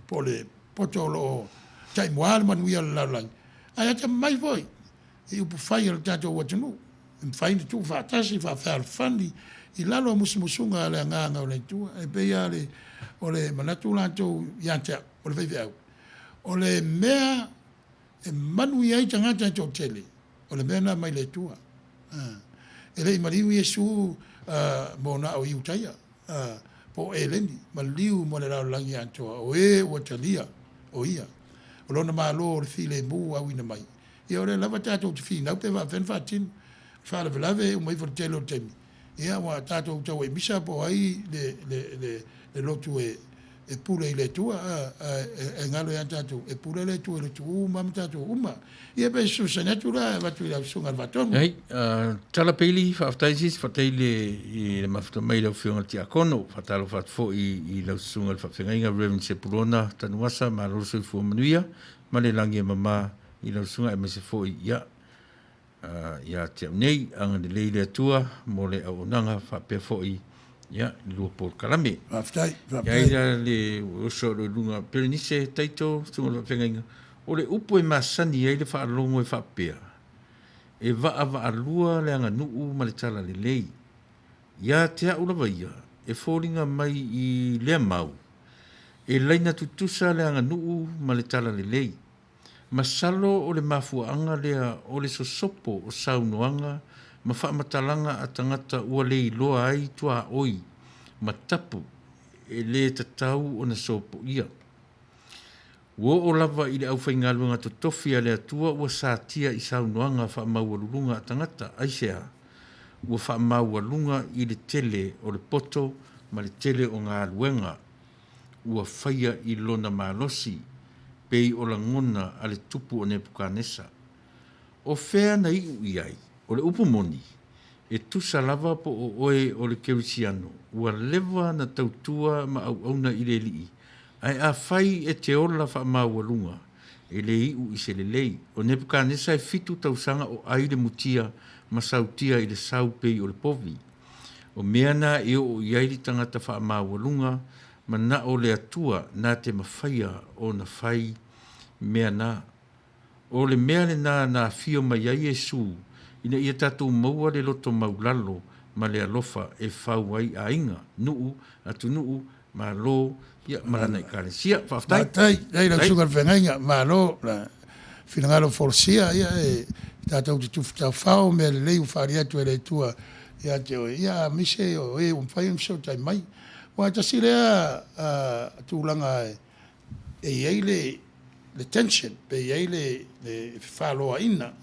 po o le poto o lo o taimua le manuia o le lalolagi, ae atamamai foi i upufai a le tatou atunuu, e mafai ona tuufaatasi, faafealofani i lalo o musumusuga a le Agaga o le Atua. E pei lava o le manatu latou ia te au, o le faifeau, o le mea e manuia ai tagata e toatele, o le mea lena mai le Atua. E le i maliu Iesu mo na o Iutaia po o Eleni, maliu mo le lalolagi atoa, o e ua talia o ia. O lona Malo o le filemu ua auina mai. Ia o lea lava tatou te finau pe faapefea ona faatino. faalavelave e uma ifo le tele o le taimi, ia ua tatou tau ai misa po o ai le, le, le, le lotu e, e pule i le Atua, a, a, e, e galo ia tatou, e pule le Atua i lotu uma ma tatou uma. Ia pe fesoasoani atu la, avatu i lau susuga i le Faatonu. Ei, Tala Peili, faafetai sis, faafetai i le, i le mafuta mai i lau Afioga i le Tiakono. Faatalofa atu foi i lau susuga i le Faafeagaiga Reverend Sepulona Tanuasa, malo le soifua manuia ma le lagi e mama i lau susuga aemaise foi ia ia te au nei, agalelei le Atua mo le auaunaga faapea foi ia i lua polokalame. Faafetai, faafetai. Ia i le uso o lo i luga Perenise Taito, susuga i le Faafeagaiga, o le upu e masani ai le faalogo e faapea, e vaavaalua le aganuu ma le talalelei. Ia te au lava ia, e foliga mai i lea mau, e laina tutusa le aganuu ma le talalelei. Masalo o le mafuaaga lea o le sosopo o saunoaga ma faamatalaga a tagata ua le iloa ai tuaoi ma tapu e le tatau ona sopoia. Ua oo lava i le aufaigaluega totofi a le Atua ua satia i saunoaga faamaualuluga a tagata, aisea? Ua faamaualuga i le tele o le poto ma le tele o galuega ua faia i lona malosi, pei o lagona a le tupu o Nepukanesa. O fea na iu i ai? O le upu moni, e tusa lava po o oe o le Kerisiano, ua leva na tautua ma auauna i le Alii, ae afai e te ola faamaualuga, e le iu i se lelei. O Nepukanesa e fitu tausaga o ai le mutia ma sautia i le sau pei o le povi. O mea na e oo i ai le tagata faamaualuga, manao le Atua na te mafaia ona fai mea na. O le mea lena na afio mai ai Iesu ina ia tatou maua le loto maulalo ma le alofa e fau ai aiga, nuu, atunuu, Malo, ia, ma lana Ekalesia. Faafetai. Faafetai, leai lau Susuga i le Feagaiga, malo le finagalo folasia, ia e tatou te tufataufao mea lelei ua faaalia atu e le Atua ia te oe, ia aemaise o e ua mafai ona fesootai mai. Aua e tasi lea tulaga e i ai le le tension, pe i ai le le fefaloaiga.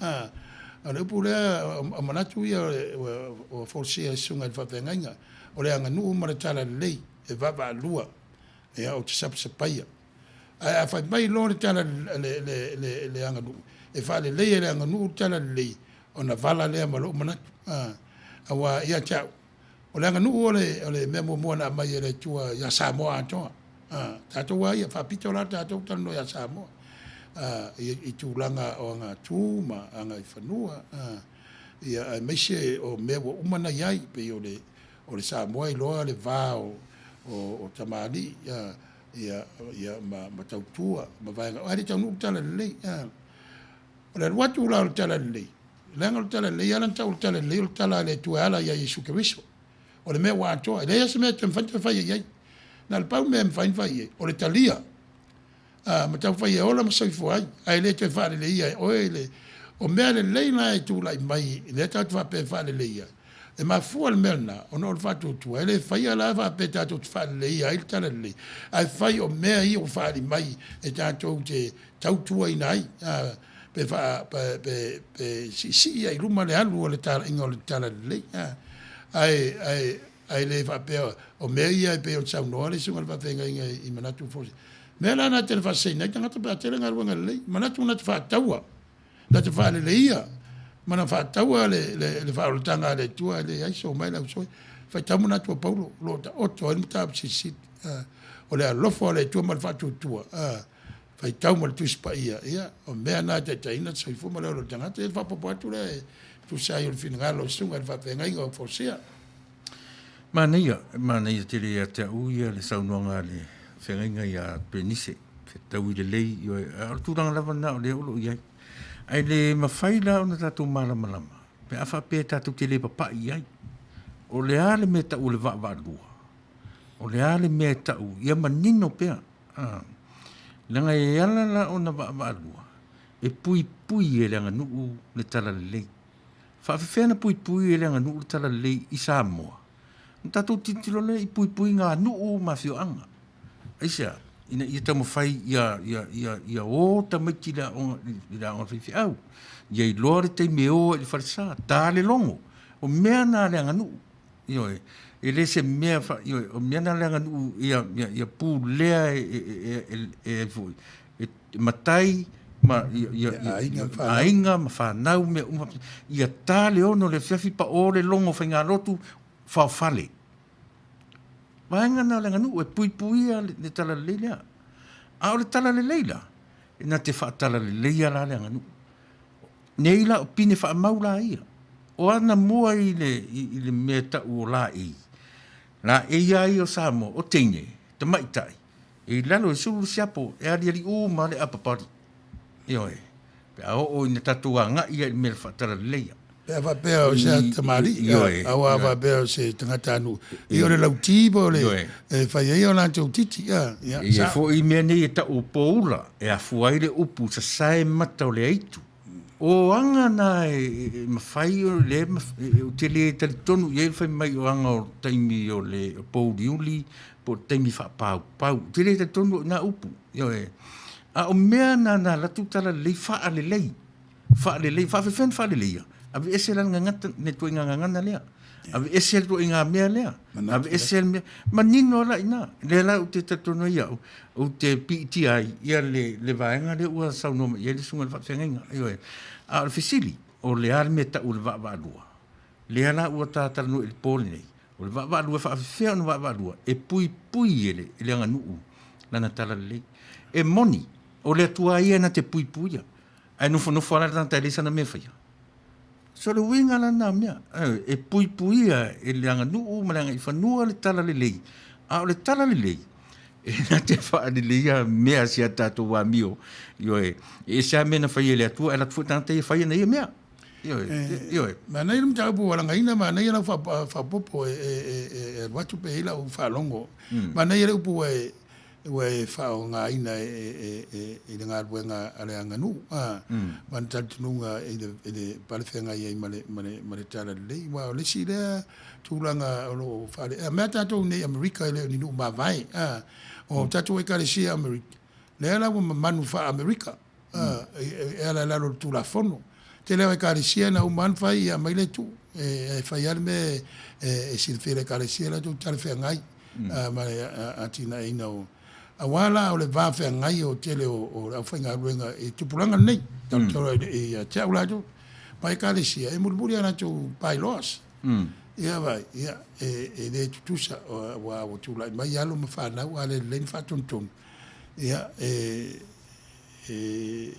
O le upu lea, o manatu ia ua folasia e le Susuga i le Faafeagaiga, o le aganuu ma le talalelei e vaavaalua, ia, ou te sapasapaia. Ae a fai mai loa le tala le, le, le, le aganuu, e faaleleia e le aganuu le talalelei, ona vala lea ma lou manatu. Aua ia te au, o le aganuu o le, o le mea muamua na aumai e le Atua ia Samoa atoa. Tatou lava ia, faapito la tatou talanoa ia Samoa i, i tulaga o agatū ma agaifanua, ia, aemaise o mea ua uma ona i ai, pei o le, o le Samoa e iloa le va o, o, o tamalii ia, ia, ia ma, ma tautua ma vaega, ae le i taunuu le talalelei. O le alu atu la o le talalelei, leaga o le talalelei e ala ona tau o le talalelei o le tala a le Atua e ala ia Iesu Keriso. O le mea ua atoa, e leai lava se mea e toe mafai ona toe faia i ai. Na o le pau mea e mafai ona fai i ai, o le talia ma taumafai e ola ma soifua ai, ae le toe faaleleia e oe le. O mea lelei na e tulai mai, lea tatou te faapea e faaleleia, e mafua le mea lena ona o le faatuatua. E le faia la faapea tatou te faaleleia ai le talalelei, ae fai o mea ia ua faaali mai e tatou te tautuaina ai, pe faa, pe, pe, pe siisii ai i luma le alu o le talaiga o le talalelei. Ae, ae, ae le faapea o mea ia e pei ona saunoa le susuga i le faafeagaiga i manatu folasia. Mea la na te le faaseseina ai tagata pe a tele galuega lelei. Manatu na te faataua, na te faaleleia ma na faataua le, le, le faaolataga a le Atua e leai so mai le ausoe. Faitau manatu o Paulo, o lo o taoto ai le mataupu silisili. O le alofa o le Atua ma le faatuatua. Faitau ma le Tusi Paia, ia, o mea na e taitaiina le soifua ma le ola o le tagata. Ia, le faaopoopo atu lea e tusa ai o le finagalo o le susuga i le faafeagaiga o Folasia. Manaia, manaia tele ia te au ia le saunoaga a le feagaiga ia Penise, fetaui lelei, ioe, a o le tulaga lava lena o lea o lo o i ai. Ae le mafai la ona tatou malamalama pe a faapea tatou te le papai i ai. O le a le mea e tau o le vaavaalua? O le a le mea e tau ia manino pea? A, leaga e ala la ona vaavaalua, e puipui e le aganuu le talalelei. Faafefea na puipui e le aganuu le talalelei i Samoa? Na tatou tilotilo lea i puipuiga a nuu ma afioaga. Aisea? ina ia taumafai ia, ia, ia, ia o tamaiti i le aoga, i le aoga a le faifeau. Ia iloa le taimi e o ai i le falesa, ta le logo. O mea na a le aganuu. Ioe. E le se mea fa, ioe, o mea na a le aganuu ia, ia, ia pulea e, e, e, e, e, e foi, e matai ma ia, ia, ia, aiga, ia, aiga ma fanau mea uma. Ia ta le ono le afiafi pa o le logo faigalotu faofale. Vaega na o le aganuu e puipuia le talalelei lea. A o le talalelei la, e na te faatalaleia la le aganuu. Nei la o pine faamau la ia. O ana mua i le, i, le mea tau o laei. Laei a ia o Samoa, o teine, tamaitai, e i lalo e sulu le siapo, e aliali uma le apapali. Ioe. Pe a oo ina tatou agai ia i le mea faatalaleia. Pe a faapea o se tamalii, aua a faapea o se tagatanuu, ia o le lauti po o le e fai ai o latou titi. Ia, ia foi mea nei e tau o poula, e afua ai le upu sasae mata o le aitu. O aga na e mafai o le ou te le talitonu i ai le fai mai o aga o taimi o le pouliuli po o le taimi faapaupau. Ou te le talitonu i na upu. Ioe. A o mea na na alu atu talalelei faalelei. Faalelei, faafefea ona faaleleia? Aveese la le gagata, le ituaiga gagana lea. Aveese le ituaiga mea lea. Aveese le mea. Manino la i ina. Lea la ou te talitonu ai au, ou te piitia ai ia le, le vaega lea ua saunoa mai i ai le susuga i le faafeagaiga. Ioe. A o le fesili, o le a le mea tau o le vaavaalua? Lea la ua ta talanoa i le po lenei, o le vaavaalua e faafefea ona vaavaalua? E puipui e le, e le aganuu lana talalelei. E moni, o le Atua ia na te puipuia. Ae nofonofo lava le tagata e leai sana mea e faia. So le uiga la lena mea, e puipuia e le aganuu ma le agaifanua le talalelei, a o le talalelei, e na te faaleleia mea si a tatou amio. Ioe, e ese lava mea na faia e le Atua, ae alu atu foi le tagata ia fai ana ia mea. Ioe, ioe. Manaia le mataupu ua lagaina, manaia lau faaopoopo e alu atu pe i ai lau faalogo. Manaia le upu ua e ua e faaaogaina i le galuega a le aganuu, ma le talitonuga i le palefeagai ai ma le talalelei. Aua o le isi lea tulaga o lo o faale... mea tatou nei i Amerika e le o ni nuu mavae. O tatou Ekalesia Amerika, lea la ua mamanu faa-Amerika e ala i lalo o le Tulafono. Tele o Ekalesia na uma lava ona fai, ia aumai lea tuu. E fai lava le mea e silafia e le Ekalesia latou talafeagai ma le atinaeina o... Aua la o le va feagai o le tele o le aufaigaluega i tupulaga nei, tautala ia te au latou, ma Ekalesia e mulimuli a latou by-laws. Ia vaai, ia, e le tutusa, aua ua tulai mai alo ma fanau a le lelei ona faatonutonu, ia, e E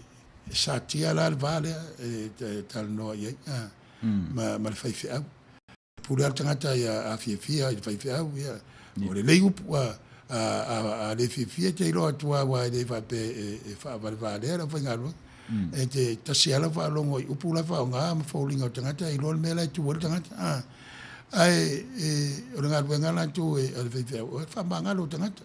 satia la le va lea e talanoa i ai ma le faifeau. Pule lava le tagata ia a fiafia i le faifeau, ia, ua lelei upu, a le fiafia e te iloa atu lava aua e le faapea e faavalevalea le aufaigaluega. E te tasi lava lau faalogo i upu la e faaaoga ma foliga o le tagata e iloa le mea la e tu ai le tagata. Ae o le galuega latou a le faifeau, o le faamagalo o tagata.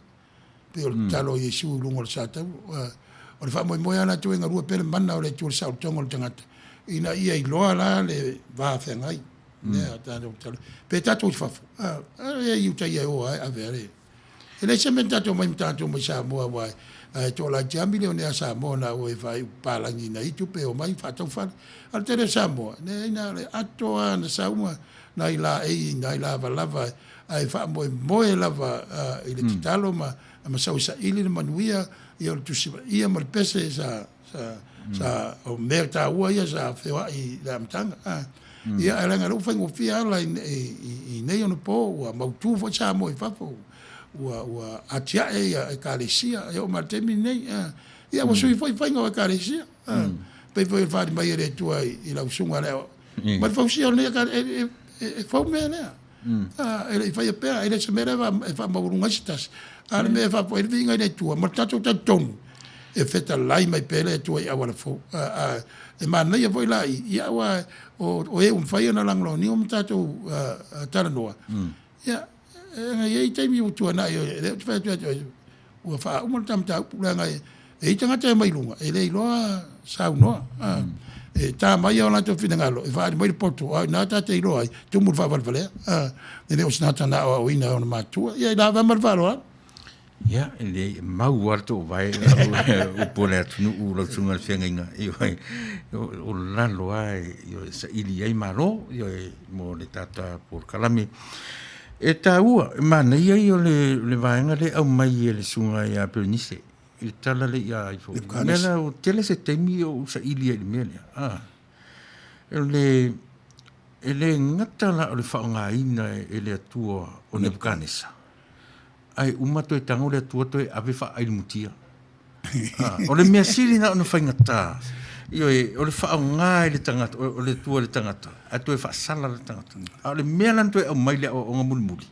Pei o le tatalo a Iesu i luga o le satauro. O le faamoemoe lava latou e galue pea le mana o le Atua i le saolotoga o le tagata, ina ia iloa la le va feagai. Lea tatou tatalo. Pe tatou i fafo, a e i uta ia e o lava e ave lava le... E leai se mea na tatou omai ma tatou mai Samoa aua e toalaiti lava milionea Samoa na o e faaiu papalagi nai tupe e omai faatau fale. A o le tele o Samoa, leai na o le ato lava na sau ma nai laei nai lavalava ae faamoemoe lava i le tatalo ma sau e saili le manuia, ia o le Tusi Paia ma le pese sa, sa, sa, o mea taua ia sa feoai i le amataga. Ia, ae leaga o lea ua faigofie ala i nei onapo, ua mautu foi Samoa i fafo, ua, ua atiae ia Ekalesia, e oo mai i le taimi lenei. Ia, ua sui foi faiga o Ekalesia. Pei foi o le faaali mai e le Atua i lau susuga le ma le fausia o lenei Ekalesia, e fou mea lea. E le i faia pea, e le o se mea lea e faamaualuga ai se tasi, a o le mea e faafoe ai le viiga i le Atua ma le tatou talitonu e fetalai mai pea le Atua i auala fou. E manaia foi la i, ia aua o e ua mafai ona lagolagoina ma tatou talanoa, ia, e i ai taimi ua tuanai, o lea ou te fai atu ia te oe, ua faauma le ta mataupu, leaga e i ai tagata e omai i luga, e le iloa saunoa. E ta mai o latou finagalo, e faaali mai le poto, a o ina ta te iloa ai, tumu le faavalevalea. E le o se tagata na aoaoina e ona matua. Ia i la ma le faaaloalo. Ia, e le mau lava le toovae upu o le atunuu lau susuga i le feagaiga, ioe, o lalo lava e saili ai malo, ioe, mo le tata polokalame. E taua, e manaia ia o le vaega lea e aumai e le susuga ia Perenise i le tala lea ia ifo. Mea la, ua tele se taimi o ou saili ai i le mea lea. Ah. O le, e le gata la o le faaaogaina e le Atua o Nebukanesa, Ae uma toe tago le Atua toe ave faaailumatia. Ah, o le mea sili na ona faigata, ioe, o le faaaoga e le tagata, o le Atua e le tagata, ae toe faasala le tagata. A o le mea la na toe aumai le aoaoga mulimuli,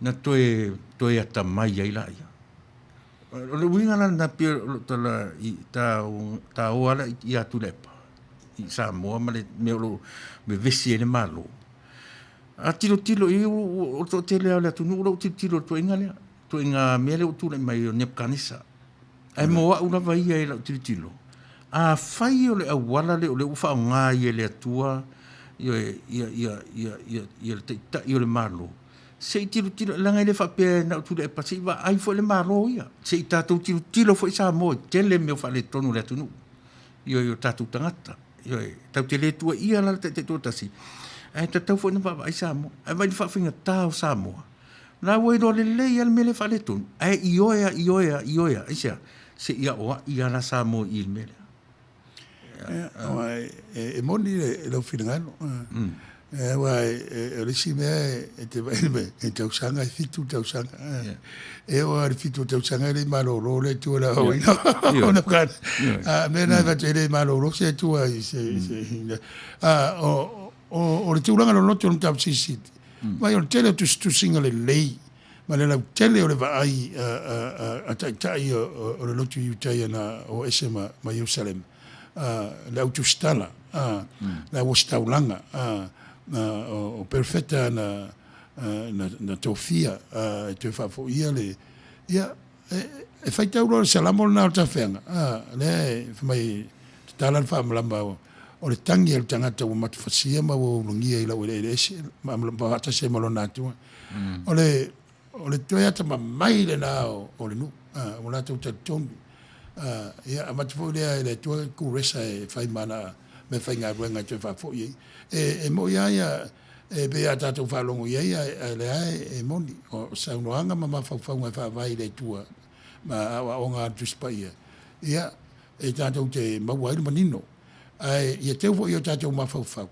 na toe, toe atamai ai laia. O le uiga la lena pei o lou tala i ta, ta o ala ia Tuilaepa i Samoa ma le mea o lo o vevesi ai le Malo. A tilotilo i ai, o le toatele lava o le atunuu la ua tilotilo i le tuuaiga lea, ituaiga mea lea ua tulai mai o Nebukanesa. Ae mo au lava ia i lau tilotilo, afai o le auala lea o lea ua faaaoga ai e le Atua ia, ia, ia, ia, ia, ia le Taitai o le Malo, se i tilotilo, leaga e le faapea na o Tuilaepa, se i vaai foi le Malo ia, se i tatou tilotilo foi Samoa, e tele mea o faaletonu o le atunuu, ioe, i o tatou tagata. Ioe, tatou te le tuuaia la le Taitai toatasi, ae tatau foi ona vaavaai Samoa. Ae vaai i le faafaigata o Samoa, la ua iloa lelei lava le mea lea e faaletonu, ae ioe lava, ioe lava, ioe lava. Aisea? Se i aoai lava la Samoa i i le mea lea. E moni lou finagalo. Aua o le isi mea e te vaai i tausaga e 7 tausaga. E oo lava i le 7 tausaga e le i malolo le Atua i le aoaoina o le A mea na e fai atu e le i malolo se Atua i se a o le tulaga loloto o le mataupu silisili, vaai o le tele o tusitusiga lelei ma le lautele o le vaai a taitai o le lotu Iutaia na o ese ma Ierusalema, le au tusitala, le au ositaulaga, o perofeta na tofia e toe faafoia le, ia, e faitau loa le Salamo lena o le Tafeaga, lea e fai mai e tatala le faamalama o le tagi a le tagata ua matufasia ma ua ulagia i lau eleele ese ma faatasi ai ma lona Atua. O le o le toe atamamai lena o le nuu, ua latou talitonu. Ia avatu foi lea e le Atua Kuresa e fai ma ana meafaigaluega e toe faafoi ai. E moi lava ia, e pei a tatou faalogo i ai, ae lea e moni, o saunoaga ma mafaufauga e faavae i le Atua ma aoaoga a le Tusi Paia, ia, e tatou te maua ai le manino. Ae ia teu foi i o tatou mafaufau,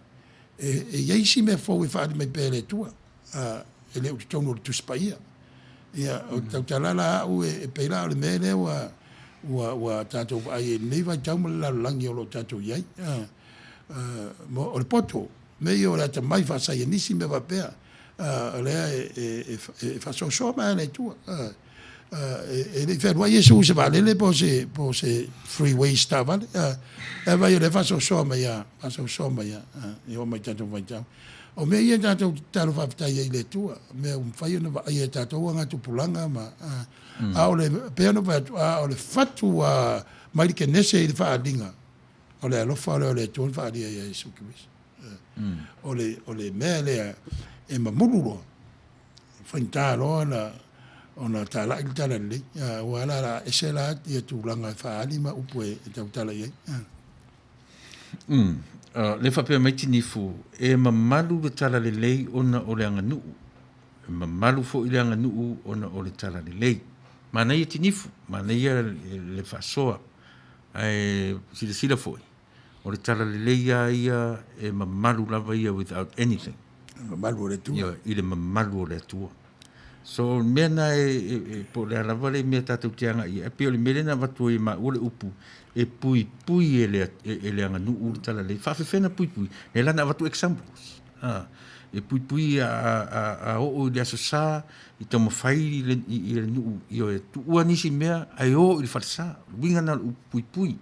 e i ai isi mea fou e faaali mai pea e le Atua. e le o totonu o le Tusi Paia. Ia, o le tautala la au e pei la o le mea lea ua, ua, ua tatou vaai ai i lenei vaitau ma le lalolagi o lo o tatou i ai. O le poto, mea ia o le atamai faasaienisi mea faapea, o lea e faasoasoa mai lava e le Atua. E le i fealuai Iesu i se vaalele po o se freeway i se taavale. Ae vaai o lea e faasoasoa mai lava, faasoasoa mai lava e oo mai i tatou vaitau. O mea ia tatou te tatalo faafetai ai i le Atua, mea ua mafai ona vaaia e tatou agatupulaga ma, a o le, pei ona fai atu, a o le fatu a mai le Kenese i le faaaliga, o le alofa lea o le Atua na faaalia ia Iesu Keriso. O le, o le mea lea e mamulu loa, faigata loa ona, ona talai le tala lelei, aua la, la ese la ia tulaga e faaali ma upu e tautala i ai. Lea faapea mai Tinifu, e mamalu le talalelei ona o le aganuu, e mamalu foi le aganuu ona o le talalelei. Manaia Tinifu, manaia le faasoa, ae silasila foi, o le talalelei lava ia e mamalu lava ia without anything. Le mamalu o le Atua. Ioe, i le mamalu o le Atua. So o le mea na e, po o le a lava le mea tatou te agai i ai, pei o le mea lea na avatu ai e maua le upu, e puipui e le, e le aganuu le talalelei. Faafefea na puipui? Lea la na avatu examples. Ha. E puipui a, a, a oo i le Aso Sa, i taumafai i le, i, i le nuu, ioe, tuua nisi mea, ae o i le falesa. O le uiga na o le upu puipui.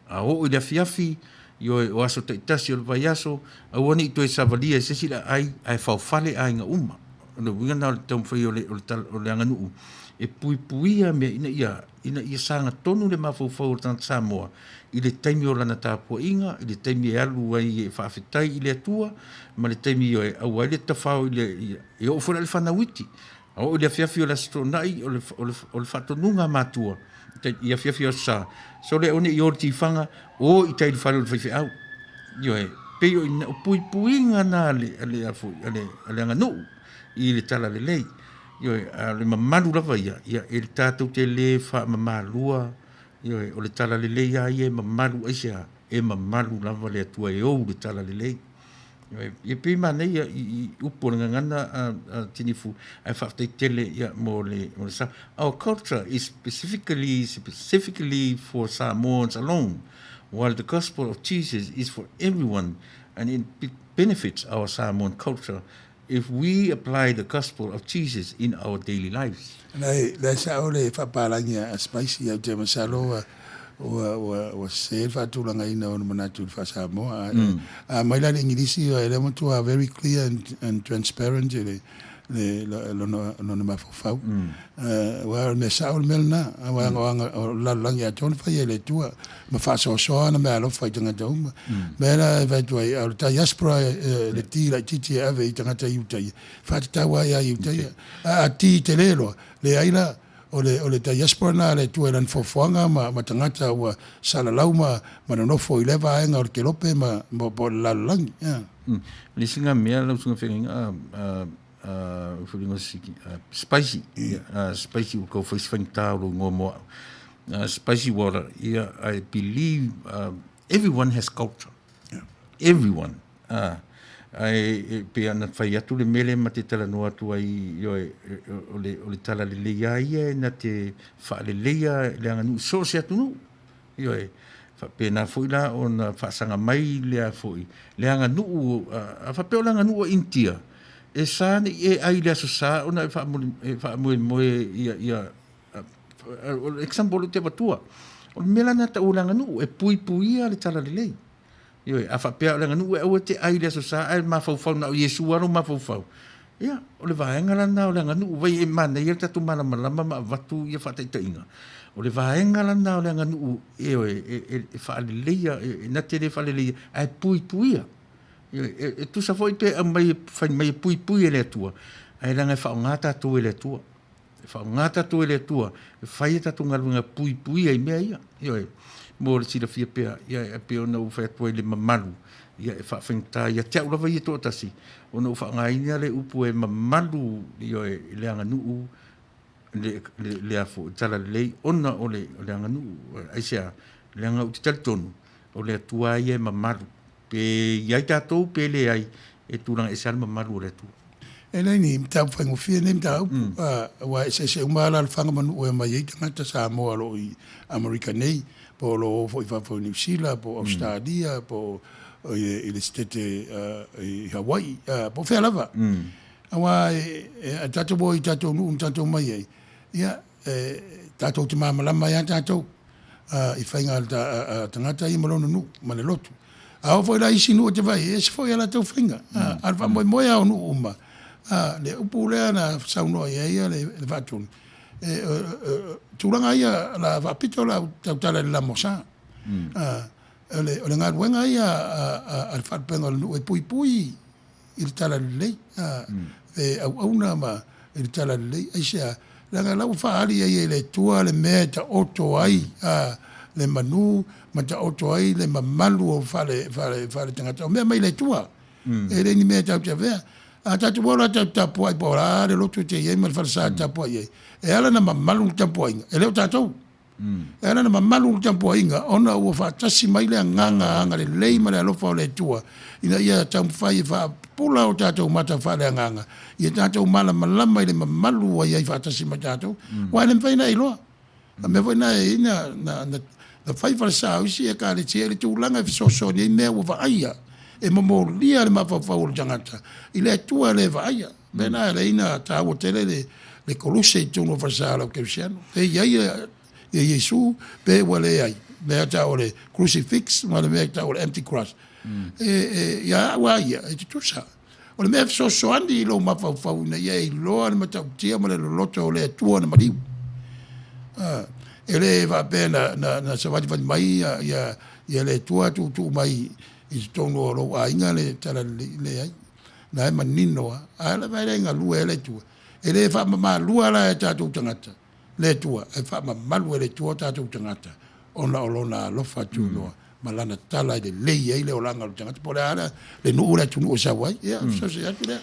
A oo i le afiafi, Ioe, o aso taitasi o le vaiaso, aua ne i toe savalia e se isi le aai, ae faofale aiga uma. O le uiga lena o le taumafai o le, o le, o le aganuu e puipuia mea ina ia, ina ia sagatonu le mafaufau o le tagata Samoa i le taimi o lana tapuaiga, i le taimi e alu ai e faafetai i le Atua, ma le taimi e aua ai le tafao i le, e oo foi la i le fanau iti. A oo i le afiafi o le Aso Toonai, o le, o le, o le faatonuga a matua i afiafi o Aso Sa, sole aua ne i o i le tifaga, o i tai i le fale o le faifeau. Ioe, pei o ina, o puipuiga na a le, a le, a foi, a le, a le aganuu i le talalelei. Ioe, a o le mamalu lava ia, ia e tatou te le faamamalua, ioe, o le talalelei lava ia e mamalu, aisea? E mamalu lava le Atua e ou le talalelei. E pei e manaia i upu o le gagana a Tinifu, ae faafetai tele ia mo le mo le sa. Our culture is specifically specifically for Samoans alone, while the gospel of Jesus is for everyone and it benefits our Samoan culture if we apply the gospel of Jesus in our daily lives. Lea lea sao le faapalagi a Spicy, ou te masalo ua ua ua ua sese le faatulagaina o ona manatu i le faa-Samoa. A aumai la i le Igilisi, e le matua very clear and, and transparent i le le lona lona mafaufau. Aua o le mea sao le mea lena, aua o le lalolagi atoa na fai e le Atua ma faasoasoa ana meaalofa i tagata uma. Mea la e fai atu ai, o le diaspora le ti laitiiti e ave i tagata i uta ia, faatatau lava ia i uta ia. A a ti tele loa, leai la, o le o le diaspora lena a le Atua i lana foafoaga ma ma tagata ua salalau ma ma nonofo i lea vaega o le kelope ma ma po o le lalolagi. O le isi na mea lau susuga feagaiga spicy spicy ua tau fai si faigata o lou igoa mo au spicy water ia I believe everyone has culture everyone ae e pei ona fai atu le mea lea ma te talanoa atu ai ioe o le o le talalelei lava ia e na te faaleleia le aganuu i so o se atunuu. Ioe, faapena foi la ona faasaga mai lea foi le aganuu, a faapea o le aganuu a Initia, e sa ne i e ai i le Aso Sa ona e faamoemoe ia, ia, o le example ou te avatua, o le mea la lena e taua o le aganuu, e puipuia le talalelei. Ioe, a faapea o le aganuu e aua e te ai i le Aso Sa ae mafaufau na o Iesu lava lou mafaufau, ia, o le vaega la lena o le aganuu, vai e manaia le tatou malamalama ma avatu ia faataitaiga. O le vaega la lena o le aganuu, ioe, e faaleleia, e na te le faaleleia, ae puipuia. Ioe, e tusa foi pe aumai e fai mai e puipui e le Atua, ae leaga e faaaoga tatou e le Atua. E faaaoga tatou e le Atua e fai a tatou galuega e puipuia i mea ia. Ioe, mo le silafia pea, ia, e pei ona ou fai atu ai le mamalu, ia, e faafaigata ia te au lava ia toatasi, ona ou faaaogaina le upu e mamalu, ioe, i le aganuu, le, le, le a foi, talalelei, ona o le, o le aganuu. Aisea? Leaga ou te talitonu, o le Atua ia e mamalu. Pe i ai tatou pe leai, e tulaga ese lava le mamalu o le Atua. E leai ni mataupu faigofie lenei mataupu, aua e eseese uma lava alaalafaga ma nuu e omai ai tagata Samoa o lo o i Amerika nei, po o lo o o foi i fafo i Niu Sila, po o Ausetalia, po o i le Setete i Hawaii, po o fea lava. Aua a tatou o i tatou nuu na tatou omai ai, ia, e tatou te malamalama ai lava tatou i faiga a tagata ia ma lona nuu ma le lotu. A oo foi la i isi nuu e te vaai, e ese foi a latou faiga. A o le faamoemoe lava o nuu uma, le upu lea na saunoa i ai le Faatonu, o tulaga ia la faapito la tautala i le lamosa. O le galuega ia a le faalupega o le nuu e puipui i le talalelei, e auauna ma i le talalelei. Aisea? Leaga la ua faaali ai e le Atua le mea e taoto ai le manu ma taoto ai le mamalu o fale, fale, fale tagata. O mea mai le Atua. E le ni mea tatou te avea. A tatou o la tatou tapuai po o le a le lotu e te i ai ma le falesa e tapuai ai, e ala ona mamalu le tapuaiga, e le o tatou. E ala ona mamalu le tapuaiga ona ua faatasi mai le agaga agalelei ma le alofa o le Atua ina ia taumafai e faapupula o tatou mata faaleagaga ia tatou malamalama i le mamalu ua i ai faatasi ma tatou, aua e le mafai ona e iloa. O le mea foi lena e i ai na fai falesa o isi Ekalesia i le tulaga e fesoasoani ai mea ua vaaia e momolia le mafaufau o le tagata i le Atua e le vaaia. O le mea lena e ala ai ona taua tele le koluse i totonu o falesa o le au kerisiano. Pe i ai ia Iesu pe ua leai, mea e tau o le crucifix ma le mea e tau o le empty cross. E, ia au lava ia, e tutusa. O le mea e fesoasoani i lou mafaufau ina ia e iloa le matautia ma le loloto o le Atua na maliu. E le faapea na, na, na savalivali mai ia, ia, ia le Atua tuutuu mai i totonu o lou aiga le talalelei, leai. Na e manino lava, a lava e le galue ai le Atua. E le faamamalua la e tatou tagata le Atua, e faamamalu e le Atua o tatou tagata ona o Lona alofa tunoa ma Lana tala e lelei ai le olaga o le tagata, po o le a le nuu le atunuu e sau ai. Ia, fesoasoani atu lea.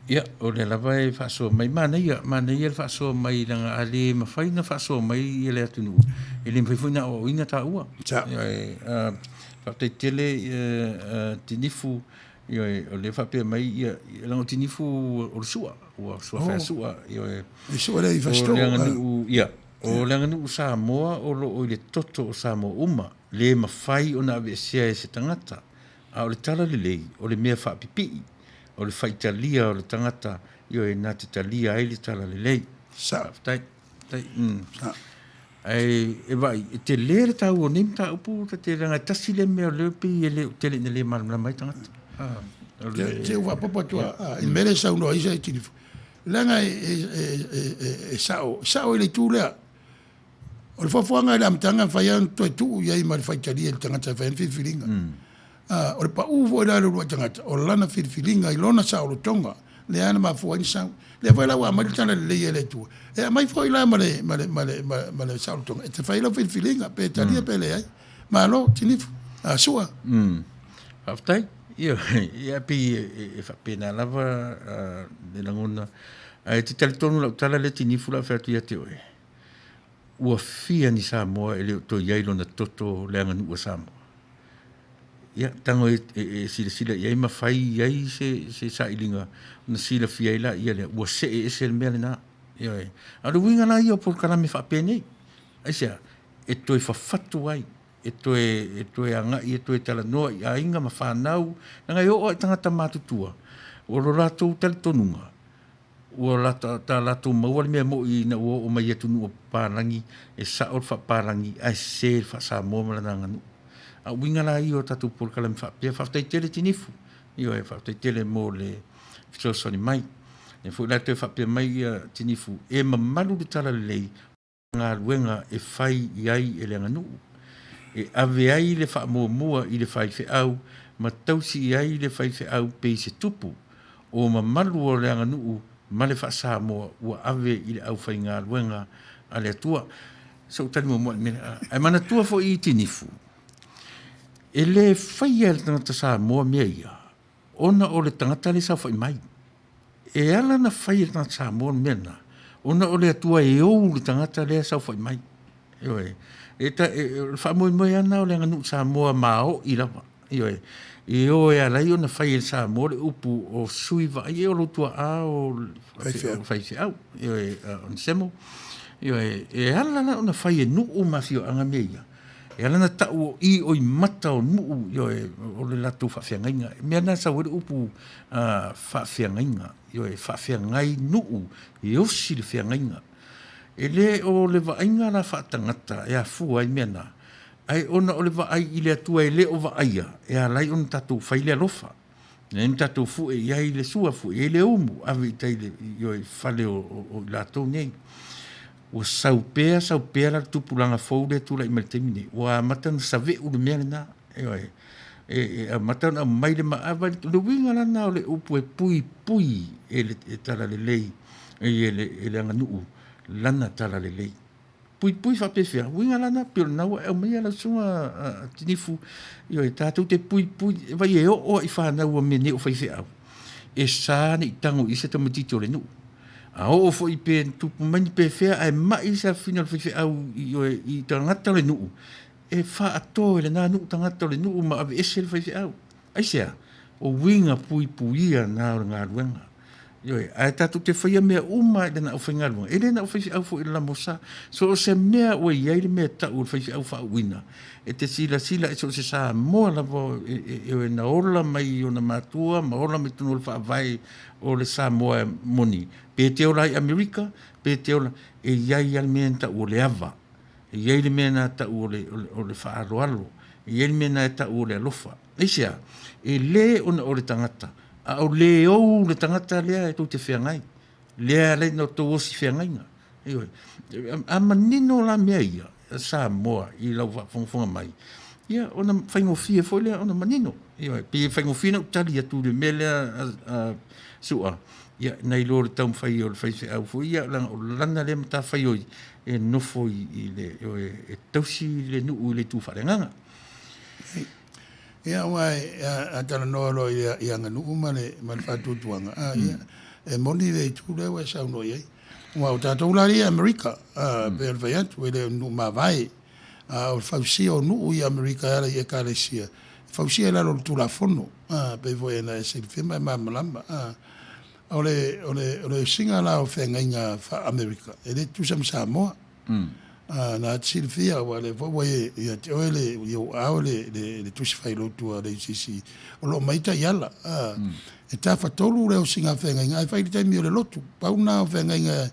Ia, o lea lava e faasoa mai, manaia, manaia le faasoa mai, leaga a le mafai ona faasoa mai ia le atunuu, e le mafai foi ona aoaoina taua. Sa. Ioe, faafetai tele Tinifu, ioe, o lea e faapea mai, ia, leaga o Tinifu o le Sua, ua suafa ia Sua, ioe. Le Sua lea i Fasitoo. O le aganuu, ia, o le aganuu Samoa o lo o i le toto o Samoa uma, le mafai ona aveesea e se tagata. A o le tala lelei, o le mea faapipii, o le faitalia o le tagata, ioe, na te talia ai le tala lelei. Sa. Faafetai. Faafetai. Mm. Ae e vaai, e tele le taua o nei mataupu, ta te leaga e tasi lea mea o lea pei e le o tele ina le malamalama ai tagata. Ah, o le... Se ua faaopoopo atu i le mea lea e saunoa ai se Tinifu, leaga e sao, sao i le itu lea. O le fuafuaga i le amataga e mafai lava ona toe tuu i ai ma le faitalia i le tagata e fai ai le filifiliga. O le pau foi la i le uluai tagata, o lana filifiliga i lona saolotoga, lea na mafua ai ona sau. Lea foi la ua aumai le tala lelei e le Atua, e aumai foi la ma le, ma le, ma le, ma le saolotoga e te fai ai lau filifiliga, pe talia pe leai. Malo, Tinifu. A, Sua. Faafetai. Ia, ia pei e faapena lava le lagona. Ae te talitonu lau tala lea Tinifu la fai atu ia te oe. Ua fia ni Samoa e le o toe i ai lona toto le aganuu a Samoa. Ia, tago e, e, e silasila i ai ma fai i ai se, se sailiga ona silafia ai laia lea, ua see ese le mea lena. Ioe. A o le uiga la ia o polokalame faapenei, aisea, e toe fafatu ai, e toe, e toe agai, e toe talanoa i aiga ma fanau, leaga e oo lava i tagata matutua, o lo latou talitonuga, Ua lata tā latou maua le mea moʻi ina ua oo mai i atunuu o papalagi, e sao le faapalagi ae sese le faa-Samoa ma lana aganuu. A o uiga la ia o tatou polokalame faapea, faafetai tele Tinifu, ioe, faafetai tele mo le fesoasoani mai. Lea foi la toe faapea mai ia Tinifu, e mamalu le talalelei galuega e fai i ai e le aganuu, e ave ai le faamuamua i le faifeau ma tausi i ai le faifeau pei se tupu. O mamalu o le aganuu ma le faa-Samoa ua ave i le aufaigaluega a le Atua. Se ou tali muamua i le mea lea. Ae manatua foi i Tinifu, e le faia e le tagata Samoa mea ia, ona o le tagata lea e saofai mai. E ala ona fai e le tagata Samoa le mea lena, ona o le Atua e ou le tagata lea e saofai mai. Ioe. E ta, e, o le faamoemoe lava lena o le aganuu Samoa maoi lava. Ioe. E o e ala ai ona fai e le Samoa le upu o sui vaai e o lou tuaa o Faifeau. Faifeau. Ioe, Onesemo. Ioe, e ala la ona fai e nuu ma afioaga mea ia. E ala ona tau o i o i mata o nuu, ioe, o le latou faafeagaiga. E mea na sau ai le upu faafeagaiga, ioe, faafeagai nuu, e osi le feagaiga. E le o le vaaiga la faatagata e afua ai mea na, ae ona o le vaai i le Atua e le o vaaia, e ala ai ona tatou fai le alofa. Lea na tatou fue i ai le sua, fue i ai le umu, ave i tai i fale o i latou nei. Ua sau pea, sau pea la le tupulaga fou lea e tulai mai i le taimi nei, ua amata ona save'u le mea lena, ioe. E amata ona aumai le maava, le uiga la lena o le upu e puipui e le talalelei, e le aganuu lana talalelei. Puipui faapefea, uiga la na, pei o lena ua e aumaia lau susuga a Tinifu, ioe, tatou te puipui, vaai e oo lava i fanau a mea nei o faifeau, e sa ne i tago i ai se tamaitiiti o le nuu. A oo foi pe tupu mai ni pefea ae mai se afafine o le faifeau ioe, i tagata o le nuu, e faato e lena nuu tagata o le nuu ma aveese le faifeau. Aisea? O uiga puipuia na o le galuega. Ioe, ae tatou te faia mea uma i lana aufaigaluega, e le na o faifeau foi i le lamosa. So o se mea ua i ai le mea e tau o le faifeau faauuina, e te silasila i so o se Samoa lava e na ola mai i ona matua ma ola mai totonu o le faavae o le Samoa moni, pe te ola i Amerika, pe te ola, e i ai lava le mea na tau o le ava. E i ai le mea na tau o le, o le faaaloalo, e i ai le mea na tau o le alofa. Aisea? E le ona o le tagata, a o le ou le tagata lea e tou te feagai, lea e ala ai ona outou osi feagaiga. Ioe. A manino la mea ia, Samoa, i lau faafogafoga mai, ia ona faigofie foi lea ona manino. Ioe. Pei e faigofie ona ou tali atu i le mea lea a Su'a. Ia, nai lo le taumafai o le faifeau foi ia, leaga o lana lea matafaioi e nofo i le, e tausi le nuu i le itu faaleagaga. Ia, aua a talanoa loa i aganuu ma le faatuatuaga, a, ia, e moni le itu lea ua e saunoa i ai. Aua o tatou la ia i Amerika, pei ona fai atu, e le o ni nuu mavae. A o le fausia o nuu i Amerika e ala i Ekalesia, e fausia i lalo o le Tulafono, a, pei foi ona e silafia ma e malamalama. A, o le, o le, o le osiga la o feagaiga faa-Amerika, e le tutusa ma Samoa. A, na te silafia, aua o lea foi ua ia te oe le, i ou aao le, le, le tusi failotu a le UCC, o lo o aumai taiala. A, e tafatolu le osiga feagaiga ae fai i le taimi o le lotu. Pau lena o feagaiga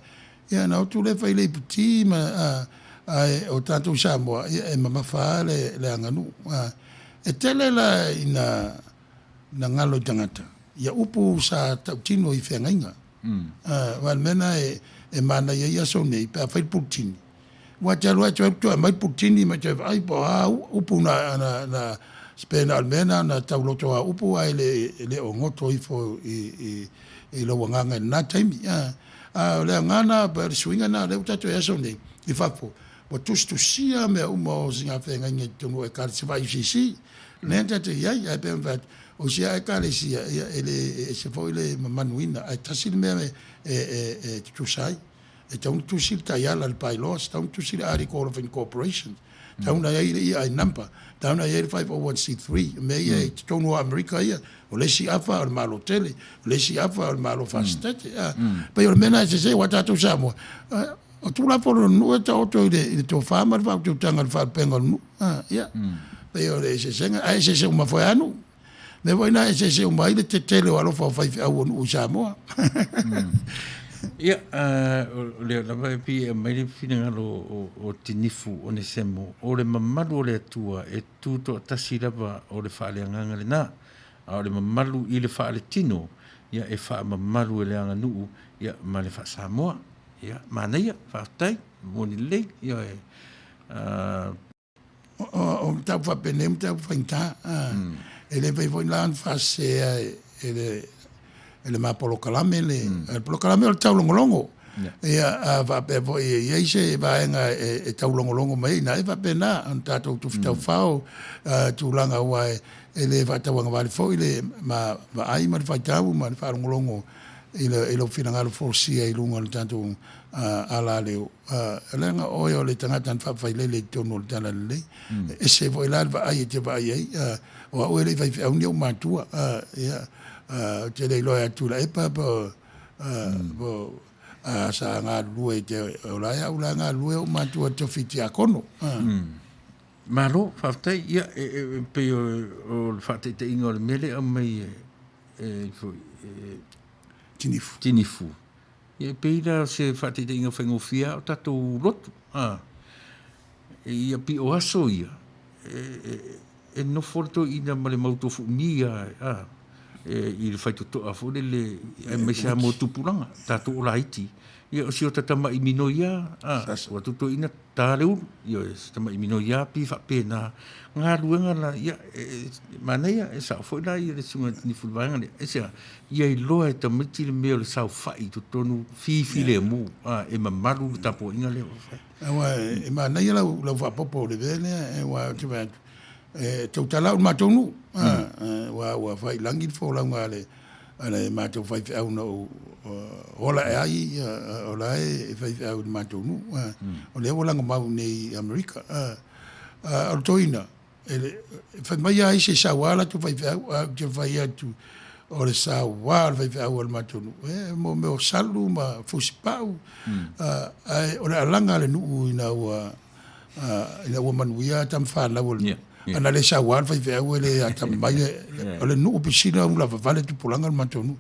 Ia na otu lea fai le iputi ma a, ae o tatou i Samoa, ia e mamafa lava le, le aganuu. A, e tele la ina na galo i tagata ia upu sa tautino i feagaiga. A, aua o le mea lena e, e manaia ai aso nei pe a fai le pulutini. Ua te alu lava e toe alu toe aumai le pulutini ma toe vaai po o a upu na, na, na, pe na o le mea lena na tauloto a upu ae le, le o goto ifo i, i, i lou agaga i lena taimi. A, A o le aoga lena, o le suiga lena lea ua tatou i aso nei i fafo, ua tusitusia mea uma o sina feagaiga i totonu o Ekalesia faa-UCC, lea na tatou i ai. Ae pei ona fai atu, o isi lava Ekalesia, ia e le e ese foi le mamanuina, ae tasi le mea e tutusa ai. E tatau ona tusi le taiala, le bylaws, e tatau ona tusi le article of incorporation, e tatau ona i ai le EI number, e tatau ona i ai le 501c3, o mea ia i totonu o Amerika ia. O le isi afa o le Malo tele, o le isi afa o le Malo faasetete. A, pei o le mea lena e sese, aua tatou Samoa, o Tulafono o le nuu e taoto i le, i le tofa ma le faautautaga i le faalupega o le nuu. A, ia, pei o le eseesega, ae eseese uma foi lava nuu. O le mea foi lena e eseese uma ai le tetele o alofa o faifeau o nuu i Samoa. Ia, o lea lava e pei e aumai le finagalo o Tinifu Onesemo, o le mamalu o le Atua e tutoatasi lava o le faaleagaga lena, a o le mamalu i le faaletino, ia, e faamamalu e le aganuu, ia, ma le faa-Samoa. Ia, manaia, faafetai, moni lelei, ioe. O mataupu faapenei o mataupu faigata. E le mafai foi la ona faasese e le e le ma polokalame le mm. polokalame o le taulogologo. Yeah. Ia, a faapea foi e i ai se vaega e, e taulogologo mai ai, na e faapena ona tatou tufi taufao mm. tulaga aua e, e le faatauagavale foi le ma vaai ma le faitau ma le faalogologo i le, i lou finagalo folasia i luga o le tatou alaleo. Leaga oe o le tagata na faafailele i totonu o le Talalelei. Mm. E ese foi la le vaai e te vaai ai. O au e le i faifeau ni ou matua. Ia, ou te le iloa ia Tuilaepa po, po sa galulue i te, o la e au la galulue ou matua i le tofi tiakono. Malo, faafetai. Ia, e, e, e pei o, o le faataitaiga o le mea lea e aumai e, e, foi, e, Tinifu. Tinifu. Ia, e pei la o se faataitaiga faigofie lava o tatou lotu. A, e ia pio aso ia, e, e, e nofo le toeaina ma le mau tofu umi a, a, e, i le faitotoa foi lele, aemaise lava mo tupulaga, tatou o laiti. Ia, o si ota tama'i minoi a, a, ua atu toeaina Ta le ulu, ioe, se tama'i minoi a pei faapena galuega la, ia, e, e, manaia, e sao foi la ia le susuga i le Tinifu i le vaega lea. Aisea? Ia iloa e tamaiti le mea o le saofai i totonu fifilemu, a, e mamalu le tapuaiga lea ua fai. Aua e manaia lau, lau faapopo o le mea lea, aua ou te vaai atu, e tautala au i le matou nuu, a, aua ua fai i lagi le folauga a le, a le matou faifeau na ou ola ae ai, o la e faifeau i le matou nuu. O lea ua lagomau nei i Amerika. O le toeaina, e fai mai lava isi e saua latou faifeau, ae ou te fai atu, o le saua o le faifeau a le matou nuu, e mo mea o salu ma fusipau, ae o le alaga a le nuu ina ua ina ua manuia tama fanau o le nuu. Ana le saua le faifeau e le atamamai o le nuu pisina ua lavavale tupulaga o le matou nuu.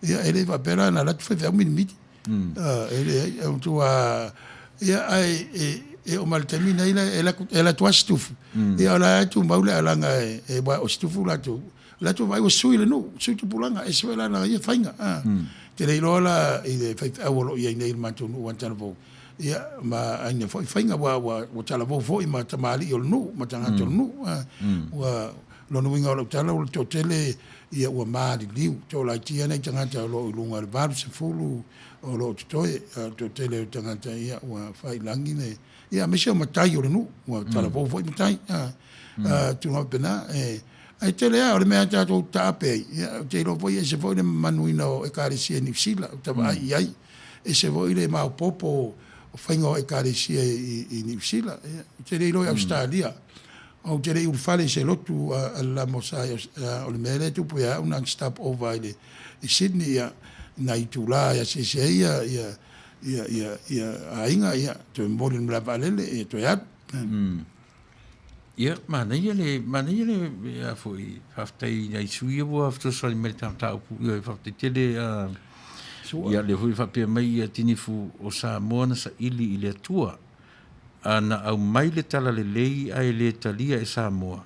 Ia e le faapea la na alu atu faifeau milimili. E leai, e matua ia ae e oo mai le taimi lenei e alu atu lava Situfo, ia o la e tumau le alaga aua o Situfo latou, latou vaai ua sui le nuu, sui tupulaga, ese foi la ana ia faiga. Ou te le iloa la i le faifeau o lo o i ai nei i le matou nuu o Talavou, ia ma aina foi faiga ua ua ua talavou foi ma tamalii o le nuu ma tagata o le nuu. Ua Lona uiga o lau tala ua toatele ia ua maliliu, toalaiti nai tagata o lo o i luga o le 80 o lo o totoe, a o le toatele o tagata ia ua faailagi le ia aemaise o matai o le nuu, ua talavou foi matai, tulaga faapena. Ae tele lava, o le mea tatou taape ai, ia ou te iloa foi e ese foi le mamanuina o Ekalesia i Niu Sila, ou te vaai i ai, ese foi le maopoopo o faiga o Ekalesia i Niu Sila. Ia, ou te le iloa i Ausetalia, ou te le i ulufale i se lotu a le Lamosa, o le mea lea e tupu ia au na ona stop over i i Sydney, ia, nai itula e asiasi ai ia aiga, ia, toe momoli i le malae vaalele, ia toe alu. Ia, manaia le, manaia le, a foi, faafetai i nai sui usufono ua fesoasoani mai i le mataupu. Ioe, faafetai tele, ia, lea foi e faapea mai ia Tinifu o Samoa na saili i le Atua, a na aumai le talalelei ae le talia e Samoa,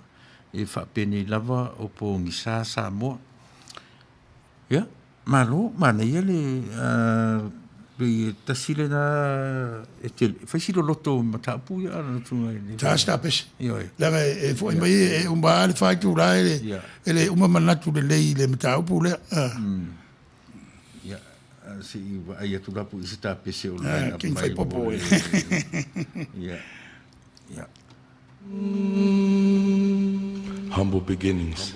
e faapenei lava o pogisa Samoa. Ia, malo, manaia le, pei e tasi lena e tele, fai si loloto o mataupu ia a tulaga i le. Ta se tapese. Ioe. Leaga e foi mai e uma lava le 4 itula e le uma manatu lelei i le mataupu lea. Ia, se i vaai atu la po i se tapese o le line up mai. King Faipopo. Ia. Ia. Humble beginnings.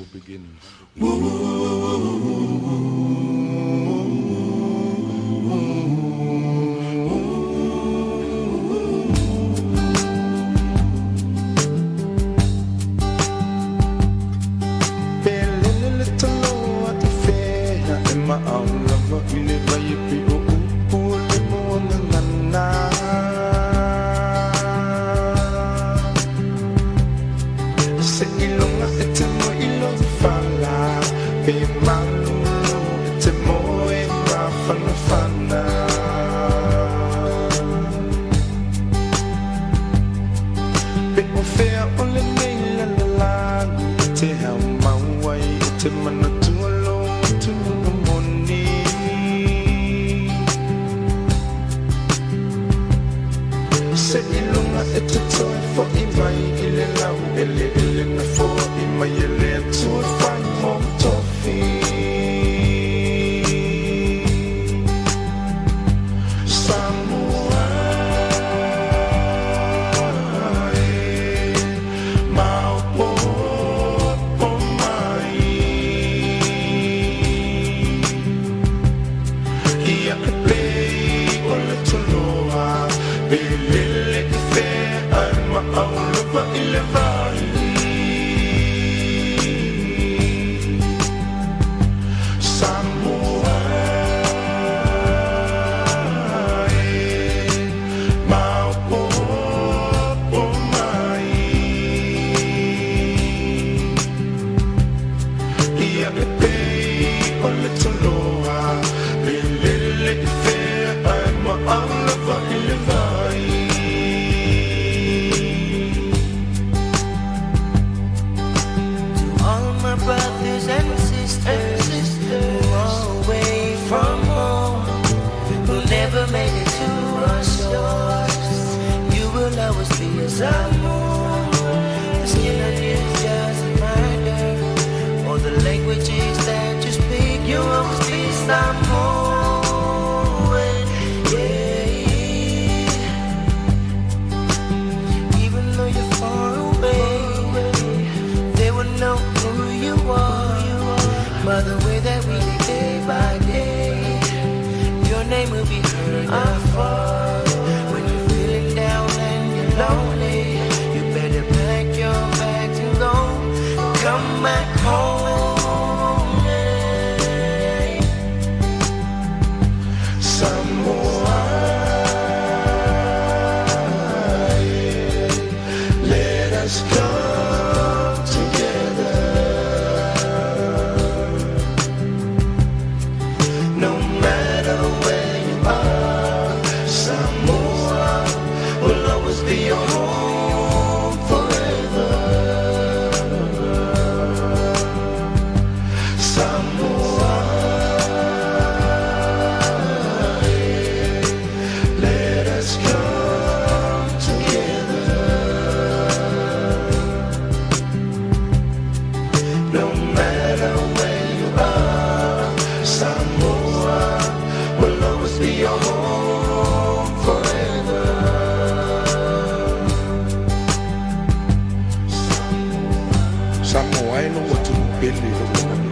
pele i lou lagona.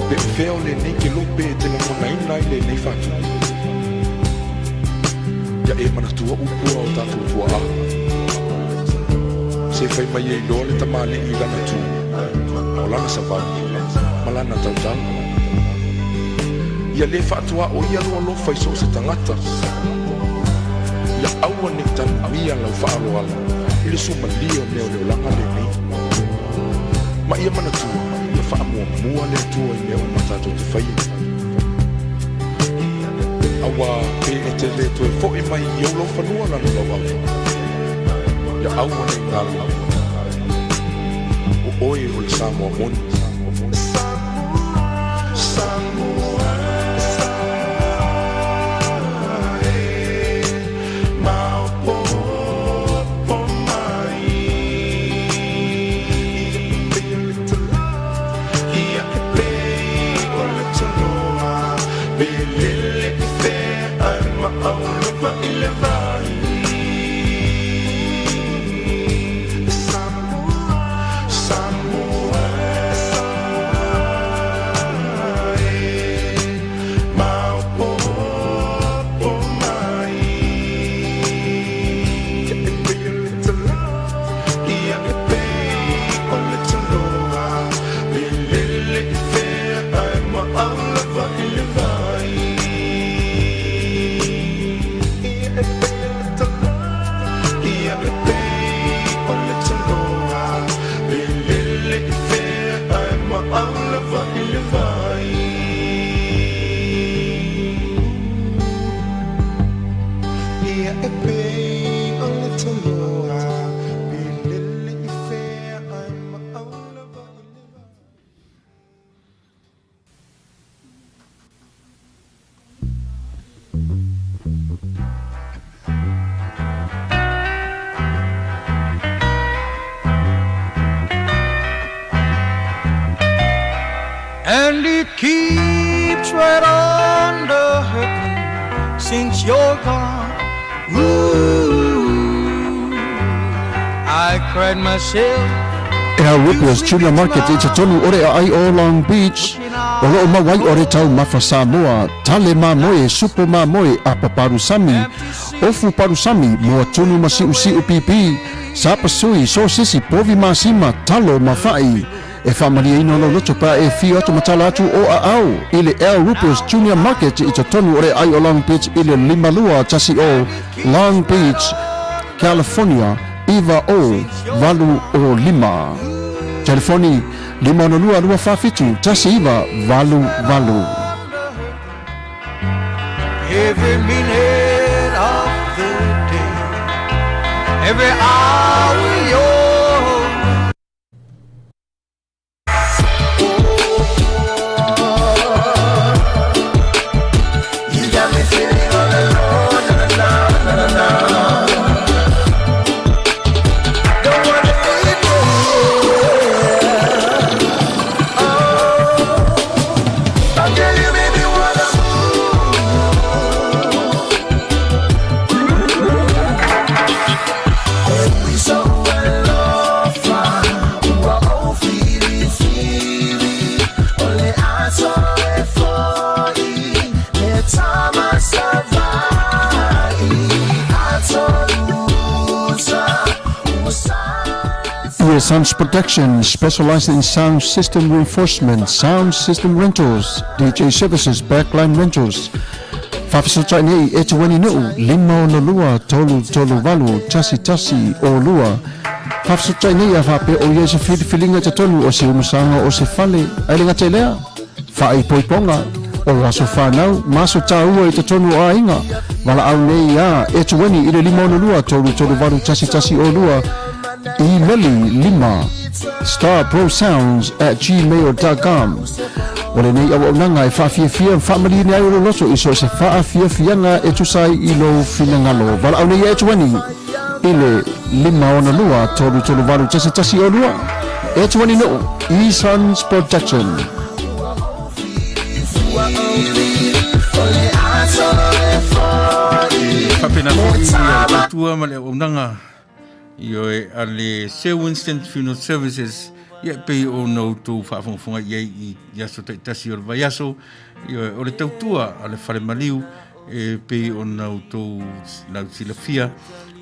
Pe o fea o lenei kelope e te lagonaina ai lenei faatupu? Ia e manatua upu a o tatou tuaa. Se fai mai e iloa le tamalii i lana tu, o lana savali, ma lana tautala. Ia le faatuaoia lou alofa i so o se tagata. Ia aua ne i tanumia lau faaaloalo i le suamalie o mea o le olaga lenei. Ma ia manatua, ia faamuamua le Atua i mea uma tatou te faia. Auā, pe e te le toe foʻi mai i ou laufanua lana lauava, ia aua ne i galo, o oe o le Samoa moni. And it keeps right on the hurting since you're gone. Ooh, I cried myself Al Rippers Junior Market i totonu o le aai o Long Beach, o loo mau ai o le taumafa Samoa, tale mamoe, supo mamoe, apa palusami, ofu palusami, moa tunu ma siusiu pipi, sapasui, sosisi, povi masima, talo ma fa'i. E faamalieina lou loto pe a e afio atu ma tala atu o aao i le Al Rupers Junior Market i totonu o le aai o Long Beach i le 5210 Long Beach, California 90805. Telefoni, 562 247 1988. Every minute of the day, every hour you're Ear Sounds Production, specializing in sound system reinforcement, sound system rentals, DJ services, backline rentals. Faafesootai nei e Tuani Nuu, 562 338 11 02. Faafesootai nei a faapea o i ai se filifiliga i totonu o se umusaga o se fale, ae le gata i lea, faaipoipoga o aso fanau ma aso taua i totonu o aiga. Valaau nei a e Tuani i le 562 338 11 02. Imeli 5 starprosounds@gmail.com. O lenei auaunaga e faafiafia ma faamalieni ai o lou loto i so o se faafiafiaga e tusa ai i lou finagalo. Valaau nei ia e Tuani i le 562 338 11 02. E Tuani Nuu, E-Sons Production. E faapena foi ia le tautua ma le auaunaga. Ioe, a le Sir Winston Funeral Services, ia e pei ona outou faafogafoga i ai i aso taitasi o le vaiaso, ioe, o le tautua a le fale maliu, e pei ona outou lausilafia,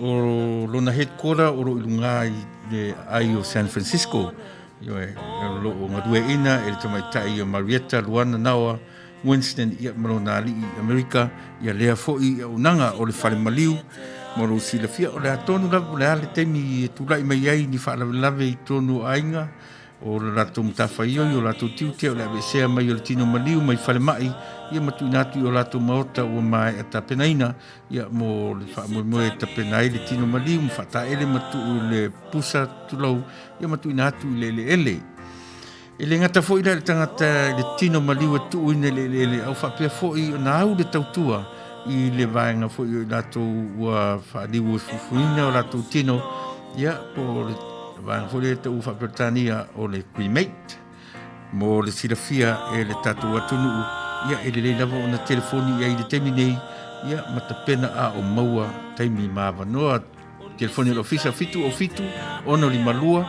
o lona headquarter o lo o i luga i le ai o San Francisco, ioe, o lo o galueaiina e le tamaitai o Marietta Luana Naoa, Winston ia ma lona alii Amerika, ia lea foi auaunaga o le fale maliu mo lou silafia. O le a tonu lava, o le a le taimi e tulai mai ai ni faalavelave i totonu o aiga, o le latou matafaioi, o latou tiute, o le aveesea mai o le tino maliu mai falemai, ia ma tuuina atu i o latou maota ua maea tapenaina, ia mo le faamoemoe e tapena ai le tino maliu ma faataele ma tuu i le pusa tulou, ia ma tuuina atu i le eleele. E le gata foi la i le tagata i le tino maliu e tuuina i le eleele, a ua faapea foi ona au le tautua i le vaega foi o i latou ua faaliuefuefuina o latou tino, ia, po o le vaega foi lea e taua faa-Peretania o le cremate. Mo le silafia e le tatou atunuu, ia, e lelei lava ona telefoni i ai i le taimi nei, ia, ma tapena a o maua taimi ma avanoa. Telefoni o le Ofisa 707 652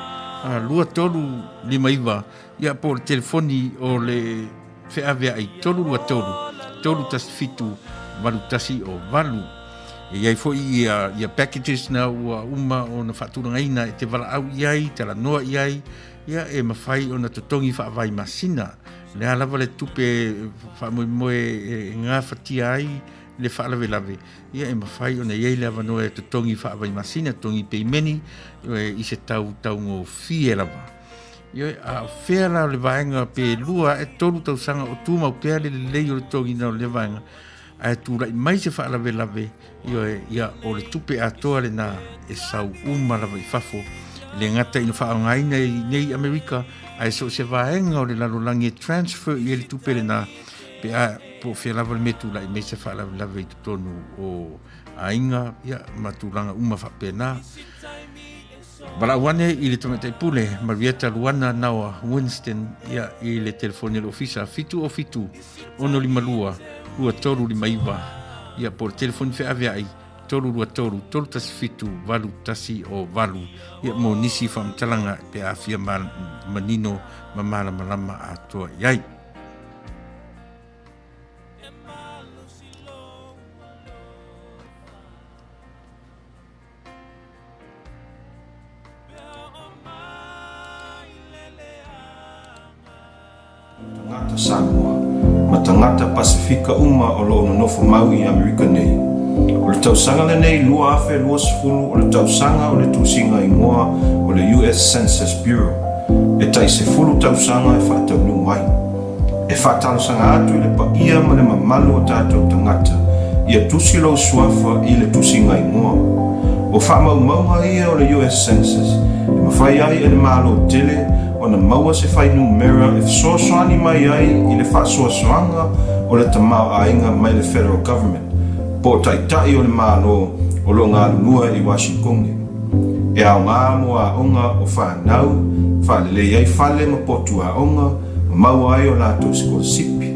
2359 ia po o le telefoni o le feaveai 323 317 8108. E i ai foi ia, ia packages na ua uma ona faatulagaina e te valaau i ai, talanoa i ai, ia e mafai ona totogi faavai masina. O le a lava le tupe faamoemoe e gafatia ai le faalavelave, ia e mafai ona i ai le avanoa e totogi faavaimasina, totogi peimeni i se tau taugofie lava. Ioe, a o fea la o le vaega pe 2 ae 3 tausaga o tumau pea le lelei o le totogiina o lea vaega, ae tulai mai se faalavelave, ioe, ia o le tupe atoa lena e sau uma lava i fafo. E le gata ina faaaogaina i nei Amerika, ae so o se vaega o le lalolagi e transfer i ai le tupe lena, pe a po o fea lava le mea tulai mai se faalavelave i totonu o aiga ia, ma tulaga uma faapena. Valaau ane i le tamaitai pule Marietta Luana Naoa Winston ia, i le telefoni a le ofisa 707 652 2359 ia, po o le telefoni feaveai 323 317 8108 ia, mo nisi faamatalaga pe a fia manino ma malamalama atoa i ai. Tagata Samoa ma tagata Pasefika uma o lo o nonofo mau i Amerika nei. O le tausaga lenei 2020 o le tausaga o le tusiga igoa o le US Census Bureau e tai 10 tausaga e faataunuu ai. E faatalosaga atu i le paia ma le mamalu o tatou tagata ia tusi lou suafa i le tusiga igoa. O faamaumauga ia o le US Census e mafai ai e le Malo tele ona maua se fuainumera e fesoasoani mai ai i le faasoasoaga o le tamaoaiga mai le Federal Government po o taitai o le Malo o lo o galulue i Washingtone. E aoga mo aoga o fanau, faalelei ai fale ma potu aoga, ma maua ai o latou sikolasipi.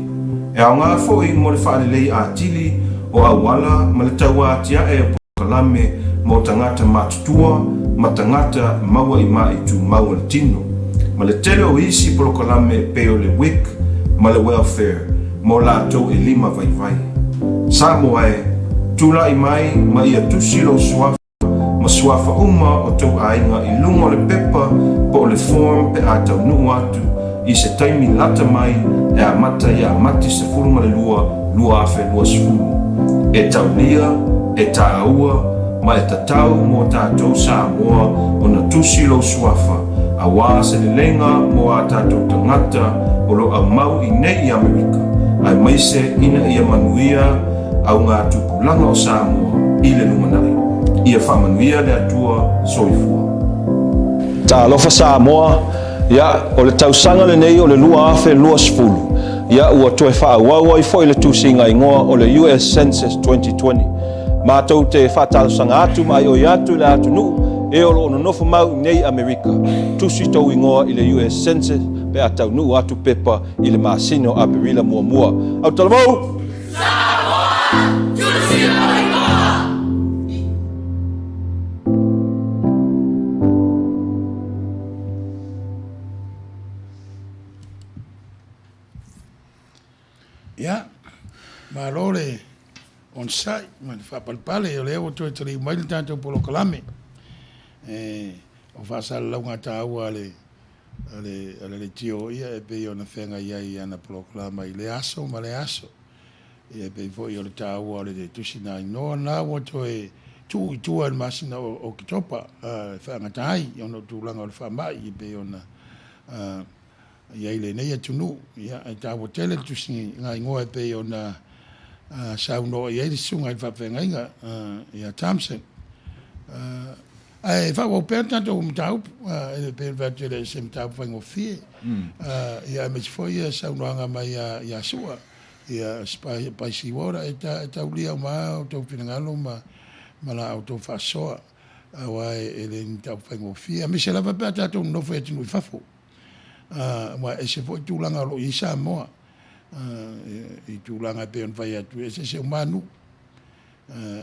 E aoga foi mo le faalelei atili o auala ma le tauatiae o polokalame mo tagata matutua ma tagata maua i maʻi tumau o le tino, ma le tele o isi polokalame e pei o le WIC ma le Welfare mo latou e lima vaivai. Samoa e, tulai mai ma ia tusi lou suafa ma suafa uma o tou aiga i luga o le pepa po o le form pe a taunuu atu i se taimi lata mai e amata ia Mati 12, 2020. E taulia, e tāua, ma e tatau mō tātou Samoa ona tusi lou suafa auā se leleiga mō ā tātou tagata o lo aumau i nei i Amerika, aemaise ina ia manuia au ngā tupulaga o Samoa i le lumanai. Ia faamanuia le Atua. Soifua. Talofa Samoa, ia, o le tausaga lenei o le 2020, ia, ua toe faaauau ai foi le tusiga igoa o le US Census 2020. Matou te faatalosaga atu ma aioi atu i le atunuu e o lo o nonofo mau i nei Amerika, tusi tou igoa i le US Census pe a taunuu atu pepa i le masina o Aperila muamua. Autalavou! Samoa! Tusi lou igoa! Ia, malo le onosai ma le faapalepale, o lea ua toe taliu mai le tatou polokalame. E, o faasalalauga taua a le, a le, a le leitio ia e pei ona feagai ai i ana polokalama i lea aso ma lea aso. Ia e pei foi o le taua o le tusinga-inoa lena ua toe tuu i tua i le masina o Oketopa e faagata ai ona o tulaga o le faamai e pei ona i ai lenei atunuu. Ia, e taua tele le tusinga-igoa e pei ona saunoa i ai le susuga i le faafeagaiga ia Thompson. Ae faaauau pea le tatou mataupu, e pei ona fai atu e le o se mataupu faigofie. Ia aemaise foi ia saunoaga mai ia Sua, ia Spicy Water, e taulia uma lava outou finagalo ma la outou faasoa, aua e le ni mataupu faigofie, aemaise lava pe a tatou nonofo i atunuu i fafo. Aua e ese foi tulaga o lo o i ai Samoa i tulaga e pei ona fai atu, e eseese uma lava nuu,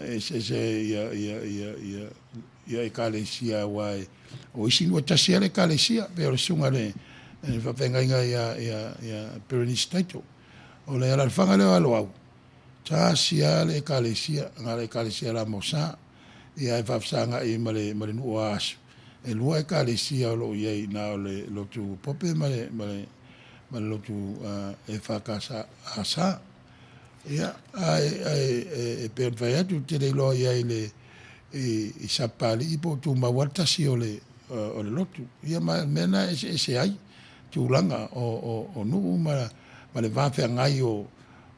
e eseese ia ekalesia, aua o isi nuu e tasi lava le ekalesia, pei o le susuga i le faafeagaiga ia Berenice Taito. O le alaalafaga lea o Aloau, tasi lava le ekalesia, na o le ekalesia LMS, ia ae faafesagai ma le ma le nuu o Aasu, e lua ekalesia o lo o i ai na o le lotu Pope ma le ma le ma le lotu EFKS. Ia ae ae e pei ona fai atu, ou te le iloa i ai i le i Sapapalii po o tumau lava le tasi o le o le lotu. Ia ma o le mea lena e eseese ai tulaga o o o nuu ma ma le va feagai o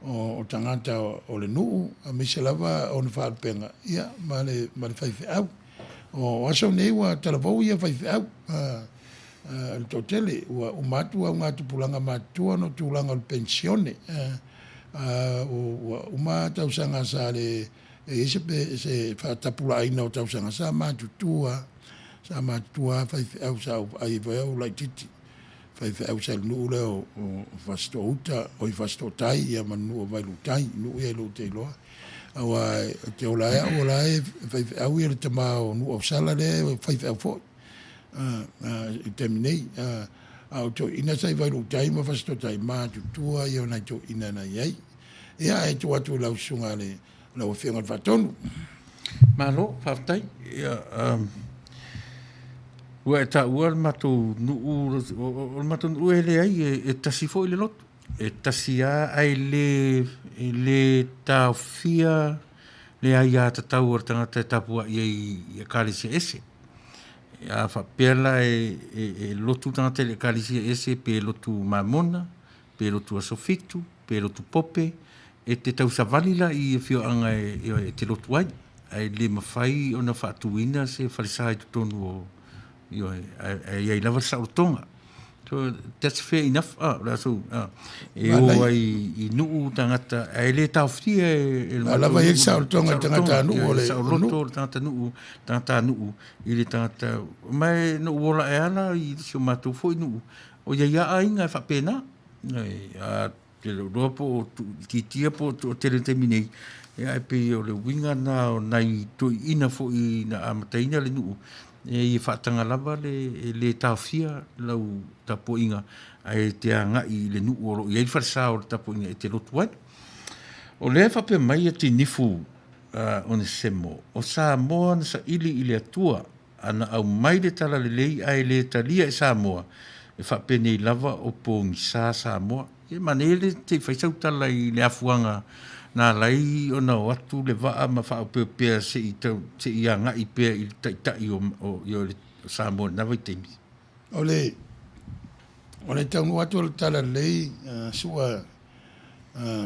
o tagata o le nuu aemaise lava ona faalupega ia ma le ma le faifeau. O aso nei ua talavou ia faifeau o le toatele ua uma atu augatupulaga matutua ona o tulaga o le penisione. Ua uma tausaga sa le i ai se se faatapulaaina o tausaga sa matutua sa matutua faifeau sa ou vaai ai foi au laitiiti faifeau sa i le nuu lea o Fasitoo-uta, oi Fasitoo-tai ia ma le nuu o Vailuutai, nuu ia e lua te iloa. Aua ou te ola ai au o la e faifeau ia le tama o Nuuausala lea e faifeau foi i le taimi nei. A o toeaiina sa i Vailuutai ma Fasitoo-tai, matutua ia o nai toeaiina na i ai. Ia ae tuu atu i lau susuga i le lau Afioga i le Faatonu. Malo, faafetai. Ia, ua e taua le matou nuu, o le matou nuu e leai, e tasi foi le lotu. E tasi lava ae le, e le taofia le aiatatau a le tagata e tapuai ai i Ekalesia ese. A faapea la e lotu le tagata i le Ekalesia ese pe lotu Mamona, pe lotu Aso Fitu, pe lotu Pope, e te tausavali la i afioaga e te lotu ai, ae le mafai ona faatuina se falesa i totonu o, ioe, ae i ai lava le saolotoga. So, that's fair enough. Ah, o le aso, ah, e o ai i nuu tagata, ae le taofia e le matou lava i ai le saolotoga i le tagata nuu o le saoloto le tagata nuu, tagata nuu i le tagata, ma e na ou ola e ala i si o matou foi nuu, o iai lava aiga e faapena. A te le iloa po o tuuitiitia po o toatele i le taimi nei, ia ae pei o le uiga lena o nai toeaiina foi na amataina le nuu, e ia faataga lava le, e le taofia lau tapuaiga ae te agai i le nuu o lo o i ai le falesa o le tapuaiga e te lotu ai. O lea e faapea mai ia Tinifu Onesemo, o Samoa na saili i le Atua A na aumai le talalelei ae le talia e Samoa, e faapenei lava o pogisa Samoa. Ia manaia le te i fai sau tala i le afuaga na ala ai ona o atu le vaa ma faaopeopea se i tau, se i agai pea i le taitai o, o, o le Samoa i lena vaitaimi. O le, o le taunuu atu o le talalelei, sua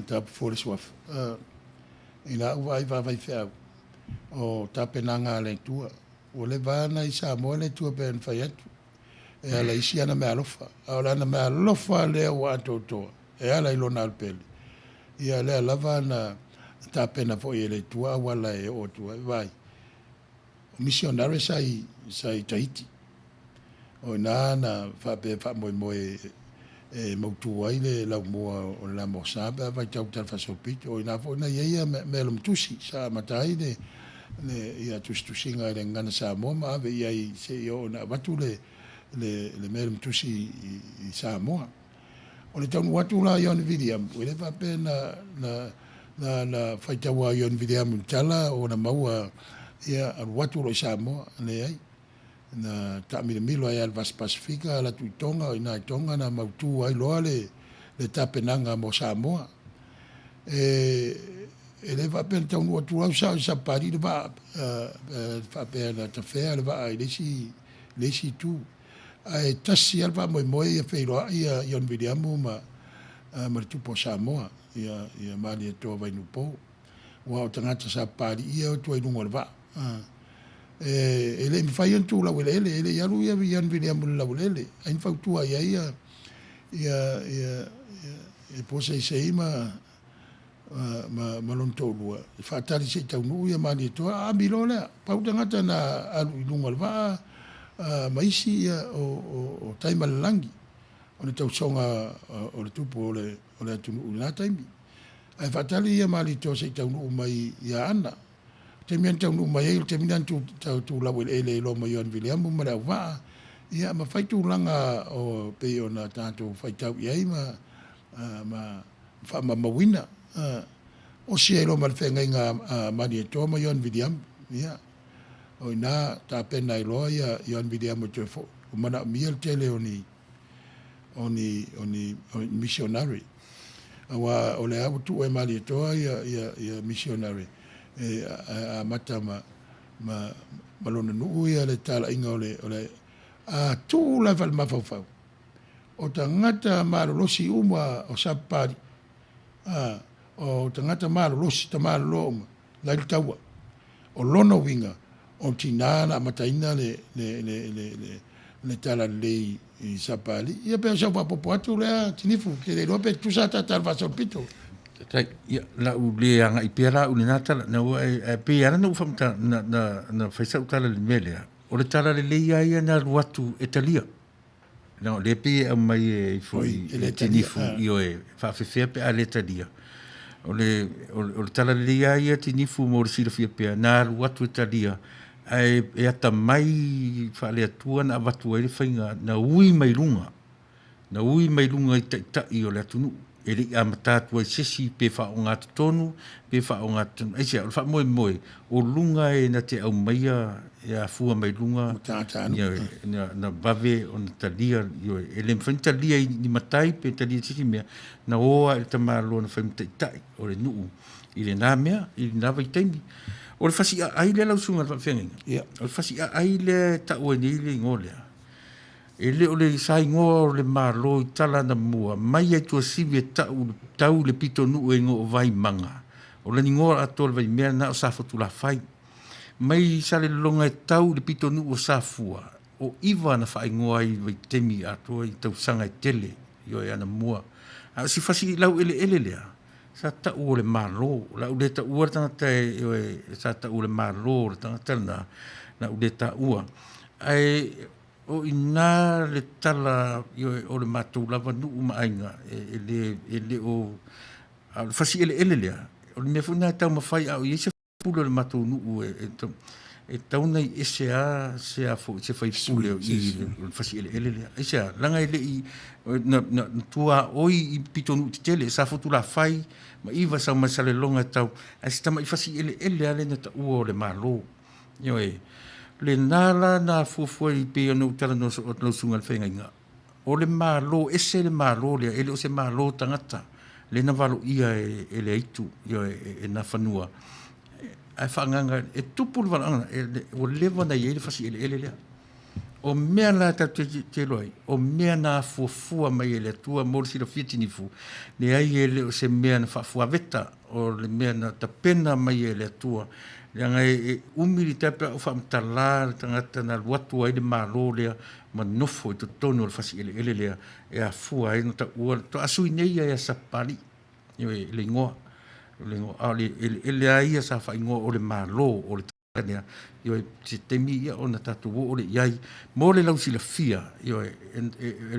tapu le suafa, i lau vaai faafaifeau, o tapenaga a le Atua. Ua leva lava na i Samoa le Atua pei ona fai atu, e ala i isi ana meaalofa, a o lana meaalofa lea ua atoatoa e ala i lona alupele, ia lea lava na tapena foi e le Atua auala e oo atu ai. Vaai, o misionare sa i, sa i Tahiti. O i ina na faapea e faamoemoe e mautu ai le laumua o le LMS pe a faitau i le Talafaasolopito. O i ina foi na i ai mealomatusi sa amata ai le, le ia tusitusiga i le gagana Samoa ma ave i ai seia oo ina avatu le, le, le mealomatusi i, i Samoa. O le taunuu atu la a Ioane Viliamu, e le faapea na, na, na, na faitaua a Ioane Viliamu i le tala o na maua ia alu atu loa i Samoa, leai. Na taamilomilo ai lava i le Vasa Pasefika, alu atu i Tonga, o i ina i Tonga na mautu ai loa le, le tapenaga mo Samoa. E, e le faapea na taunuu atu au sao i Sapapalii le vaa, faapea na tafea le vaa i le isi, le isi itu. Ae tasi lava le faamoemoe ia feiloai ia Ioane Viliamu ma, ma le Tupu o Samoa, ia, ia Malietoa Vainuupo. Aua o tagata Sapapalii ia e o atu ai i luga o le vaa. E, e le i mafai ona tu laueleele, e le i alu ia Ioane Viliamu i le laueleele, ai na fautua i ai ia, ia, ia, ia, ia Poseisei ma, ma, ma lona toalua, e faatali se i taunuu ia Malietoa, aami loa lea. Pau le tagata na alu i luga o le vaa ma isi ia o, o, o Taimalelagi, o le tausoga o le tupu o le, o le atunuu i lena taimi. Ae faatali ia Malietoa se i taunuu mai ia Ana. O le taimi na taunuu mai ai, o le taimi lena na tu, tu laueleele ai loa ma Ioane Viliamu ma le auvaa, ia ma fai tulaga o pei ona tatou faitau i ai ma, ma faamamauina. Osi ai loa ma le feagaiga a Malietoa ma Ioane Viliamu. Ia, o i ina tapena ai loa ia Ioane Viliamu e toe foi. Ua manaomia le tele o ni, o ni, o ni, o ni missionary. Aua o lea ua tuu e Malietoa ia, ia, ia missionary e amata ma, ma, ma lona nuu ia le talaiga o le, o le, a tuu lava le mafaufau o tagata malolosi uma o Sapapalii, a, o tagata malolosi, tamaloa uma, la i le taua. O lona uiga, o tina na amataina le, le, le, le, le, le talalelei i Sapapalii. Ia pe o sau faaopoopo atu lea, Tinifu, ou te le iloa pe tutusa ata ta faasolopito. Faafetai. Ia, la u le agai pea la au i lena tala. Na ua e, e pei lava na ou faamatala, na, na, na fai sau tala i le mea lea, o le talalelei lava ia na alu atu e talia. No, lea pei e aumai e ifo i e Tinifu, ioe, faafefea pe a le talia. O le, o le, o le tala lelei lava ia Tinifu mo le silafia pea, na alu atu e talia, ae e atamai faale-Atua na avatu ai le faiga, na ui mai luga, na ui mai luga i taitai o le atunuu. E le i amata atu ai se isi pe faaaogatotonu, pe faaaogatotonu. Aisea, o le faamoemoe, o luga e na te aumaia e afua mai luga ia, na vave ona talia, ioe, e le mafai ona talia i ni matai pe talia i se isi mea, na o lava i le tamaloa na fai ma taitai o le nuu i lena mea, i lena vaitaimi. O le fasi aai lea lau susuga i le faafeagaiga, o le fasi aai lea e tau ai nei le igoa lea, E le o le saingoa o le Malo i tala anamua mai ai Tuasivi e tau tau le pitonuu e igoa o Vaimaga. O le igoa atoa o le vaimea na o Safotulafai. Mai Salelologa e tau i le pitonuu o Safua, o Iva na faaigoa ai i vaitaimi atoa i tausaga e tele ioe anamua. A o si fasi laueleele lea, sa tau o le Malo. O le a ou le taua le tagata e, sa tau o le Malo o le tagata lena, o le a ou le taua. Ae O i ina le tala o le matou lava nuu ma aiga e le, e le o, a o le fasi eleele lea, o le mea foi lena e taumafai a o i ai se pule o le matou nuu e, e, e tatau ona i ese lava se a foi, se faipule i le fasi eleele lea. Aisea? Leaga e le i, na, na, na tuaoi i pitonuu tetele, Safotulafai ma Iva sau mai Saleloga e tau, ae se tamai fasi eleele lava lea na taua o le Malo. Ioe. Lena la na fuafua i pei ona ou talanoa soo atu lau susuga i le feagaiga. O le Malo, ese le Malo lea, e le o se Malo tagata lea na valoia e, e le aitu, ioe, e, e Nafanua. Ae faaagaga, e tupu le valaauga, e, ua leva ona i ai le fasi eleele lea. O mea la tatou te iloa ai, o mea na afuafua mai e le Atua mo le silafia tinifu, leai e le o se mea na faafuaveta, o le mea na tapena mai e le Atua. Leaga e, e umi le tae pe a ou faamatala le tagata na alu atu ai le Malo lea ma nofo i totonu o le fasi eleele lea e afua ai ona taua, faatoa sui nei ia ia Sapapalii, ioe, le igoa, le igoa, a o le eleele lava ia sa faaigoa o le Malo o le lea, ioe, se taimi ia ona tatou oo lea i ai, mo le lausilafia, ioe,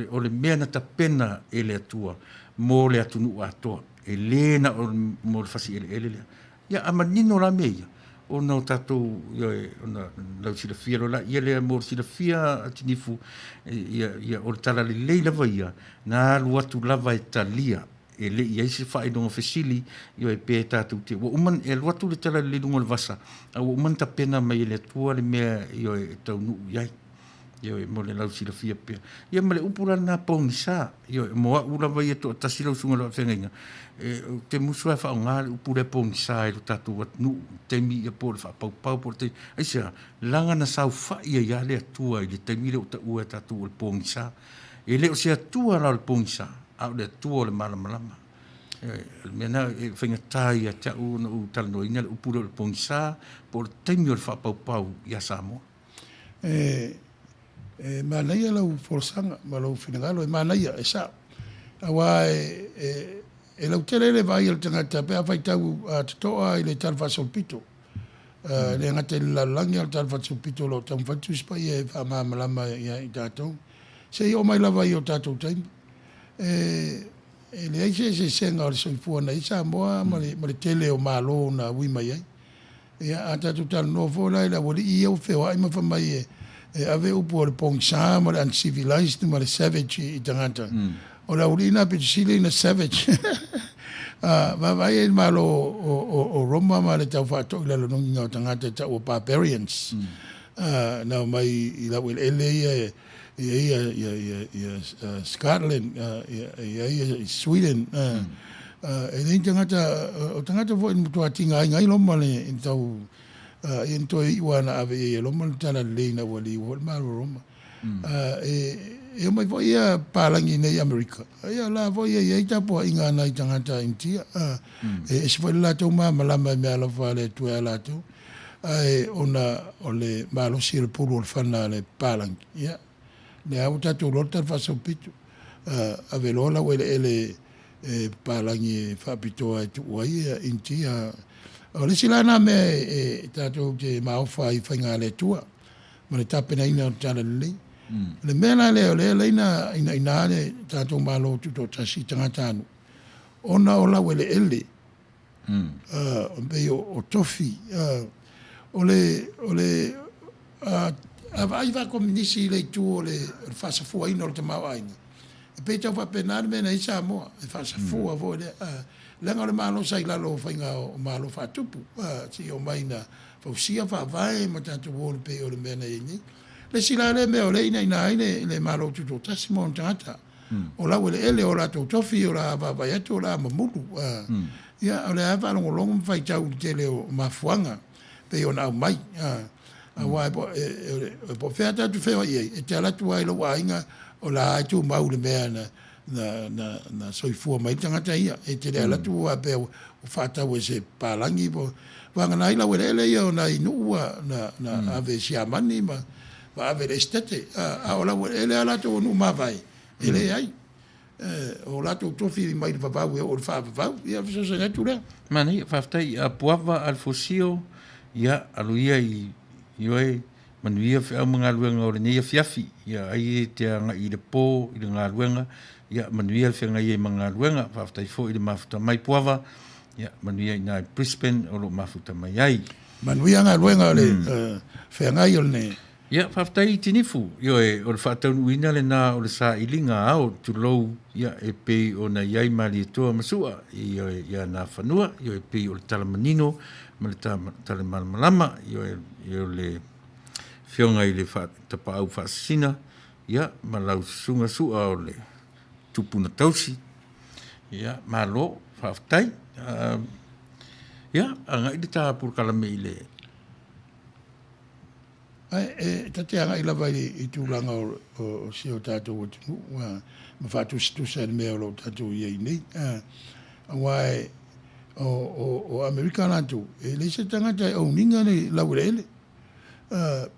o le mea na tapena e le Atua mo le atunuu atoa, e le na o mo le fasi eleele lea. Ia, a manino la mea ia, Ona o tatou, ioe, ona lau silafia loa laia lea mo le silafia a Tinifu, ia, ia, o le talalelei lava ia, na alu atu lava e talia, e le i i ai se faailoga fesili, ioe, pe tatou te, ua uma, e alu atu le talalelei i luga o le vasa, a ua uma ona tapena mai e le Atua le mea, ioe, e taunuu i ai. Ioe, mo le lausilafia pea. Ia ma le upu la lena pogisa. Ioe, mo au lava ia toatasi lau susuga i le faafeagaiga, e, ou te musu lava e faaaoga le upu lea pogisa i lo tatou atunuu, i le taimi ia po o le faapaupau po o le taimi, aisea? Leaga na saofai ai lava le Atua i le taimi lea ua taua e tatou o le pogisa. E le o se Atua la o le pogisa, a o le Atua o le malamalama. Ioe, o le mea lena e faigata ia te au ona ou talanoaina le upu lea o le pogisa po o le taimi o le faapaupau ia Samoa. E, e manaia lau folasaga ma lou finagalo, e manaia, e sao. Aua e, e, e lautele le vaai a le tagata pe a faitau a totoa i le Tala Faasolopito. E le gata i le lalolagi a o le Tala Faasolopito o lo o taumafai le Tusi Paia e faamalamalama ia i tatou. Se i oo mai lava i o tatou taimi. E, e leai se eseesega o le soifua na i ai Samoa ma le, ma le tele o Malo na ui mai ai. Ia, a tatou talanoa foi la i le aualii ia ua feoai ma fai mai e, e ave upu o le pogisa ma le uncivilized ma le savage i, i tagata. O le aualii na pito sili ina savage. A, vaavaai ai i le Malo o, o, o Roma ma le tau faatoilalonogiga o tagata e tau o barbarians. A, na omai i laueleele ia e, ia ia ia ia ia Scotland, ia ia ia Sweden, e leai ni tagata, o tagata foi na matua tigaina ai Roma le tau ia ni toe iu lava na ave i ai e Roma le talalelei ina ua liua foi le Malo o Roma. E omai foi ia palagi nei i Amerika, ia la foi e i ai tapuaiga a nai tagata Initia, e ese foi le latou malamalama i meaalofa a le Atua ia latou. Ae ona o le malosi o le pulu o le fana a le papalagi, ia, lea ua tatou iloa le tala faasolopito. Ave loa lau eleele e papalagi e faapitoa e tuu ai ia Initia. O le isi la na mea e tatou te maofa ai i faiga a le Atua ma le tapenaina o le talalelei. O le mea la lea o lea e ala ai ona inaina le tatou Malo Tutoatasi i tagatanuu, ona o lau eleele pei o tofi. O le, o le, a vaai faakominisi i le itu o le faasafuaina o le tamaoaiga, e pei e tau faapena le mea na i ai Samoa, e faasafua foi lea, leaga o le Malo sa i lalo o faiga o Malo faatupu, seia oo mai ina fausia faavae ma tatou o pei o le mea na i ai nei. Le isi la lea mea o lea e inaina ai le Malo Tutoatasi ma ona tagata, o laueleele o latou tofi o le a vaavaai atu o le a mamulu. Ia, o lea lava e faalogologo ma faitau i le tele o mafuaaga pei ona aumai. Aua e po o fea tatou te feoai ai, e te alu atu lava i lou aiga o la e tumau le mea na soifua mai ai le tagata ia. E te le alu atu faapea ua faatau e se papalagi po o vagana ai laueleele ia o nai nuu na ave i Siamani ma ave i le Esetete, a o laueleele lava latou o nuu mavae, e leai. O latou tofi mai le vavau e oo i le faavavau. Ia, o le fesoasoani atu lea. Manaia, faafetai. Puava Alefosio, ia, alo ia i oe, manuia feau ma galuega o lenei afiafi. Ia, ai e te agai i le po i le galuega, ia, manuia le feagai ai ma galuega. Faafetai foi i le mafuta mai Puava, ia, manuia i ina i Brisbane o lo o mafuta mai ai. Manuia galuega o le feagai o lenei. Ia, faafetai i Tinifu. Ioe, o le faataunuuina lena o le sailiga ao, tulou, ia, e pei ona i ai Malietoa ma Sua, ioe, ia Nafanua, ioe, e pei o le tala manino ma le tala malamalama, ioe, o le Afioga i le Tapaau Faasisina, ia, ma lau Susuga Sua o le Tupuna Tausi. Ia, malo, faafetai. Ia, agai le ta polokalame i le. Ae e ta te agai lava i tulaga o si o tatou atunuu ma faatusatusa i le mea o lo o tatou i ai nei. Aua o Amerika latou, e leai se tagata e own ina le laueleele.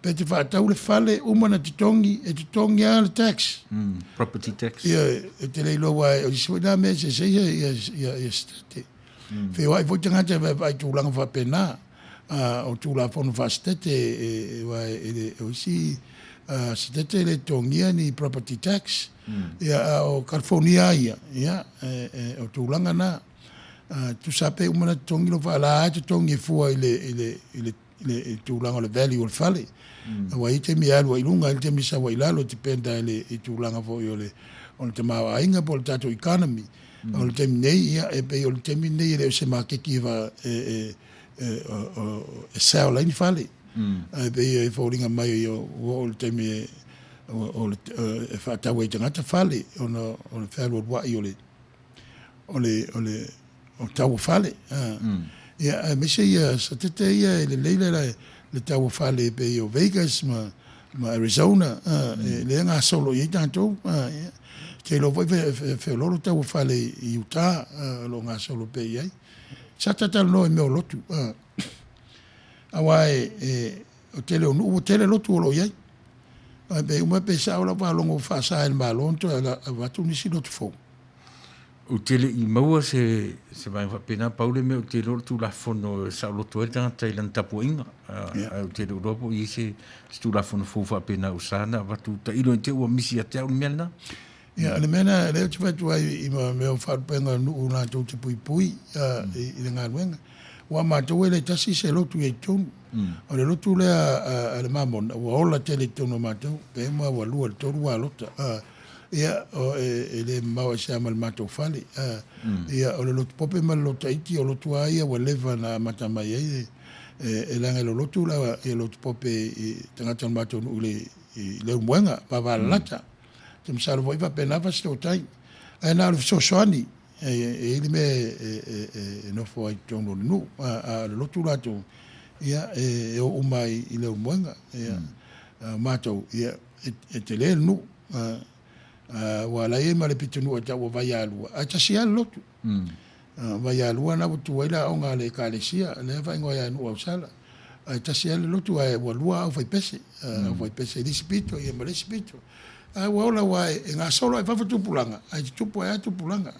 Pe te faatau le fale, uma ona totogi, e totogi lava le tax. Property tax. Ia, e te le iloa aua o isi foi na mea e eseese ai Setete. Feoai foi tagata e vaevaai tulaga faapena. O Tulafono faa-Setete, aua o isi Setete e le totogia ni property tax. Ia, a o Kalifonia ia, ia, o tulaga na. Tusa pe uma na totogi lou faala e totogi e fua i le, i le, i le, i le, i le tulaga o le value o le fale. Aua e i ai taimi e alu ai i luga, e i ai taimi e sau ai i lalo, depend lava i le i tulaga foi o le, o le tamaoaiga po o le tatou economy. O le taimi nei, ia, e pei o le taimi lenei e le o se maketi e, e, e, e, e sell ai ni fale. Ae pei e foliga mai ua oo i le taimi e, o le, e faatau ai i tagata fale ona o le fealualuai o le, o le, o le, o tau o fale. Ia, aemaise ia satete ia e lelei le, le, le tau o fale e pei o Vegas ma, ma Arizona, e, lea e gasolo i ai tatou. Ia. Te iloa foi fe, fe, feololo tau o fale i Utah, o lo o gasolo pea i ai. Sa talanoa i mea o lotu. Aua e, e, o tele o nuu ua tele lotu o lo o i ai. Ae pe uma pe sao lau faalogo ua faasa e le Malo ona toe avatu nisi lotu fou. Ou te le i maua se, se vaega faapena, pau le mea ou te iloa o le Tulafono e saoloto ai le tagata i lana tapuaiga. Ae ou te le o iloa po o i ai se, se Tulafono fou faapena ua sa ona avatu tailo i te i ua misi ia te au le mea lena. Ia, o le mea lena lea ou te fai atu ai i mea o faalupega o nuu latou te puipui i le galuega. Aua matou e le tasi se lotu i ai totonu. O le lotu lea a le Mamona ua ola tele i totonu o matou, pe uma ua 2 i le 3 alota. Ia, e le mamao ese lava ma le matou fale. Ia, o le lotu Pope ma le lotu Tahiti, o lotu lava ia ua leva ona amata mai ai. E leaga e lolotu la ia lotu Pope i tagata o le matou nuu i Leulumoega, vavalalata. Ou te masalo foi faapena Fasitootai. Ae na o le fesoasoani e i ai le mea e nofo ai i totonu o le nuu, a o le lotu latou, ia, e o uma ai i Leulumoega. Ia, o matou, ia, e tele le nuu, aua o la e i ai ma le pitonuu e tau o Vaialua, ae tasi lava le lotu. Vaialua lena ua tu ai le aoga a le Ekalesia, lea e faaigoa ia Nuuausala. Ae tasi lava le lotu ae ua lua aufaipese, aufaipese i le isi pito ia ma le isi pito. Ae ua ola aua e gasolo lava i fafo tupulaga, ae tutupu ai lava tupulaga.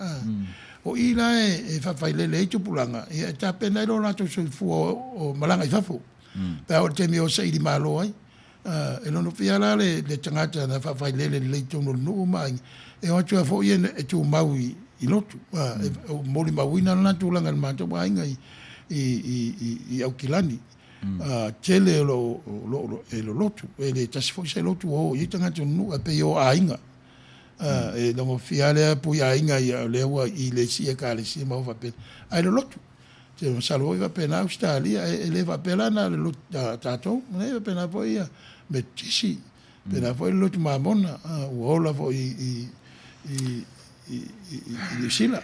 O i la e faafailele ai tupulaga, ia e tapena ai lo latou soifua o malaga i fafo, pe a oo i le taimi e o saili malo ai. E lonofia la le tagata na faafailele lelei i totonu o le nuu ma aiga, e o atu lava foi e tumau i lotu. E molimauina lena tulaga i le matou aiga i Aukilani. Tele o lo o e lolotu, e le tasi foi se lotu o o i ai tagata o le nuu, ae pei o aiga. E logofia lava lea pui aiga ia, o lea ua i le isi ekalesia ma faapena, ae lolotu. Te masalo foi faapena Ausetalia, e le faapea la na o le lotu tatou, e faapena foi ia Metotisi, faapena foi le lotu Mamona, ua ola foi i Niu Sila.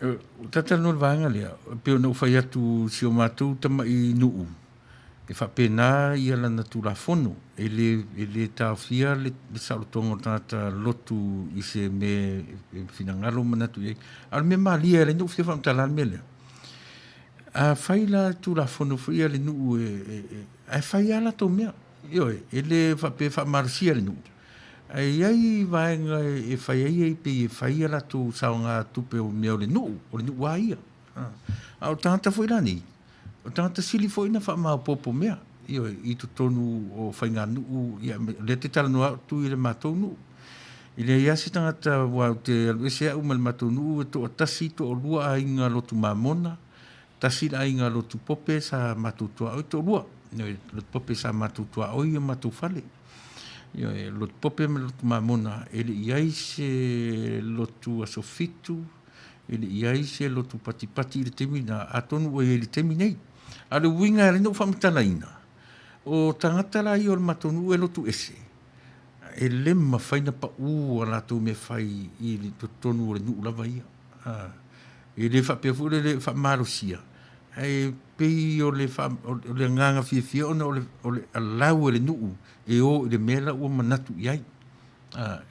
Ua talatalanoa i le vaega lea, e pei ona ou fai atu i si o matou tamai nuu, e faapena ia lana Tulafono, e le, e le taofia le, le saolotoga o le tagata lotu i se mea e finagalo manatu i ai. A o le mea malie e ala ai ona ou fia faamatala le mea lea, a fai la Tulafono foi a le nuu e, e, e, ae fai lava latou mea. Ioe, e le faapea e faamalosia le nuu. Ae i ai vaega e fai ai e pei e fai a latou saogatupe o mea o le nuu, o le nuu lava ia. A o tagata foi la nei, o tagata sili foi na faamaopoopo mea, ioe, i totonu o faiganuu, ia, o lea te talanoa atu i le matou nuu. E leai lava se tagata aua ou te alu ese au ma le matou nuu e toatasi, toalua aiga lotu mamona, tasi le aiga lotu pope sa matou tuaoi, toalua. Ioe, lotu pope sa matou tuaoi o matou fale. Ioe, lotu pope ma le lotu mamona, e le i i ai se lotu aso fitu, e le i ai se lotu patipati i le taimi lena, atonu ua i ai i le taimi nei. A o le uiga e ala ai ona ou faamatalaina, o tagata la ia o le matou nuu e lotu ese, e le mafai ona pau a latou mea fai i totonu o le nuu lava ia. E le faapea foi le faamalosia, ae pei o le, o le agaga fiafia ona o le, o le allow e le nuu e o i le mea la ua manatu i ai.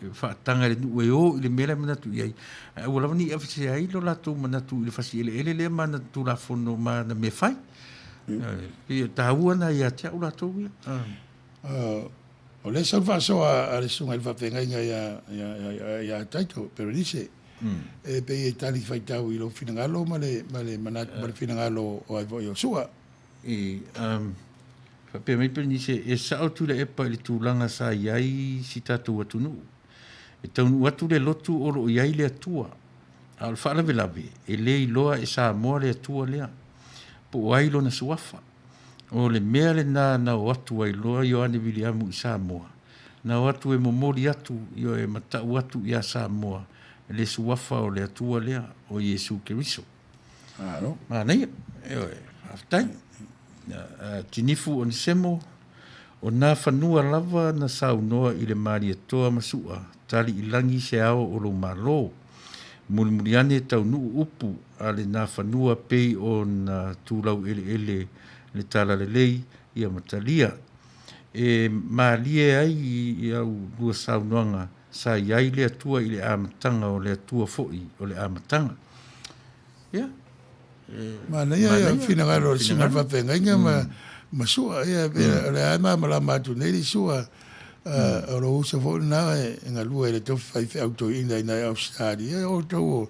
E faataga e le nuu e o i le mea la e manatu i ai, ae aua lava ne i aveesea ai lo latou manatu i le fasi eleele lea ma ana Tulafono ma ana mea fai. E pei e taua lena ia te au latou ia. O lea sau le faasoa a le susuga i le faafeagaiga ia Taito Berenice, e pei e tali faitau i lou finagalo ma le manatu ma le finagalo o ai foi o Sua. E faapea mai Berenice, e sao Tuilaepa i le tulaga sa i ai si tatou atunuu. E taunuu atu le lotu o lo o i ai le Atua. A o le faalavelave, e le iloa e Samoa le Atua lea, po o ai lona suafa. O le mea lena na o atu ai loa Ioane Viliamu i Samoa, na o atu e momoli atu, ioe, ma tau atu iā Samoa le suafa o le Atua lea, o Iesu Keriso. Malo. Manaia. Ioe, faafetai. Tinifu Onesemo, o nā fanua lava na saunoa i le Malietoa ma Su'a, tali i lagi se ao o lou Malo. Mulimuli ane taunuu upu a le nā fanua pei o na tulau eleele le Talalelei ia ma talia. E malie ai i au lua saunoaga sa i ai le Atua i le amataga o le Atua foi o le amataga. Ia, e Manaia ia finagalo o le susuga i le faafeagaiga ma ma Sua. Ia, o lea lava e malamalama atu nei le Sua, o lou uso foi lena e galue i le tofi faifeau toeaina i nai Ausetalia. O outou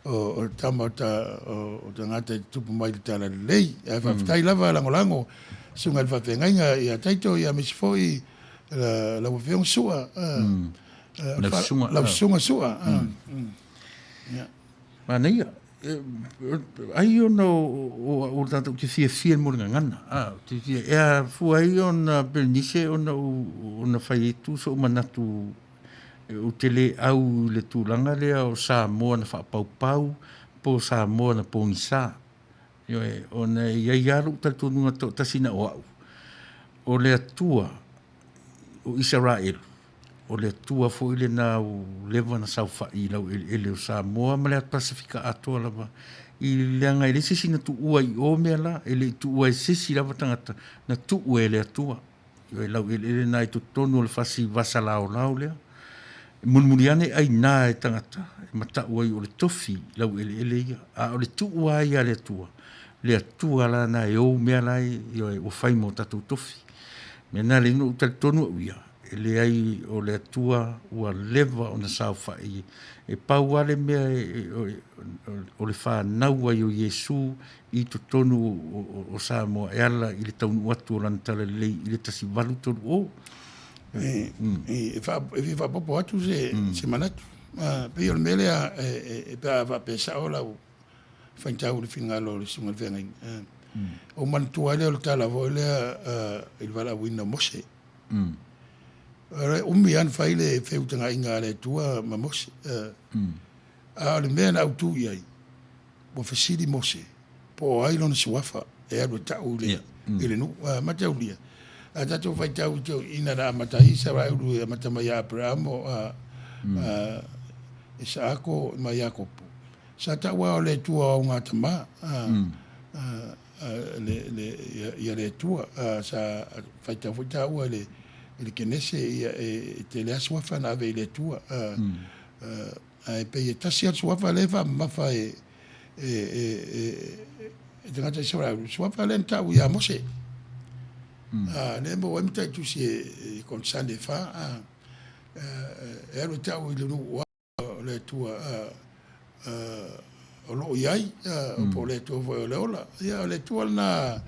o tama o tagata e tutupu mai i le Talalelei. Ae faafetai lava lagolago susuga i le faafeagaiga ia Taito, ia aemaise foi lau Afioga Sua, lau Susuga Sua. Manaia. Ai ona o le tagata ou te fiafia i le mea o le gagana. Ou te fia, e afua ai ona Perenise ona ona fai atu sou manatu ou te le au i le tulaga lea o Samoa na faapaupau po o Samoa na pogisa. Ioe, ona e i ai lava lou talitonuga toatasi na o au, o le Atua o Isaraelu, o le Atua foi lena ua leva ona saofai i laueleele o Samoa ma le Atu Pasefika atoa lava, i leaga e leai se isi na tuua i o mea la, e le i tuua e se isi lava tagata, na tuu e le Atua. Ioe, laueleele na i totonu o le fasi vasa laolao lea. E mulimuli ane ai na e tagata e matau ai o le tofi laueleele ia, a o le tuu lava ia a le Atua, le Atua la na e ou mea la e, ioe, ua fai mo tatou tofi. Mea na le ou talitonu au ia, e leai o le Atua ua leva ona saofai e pau lava le mea o le fanau ai o Iesu i totonu o Samoa e ala i le taunuu atu o Lana Talalelei i le 1830. E fia faaopoopo atu se manatu. Pei o le mea lea pe a faapea sao lau faitau i le finagalo o le Susuga i le Feagaiga. Ou manatua ai lea o le tala foi lea i le valaauina o Mose. Umi lava na fai le feutagaiga a le Atua ma Mose. A o le mea na autu i ai, ua fesili Mose po o ai lona suafa e alu e tau i le, i le nuu. Mataulia, a tatou faitau i toeaiina na amata ai Isaraelu e amata mai ia Aperamo, a, a Isaako ma Iakopo, sa tau lava o le Atua o augatama, a, a, a, le, le, ia, ia le Atua. A, sa faitau foi taua i le, i le Kenese, ia, e, e tele lava suafa na ave i le Atua. A, a, ae pei e tasi lava le suafa lea e faamamafa e, e, e, e, e tagata Isaraelu, suafa lea na tau ia Mose. A, lea e maua ai mataitusi e, e konesane e fa, a, e alu e tau i le nuu o le Atua a, a, o lo o i ai, po o le Atua foi o le ola. Ia, o le Atua lena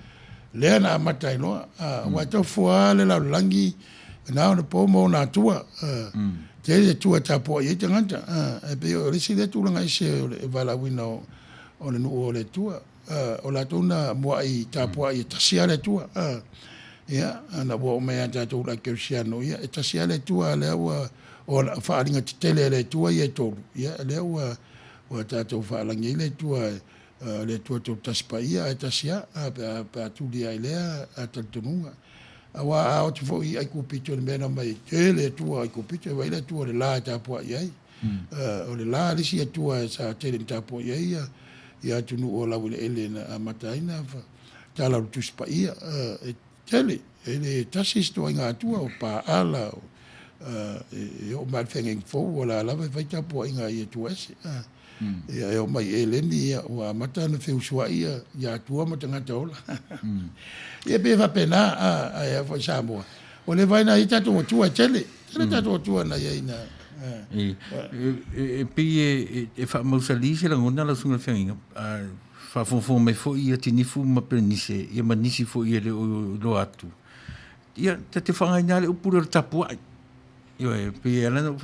lea na amata ai loa. Aua e tau fua lava le lalolagi na ona po ma ona atua. Tele le Atua e tapuai ai tagata. Ae pei o le isi lea tulaga ese o le valaauina o le nuu o le Atua. O latou na muai tapuai e tasi lava le Atua. Ia, ana ua oo mai ia tatou le kerisiano, ia e tasi lava le Atua lea ua o faaaliga tetele a le Atua ia e tolu, ia lea ua ua tatou faalagi ai le Atua, le Atua Toatasi Paia ae tasi lava, pe a, pe a tuli ai lea talitonuga. Aua a oo atu foi i Aikupito i le mea na omai ai, tele Atua o Aikupito, e vaai le Atua o le la e tapuai ai. O le la le isi Atua sa tele ina tapuai ai ia, ia atunuu o laueleele na amata ai na tala o le Tusi Paia. E tele, e le tasi se ituaiga Atua, o Paala, o, e oo mai lava i le feagaiga fou, o la lava e fai tapuaiga i Atua ese. Ia, e oo mai i Eleni, ia, ua amata ona feusuai ia, ia Atua ma tagata ola. Ia, pei e faapena, ae a foi Samoa, ua leva ai na i ai tatou Atua e tele, tele tatou Atua na i ai na. E pei e faamausali se lagona lau Susuga i le Feagaiga, faafogafoga mai foi ia Tinifu ma Perenise, ia ma nisi foi e le o iloa atu. Ia, ta te faaaogaina lava le upu lea o le tapuai. Ioe, e pei e ala ona ou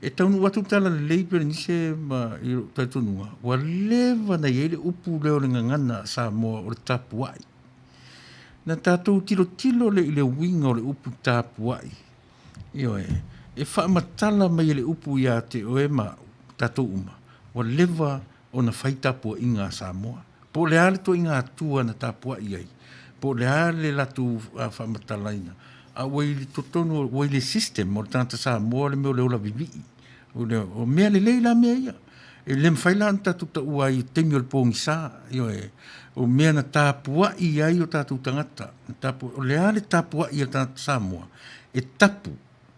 E taunuu atu le talalelei Perenise ma i lou talitonuga, ua leva ona i ai le upu lea o le gagana a Samoa o le tapuai. Na tatou tilotilo lea i le uiga o le upu tapuai, ioe, e faamatala mai e le upu ia te oe ma au, tatou uma, ua leva ona fai tapuaiga a Samoa. Po o le a le ituaiga atua na tapuai ai, po o le a le latou faamatalaina, a ua i totonu, ua i le system o le tagata Samoa le mea o le ola vivii. O, le, o mea lelei la mea ia. E le mafai la ona tatou taua ai i taimi o le pogisa, ioe, o mea na tapuai ai o tatou tagata. Na tapu, o le a le tapuai a le tagata Samoa? E tapu,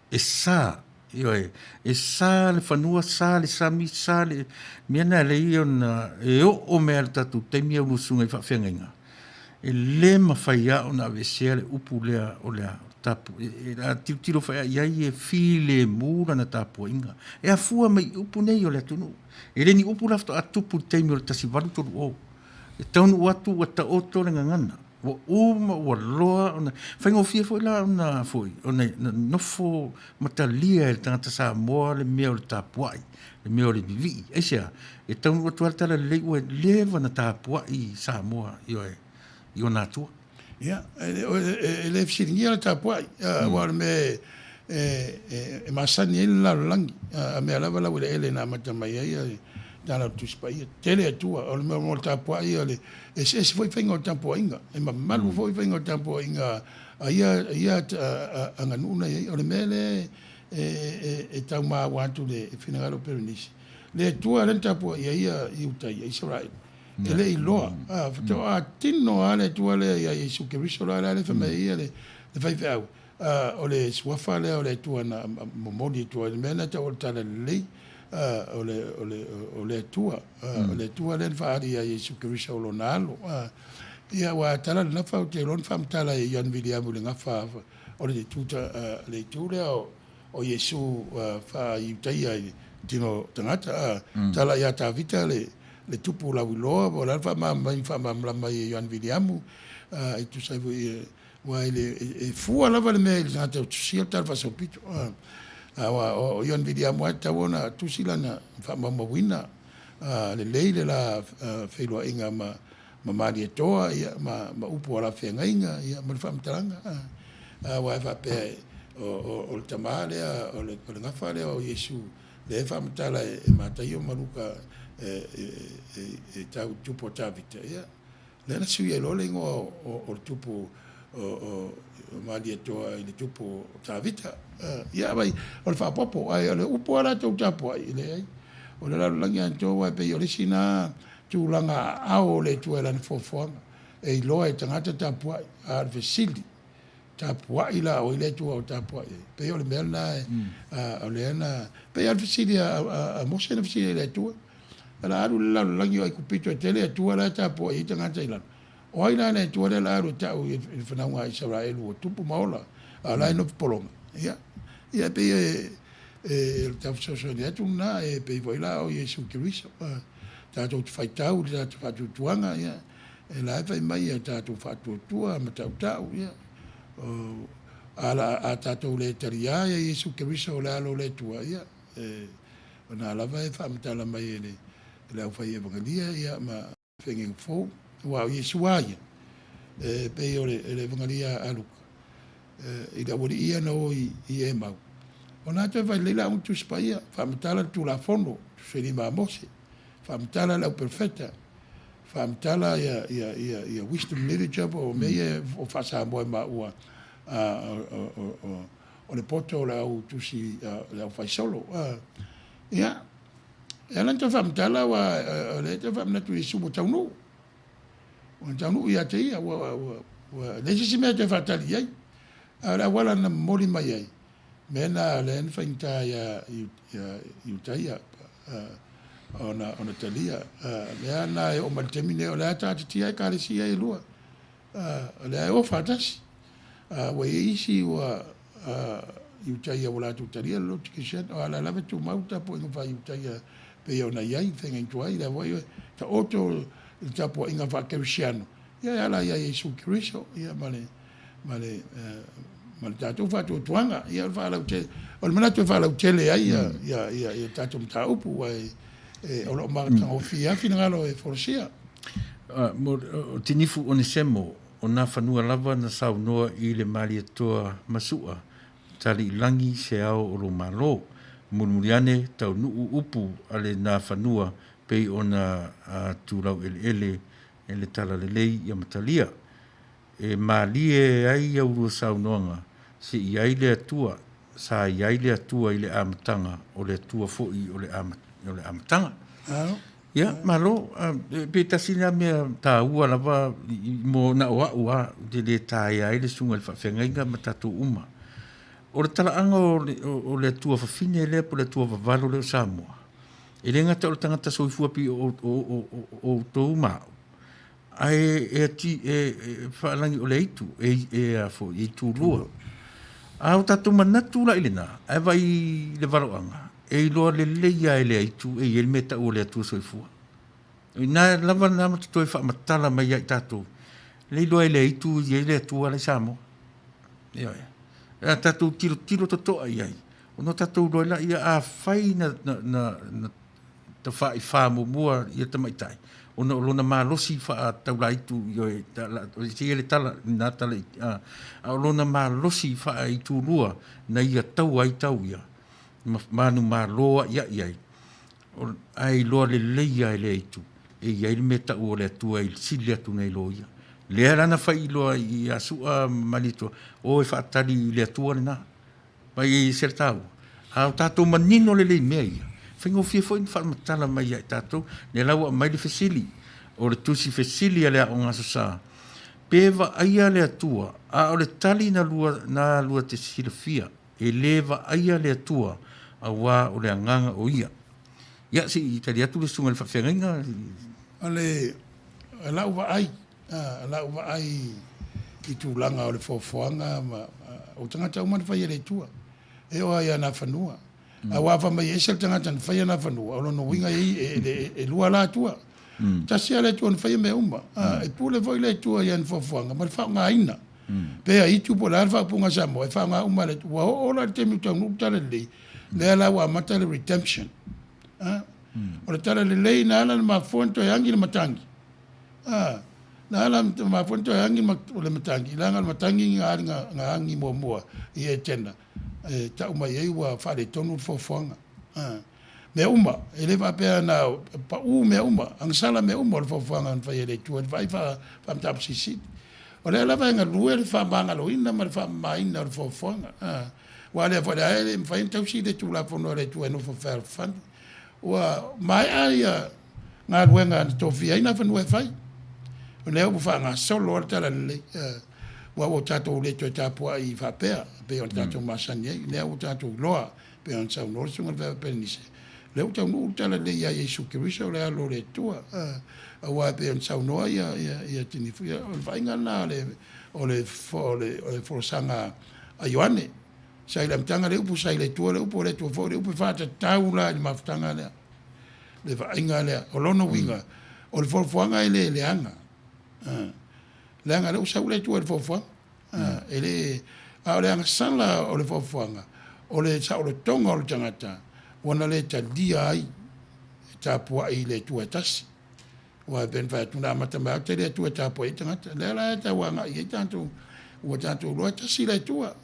e sa, Ioe, e sa le fanua, sa le sami, sa le mea na lei ona e oo mai lava i le tatou taimi au lusuga i faafeagaiga, e le mafai lava ona aveesea le upu lea o le a tapu, e, a tilotilo foi i ai e filemu lana tapuaiga. E afua mai i upu nei o le atunuu. E le ni upu la faatoa tupu i le taimi o le 1830. E taunuu atu ua taoto le gagana. Ua uma ua loa ona faigofie foi la ona foi ona nofo ma talia e le tagata Samoa le mea o le tapuai, le mea o le vivii. Aisea? E taunuu atu lava le tala lelei ua leva ona tapuai Samoa ioe i ona atua. Ia, e le fesiligia le tapuai, aua o le mea e masani ai le lalolagi, a mea lava laueleele na amata mai ai le Tala o le Tusi Paia. Tele Atua, o le mea mo le tapuai, o le eseese foi faiga o tapuaiga, e mamalu foi faiga o tapuaiga a ia ia aganuu na i ai. O le mea lea e tau maua atu le finagalo o Perenisi, le Atua lea na tapuai ai ia Iutaia, Isaraelu, e le i iloa, faatoa tino lava le Atua lea ia Iesu Keriso la lea fai mai ai ia le faifeau, o le suafa lea o le Atua na momoli atu ai, le mea lena e tau o le talalelei o le, o le, o le Atua, o le Atua lea na faaali ia Iesu Keriso o lona alo. Ia, aua a tala le gafa, ou te iloa na faamatala e Ioane Viliamu i le gafa o le itu, le itu lea o Iesu faa-Iutaia i le tino tagata. Tala ia Tavita le, le tupu lauiloa, po o le a le faamalamalama ai e Ioane Viliamu, e tusa ai foi Aua e, le, e fua lava le mea i le tagata ua tusia le tala faasolopito. Aua o Ioane Viliamu lava e tatau ona tusi lana faamaumauina lelei le la feiloaiga ma ma Malietoa ia ma ma upu o la feagaiga ia ma le faamatalaga. Aua e faapea o, o, o le tama lea o le, o le gafa lea o Iesu lea e faamatala e, e Mataio ma Luka e, e, e, e tau tupu o Tavita ia Lea na sui ai loa le igoa o le tupu o Malietoa i le tupu o Tavita. Ia, vai, o le faaopoopo, ae o le upu lava latou tapuai, e leai. O le lalolagi atoa, aua e pei o le isi lena tulaga aao o le Atua i lana foafoaga, e iloa e tagata tapuai, a o le fesili, tapuai la o ai le Atua o tapuai ai? Pei o le mea lena, o lea na, pei lava o le fesili a Mose na fesili ai i le Atua. O le a alu i le lalolagi o Aikupito e tele Atua la e tapuai ai tagata i lalo. O ai la le Atua lea o le a alu e ta'u i le fanauga a Isaraelu ua tupu ma ola, a o la e nofo pologa? Ia, ia e pei e, e, o le tau fesoasoani atu lena, e pei foi la o Iesu Keriso, tatou te faitau i le tatou faatuatuaga, ia, e la e fai mai ia tatou faatuatua ma ta'uta'u, ia, o, a, a tatou le taliā ia Iesu Keriso o le Alo o le Atua, ia, e, O na lava e faamatala mai e le, e le aufai evangelia ia ma feagaiga fou, aua o Iesu lava ia, e pei o le, le evangelia a Luka, e, i le aualii ia na o i, i Emau. O na toe fai lelei la ona Tusi Paia, faamatala le Tulafono, Tusi a Mose, faamatala le au perofeta, faamatala ia, ia, ia, ia wisdom literature po o mea ia o faa-Samoa e maua a, o, o, o, o le poto o le au tusi le au faisolo. Ia, e ala ona toe faamatala aua o lea e toe faamanatu i Iesu ua taunuu. Ua taunuu ia te ia, ua, ua, ua leai se isi mea e toe faatali i ai. A o le auala na momoli mai ai, mea na lea na faigata ia, ia Iutaia ona, ona talia. Lea na e oo mai le taimi nei, o lea taatitia Ekalesia e lua. O lea e o faatasi. Ua i ai isi ua Iutaia ua latou talia le lotu Kerisiano, a o la e lava e tumau le tapuaiga faa-Iutaia pei ona i ai, feagai ai, lea foi e taoto le tapuaiga faa-Kerisiano, ia e ala ia Iesu Keriso, ia ma le, ma le, ma le tatou faatuatuaga. Ia o le faalautele, o le manatu e faalautele ai ia, ia, ia, ia tatou mataupu, aua e, e, o lo o matagofie lava finagalo e folasia. Mo, o Tinifu Onesemo, o Nafanua lava na saunoa i le Malietoa Masu'a, Tali i lagi se ao o lou Malo. Mulimuli ane, taunuu upu a le Nafanua pei ona tulaueleele e le Talalelei ia Matalia. E malie ai au lua saunoaga, se i ai le Atua, sa i ai le Atua i le amataga, o le Atua foi o le amataga. Ia, malo, pe tasi lena mea taua lava mo na o au lava, ou te le taea ai le susuga i le faafeagaiga ma tatou uma. O le talaaga o le Atua fafine lea po o le Atua vavalo lea o Samoa, e le gata o le tagata soifua pei o outou ma au, Ae e ati e faalagi o le aitu e e a foi e itulua. A o tatou manatu la i lena, ae vaai i le valoaga, e iloa lelei lava e le aitu e i ai le mea e tau o le Atua Soifua. O i ina lava lena ma totoe faamatala mai ia i tatou, le iloa e le aitu e i ai le Atua la i Samoa. Ioe. A tatou tilotilo totoa i ai, ona tatou iloa ai laia, afai na, na, na, na tafaifa muamua ia tamaitai ona o lona malosi faataulaitu ioe se ia le tala na tala a o lona malosi faaitulua na ia taua ai tau ia ma manumalo a'ia'i ai ae iloa lelei lava e le aitu e i ai le mea tau o le Atua e sili atu nei lo ia. Lea la na fai iloa ia Su'a ma Malietoa o e faatali i le Atua lena. Mai e ese le taua. A o tatou manino lelei i mea ia, faigofie foi ona faamatala mai ia i tatou. Lea la ua aumai le fesili, o le tusi fesili a le Aoga Aso Sa, Pe vaaia le Atua? A o le tali na lua, na lua te silafia, e le vaaia le Atua, auā o le Agaga o Ia. Ia, se i tali atu le susuga i le faafeagaiga. O le lau vaai, A lau vaai i tulaga o le foafoaga ma o tagata uma na faia e le Atua, e oo lava ia Nafanua. Aua a fai mai e ese le tagata na faia Nafanua, o lona uiga e, e lua la Atua. Tasi lava le Atua na faia mea uma. E pule foi le Atua i ana foafoaga ma le faaaogaina. Pe aitu po o le a le faaupuga a Samoa, e faaaoga uma e le Atua. Ua oo la i le taimi ua taunuu le Talalelei, lea la ua amata le redemption. O le Talalelei na ala ona mafua ona toe agi le matagi, A, na ala na mafua ona toe agi le matagi, leaga o le matagi na agi muamua i Etena, e tau mai ai ua faaletonu le foafoaga. A, mea uma, e le faapea na pau mea uma, agasala mea uma o le foafoaga na fai e le Atua i le vaai faa-mataupu silisili. O lea lava e galue le faamagaloina ma le faamamaina o le foafoaga. A, aua o lea foi e le mafai ona tausi le Tulafono a le Atua e nofo fealofani. Ua maea ia galuega na tofia ai Nafanua e fai. O lea ua faagasolo lava le Talalelei, aua ua tatou le toe tapuai faapea pei ona tatou masani ai. O lea ua tatou iloa pei ona saunoa le Susuga i le Feagaiga Pelenise, o lea ua taunuu le Talalelei ia Iesu Keriso o le Alo o le Atua. Aua e pei ona saunoa ia Tinifu, ia o le vaaiga lena o le folasaga a Ioane. Sa i le amataga le upu, sa i le Atua le upu, o le Atua foi le upu, e faatatau la i le mafutaga lea, le vaaiga lea. O lona uiga, o le foafoaga e le leaga, leaga o lea ua sau le Atua i le foafoaga. E le, a o le agasala o le foafoaga, o le saolotoga o le tagata ua na le talia ai e tapuai i le Atua e tasi. Aua e pei ona fai atu, na amata mai lava te le Atua e tapuai ai tagata. O lea la e tau agai i ai tatou, ua tatou iloa e tasi le Atua.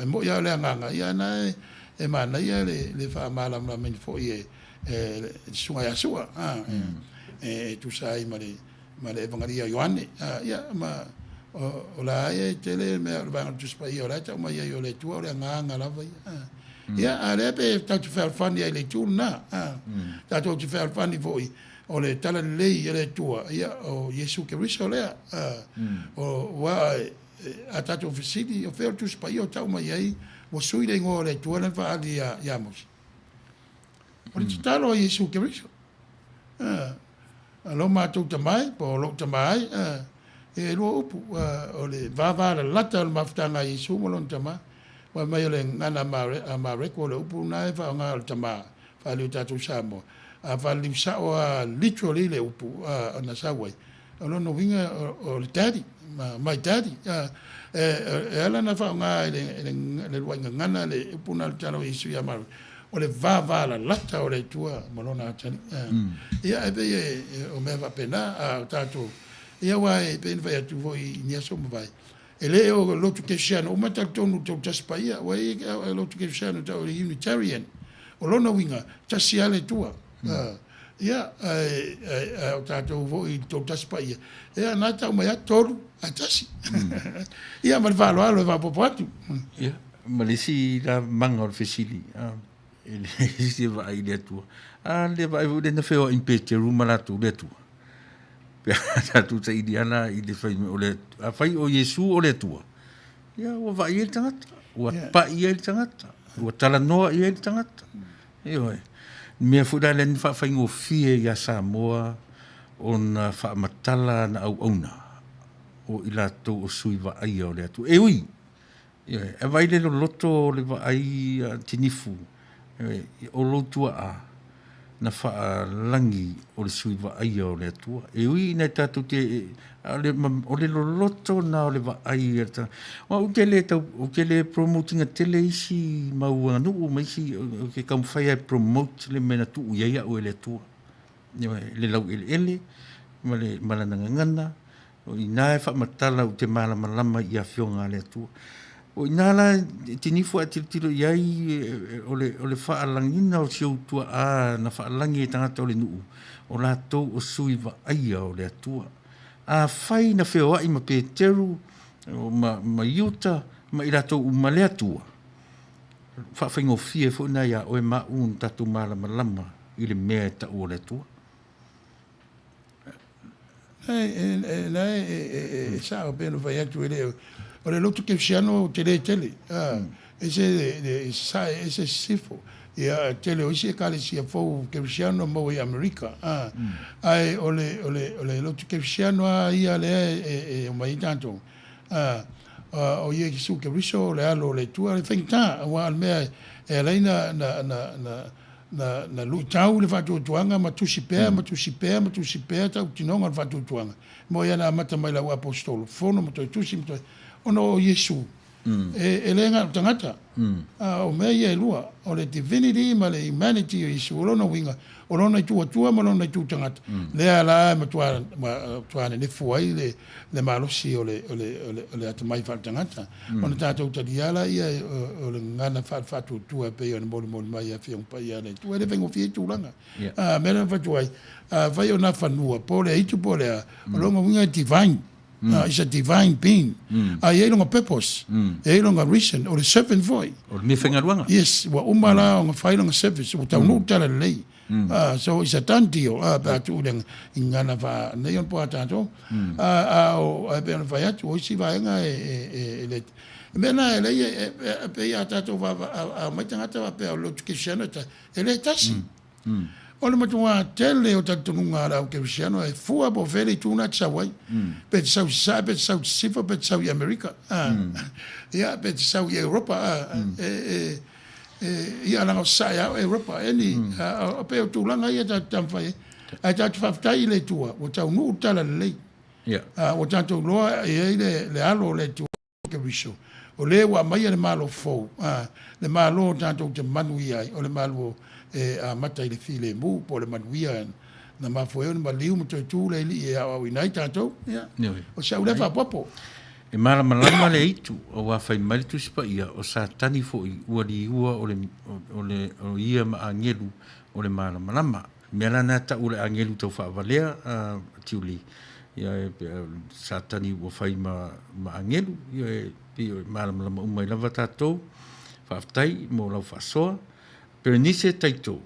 E moni lava o le agaga, ia na e manaia le faamalamalamaina foi e le Susuga ia Sua, e tusa ai ma le Evagalia a Ioane. Ia, ma o la e tele mea o le Vaega o le Tusi Paia o la e tau mai ai o le Atua o le agaga lava ia. Ia, a o lea pe tatou te fealofani ai i le itu lena. Tatou te fealofani foi O le talalelei a le Atua, ia, o Iesu Keriso lea. Aua a tatou fesili, o fea o le Tusi Paia o tau mai ai ua sui le igoa o le Atua lea na faaali ia Mose? O le tatalo a Iesu Keriso. Lo matou Tama e, po o lou Tama e, e lua upu, o le vavalalata o le mafutaga a Iesu ma lona Tama. Fai mai o le gagana a Mareko, o le upu lena e faaaoga o le Tama, faaliu tatou Samoa, a faaliu sao lava literally le upu na sau ai, o lona uiga o le daddy, my daddy. E ala ona faaaoga e le uluai gagana le upu lena o le tala o Iesu ia Maria, o le vavalalata o le Atua ma Lona atalii. Ia, e pei o mea faapena, a o tatou, ia aua e pei ona fai atu foi i ni aso ua mavae, e le o lotu kerisiano uma e talitonu i le Toatasi Paia, ua i ai lotu kerisiano e tau o le Unitarian, o lona uiga, tasi lava le Atua. Ia, ae o tatou foi i le Toatasi Paia, ia na tau mai lava tolu ae tasi. Ia ma le faaaloalo e faaopoopo atu. Ia, ma le isi la maga o le fesili, e le isi e vaai i le Atua. A le vaai foi lea na feoai ma Peteru ma latou le Atua. Pe a tatou saili lava la i le fai mai o le afai o Iesu o le Atua, ia ua vaai ai le tagata, ua pai ai le tagata, ua talanoa i ai le tagata. Ioe. Mea foi la lea na faafaigofie ia Samoa ona faamatala ana auauna o i latou o sui vaaia o le Atua. E ui, ioe, e vaai le loloto o le vaai a Tinifu, ioe, o lou tuaa na faalagi o le sui vaaia o le Atua. E ui ina tatou te, o le loloto na o le vaai a le tagata. Aua ou te le tau, ou te le promote ina tele isi mau aganuu ma isi, ou te taumafai lava e promote le mea na tuu i ai au e le Atua. Ioe, le laueleele ma le, ma lana gagana, o i ina e faamatala ou te malamalama i afioga a le Atua. O i ina la e tinifu a e tilotilo i ai, o le, o le faalagiga o si ou tuaa na faalagi e tagata o le nuu, o latou o sui vaaia o le Atua. Afai na feoai ma Peteru ma, ma Iuta ma i latou uma le Atua, faafaigofie foi lena ia oe ma au ona tatou malamalama i le mea e tau o le Atua. La e sao pei ona fai atu e le o le lotu kerisiano tele tele ese le sasae ese sisifo ia tele o isi ekalesia fou kerisiano maua i Amerika ae o le o le o le lotu kerisiano a ia lea e omai ai tatou o Iesu Keriso o le alo o le Atua e faigata aua o le mea e ala ai na na na Na, na luitau le faatuatuaga ma tusi pea, ma tusi pea, ma tusi pea tautinoga o le faatuatuaga. Mo ia na amata mai lau aposetolo, fono ma toe tusi ma toe, ona o Iesu, e, e le na o tagata. A, o mea ia e lua, o le divinity ma le humanity o Iesu, o lona uiga, o lona itu Atua ma lona itu tagata, lea la e matua, matua nenefu ai le, le malosi o le, o le, o le, o le atamai faaletagata. Ona tatou talia laia o le gagana faale-faatuatua e pei ona molimoli mai e Afioga Paia a le Atua. E le faigofie tulaga. A mea lea na fai atu ai, afai o na fanua, po o le aitu po o le a, o lona uiga e divine. It's a divine being. A i ai lona purpose, e i ai lona reason, o le servant foi. O le mea faigaluega. Yes, ua uma la ona fai lona service, ua taunuu le talalelei. So it's a done deal, pe a tuu i le gagana faa nei ona po a tatou. A o, e pei ona fai atu, o isi vaega e le, o mea na e leai e pei a tatou a omai tagata faapea o le lotu kerisiano e tasi, e le tasi. O le matuā tele o talitonuga a le au kerisiano e fua po o fea le itu na e te sau ai. Pe te sau i Sasae, pe te sau i Sisifo, pe te sau i Amerika, ia, pe te sau i Europa, e, Ia, leaga o Sasae lava o Europa, any, e pei o tulaga ia tatou te taumafai ai. Ae tatou te faafetai i le Atua, ua taunuu le talalelei. Ua tatou iloa e i ai le alo o le Atua Keriso, o le ua aumaia le Malo fou, le Malo tatou te manuia ai, o le Malo e amata i le filemu po o le manuia na mafua ai ona maliu ma toe tu le Alii e aoaoina ai tatou. Ia, o si au lea faaopoopo. E malamalama le aitu, auā fai mai le Tusi Paia, o Satani foi ua liua o le, o le, o ia ma agelu o le malamalama. Mea la na tau o le agelu tau faavalea, a Tiuli, ia e, Satani ua fai ma, ma agelu, ia e, pei e malamalama uma ai lava tatou. Faafetai mo lau faasoa. Berenice Taito,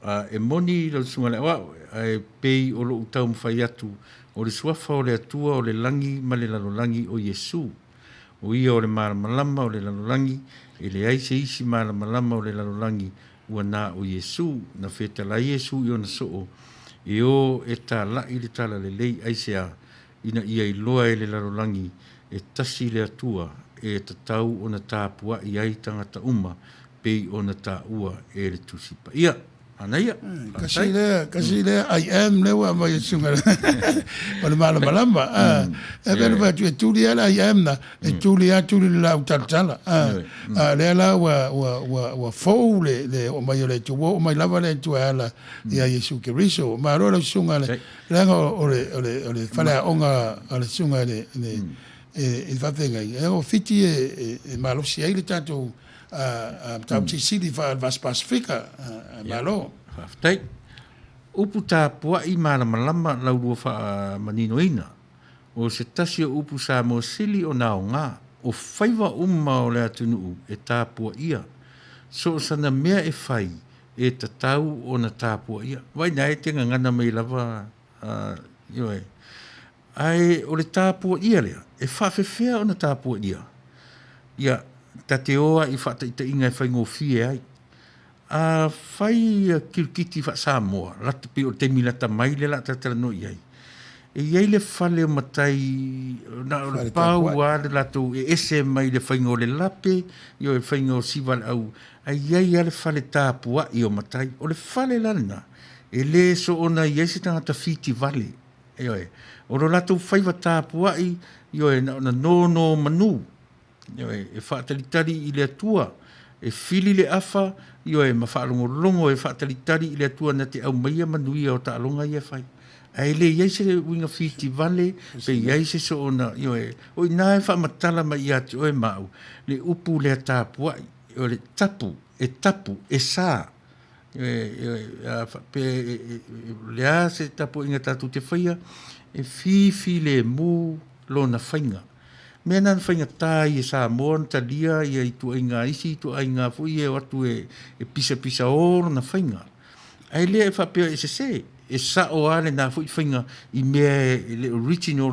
A e moni lau susuga i le aoao, ae pei o lou taumafai atu, o le suafa o le Atua o le lagi ma le lalolagi o Iesu. O ia o le malamalama o le lalolagi, e leai se isi malamalama o le lalolagi ua na o Iesu. Na fetalai Iesu i ona soo, e o e talaʻi le talalelei aisea, ina ia iloa e le lalolagi e tasi le Atua e tatau ona tapuaʻi ai tagata uma pei ona taua e le Tusi Paia. Manaia. Kasi lea, kasi lea I am lea ua aumai e susuga o le malamalama. E pei ona fai atu e tuli lava le I am na, e tuli lava tuli le laau talatala. A o lea la ua, ua, ua, ua fou le, le oo mai o le Atua, ua oo mai lava le Atua e ala ia Iesu Keriso. Malo lau susuga le, leaga o le, o le, o le faleaoga a le susuga i le, i le, i le faafeagaiga, o Fiti e, e, e malosi ai le tatou mataupu silisili faale-Vasa Pasefika. Malo. Faafetai. Upu tapuai malamalama laulua faamaninoina. O se tasi o upu Samoa sili ona aoga, o faiva uma o le atunuu e tapuaia. So o sana mea e fai, e tatau ona tapuaia. Vaai na e te gagana mai lava, ioe. Ae o le tapuaia lea, e faafefea ona tapuaia? Ia, ta te o a i faataitaiga e faigofie ai. A fai ia kirikiti faa-Samoa, lata pei o le taimi lata mai lea o le a talatalanoa i ai, e i ai le fale o matai, na o le pau lava le latou e ese mai le faiga o le lape, ioe, le faiga o siva a le au, ae i ai lava le fale tapuai o matai. O le fale la lena, e le soona i ai se tagata fitivale. Ioe. O lo latou faiva tapuai, ioe, na ona nonomanu, ioe, e faatalitali i le Atua, e fili le afa, ioe, ma faalogologo e faatalitali i le Atua na te aumaia manuia o taaloga ia e fai. Ae le i ai se uiga fitivale, pe i ai se soona, ioe, o i ina e faamatala mai ia te oe ma au, le upu lea tapuai, o le tapu, e tapu, e sa. Pe o le a se tapuaiga tatou te faia, e fifilemu lona faiga. Mea na na faigata ai e Samoa ona talia ia ituaiga, isi ituaiga foi e o atu e pisapisao lona faiga. Ae le faapea e sese, e sao lava lena foi faiga i mea e le original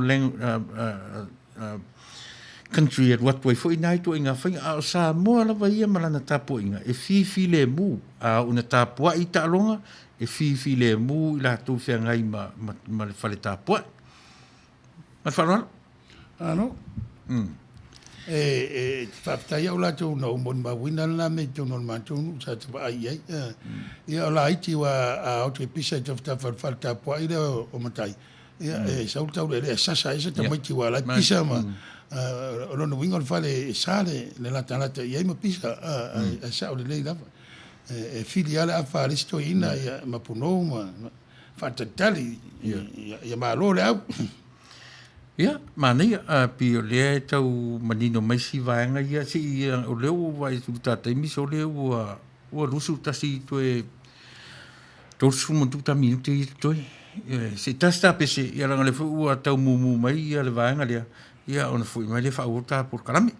country e alu atu ai foi na ituaiga faiga, a o Samoa lava ia ma lana tapuaiga e fifilemu, a oo ina tapuai i taaloga, e fifilemu i latou feagai ma, ma, ma le fale tapuai. Ma le faaaloalo. Alo. E, e te faafetai au latou na ou molimauina lena mea i totonu o le matou nuu sa te vaai i ai. Ia o laiti aua a o atu e pisa i tafatafa o le fale tapuai lea o Matai, Ia, e sau le taulealea e sasa ai se tamaiti aua o la e pisa ma o lona uiga o le fale e sa le latalata i ai ma pisa, ae sao lelei lava. E fili lava le afa a le isi toeaina ma punou ma faatalitali ia malo le au. Ia, manaia, pei o lea e tau manino mai si vaega ia, se i, o lea ua ou vaai atu i le ta taimi, sole ua Ua 21 toe 37 minute ia totoe. Se i tasi ta pese, ia leaga o lea foi ua tau mumu mai ia le vaega lea, ia ona foi mai lea faaauau ta polokalame.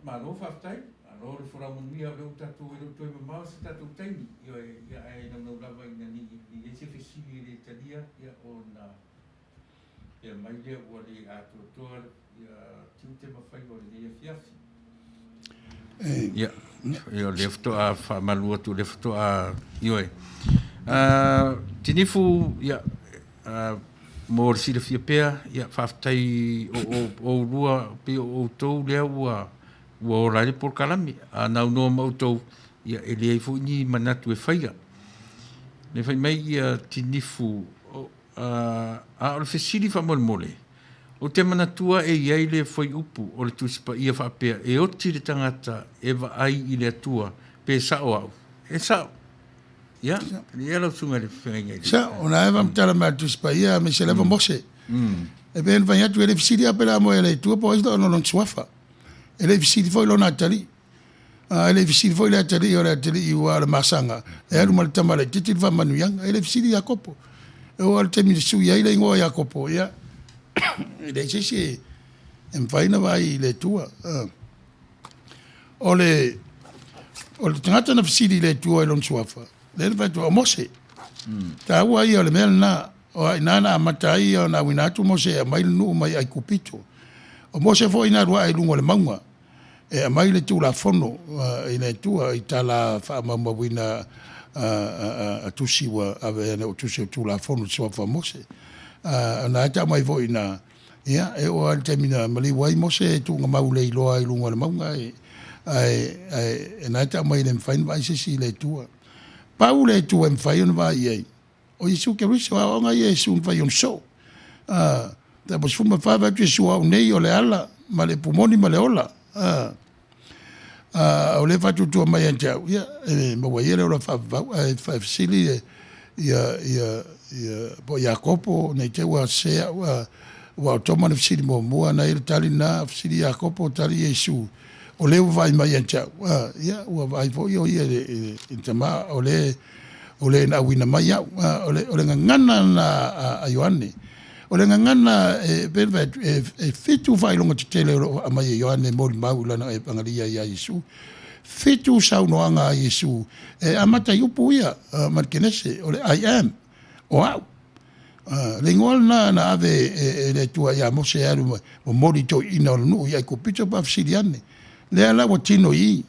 malo faafetai, malo le folau manuia o lea ua tatou e le o toe mamao se tatou taimi, ioe, ia ae naunau lava ina ne i i ai se fesili e le talia, ia ona faapea mai lea ua le atoatoa ia tiute ma faiva o lenei afiafi. Ia, ia o lea faatoa faamalu atu, o lea faatoa, ioe. Tinifu, ia, mo le silafia pea, ia, faafetai o oulua, pei o outou lea ua ua ola ai le polokalame. A naunoa ma outou, ia, e leai foi ni manatu e faia. Le fai mai ia Tinifu, a o le fesili faamolemole, ou te manatua e i ai le fuaiupu o le Tusi Paia faapea, e oti le tagata e vaai i le Atua, pe sao au? E sao. Ia, ia lau susuga i le feagaiga i le. Sao, o na e faamatala mai a le Tusi Paia aemaise lava Mose. E pei ona fai atu, e le fesili lava pe la moe e le Atua po o ai lona suafa. E le i fesili foi lona atalii. A e le i fesili foi le atalii o le atalii aua o le masaga e alu ma le tama laitiiti le faamanuiaga. E le i fesili Iakopo. E oo lava i le taimi na sui ai le igoa o Iakopo, ia, e leai se isi e mafai ona vaai i le Atua. O le tagata na fesili i le Atua i lona suafa, lea na fai atu, o Mose. Taua ia o le mea lena, o i ina na amata ai ona auina atu Mose e aumai le nuu mai Aikupito. O Mose foi na alu ae i luga o le mauga e aumai le Tulafono i le Atua i tala faamaumauina a tusi ua ave o tusi o Tulafono i suafa o Mose. O lena e tau mai foi i ina, ia, e oo lava i le taimi na maliu ai Mose e tuugamau le iloa i luga o le mauga, ae o lena e tau mai e le mafai ona vaai se isi i le Atua. Pau le Atua e mafai ona vaai i ai, o Iesu Keriso, o aoaoga ia a Iesu na fai i ona soo. Mataupu 14, fai atu Iesu, o au nei o le ala ma le upu moni ma le ola. O lea e faatuatua mai ia te au, ia, e maua ia le ola faavavau. Ae fesili ia, ia, ia, po o Iakopo, ne i te i ua sese au, aua o Toma na fesili muamua, na i ai le tali lena, fesili Iakopo, tali Iesu, o le ua vaai mai ia te au, ia, ua vaai foi o ia i le Tama, o le o le na auina mai au. O le gagana lena a Ioane. O le gagana e pei ona fai atu, e fitu faailoga tetele o lo o aumai e Ioane e molimau i lana Epagalia ia Iesu. Fitu saunoaga a Iesu e amata i upu ia ma le Kenese, o le I am, o au. Le igoa lena na ave e le Atua ia Mose e alu momoli i toeaiina o le nuu i Aikupito pe a fesili ane. Lea la ua tino i i.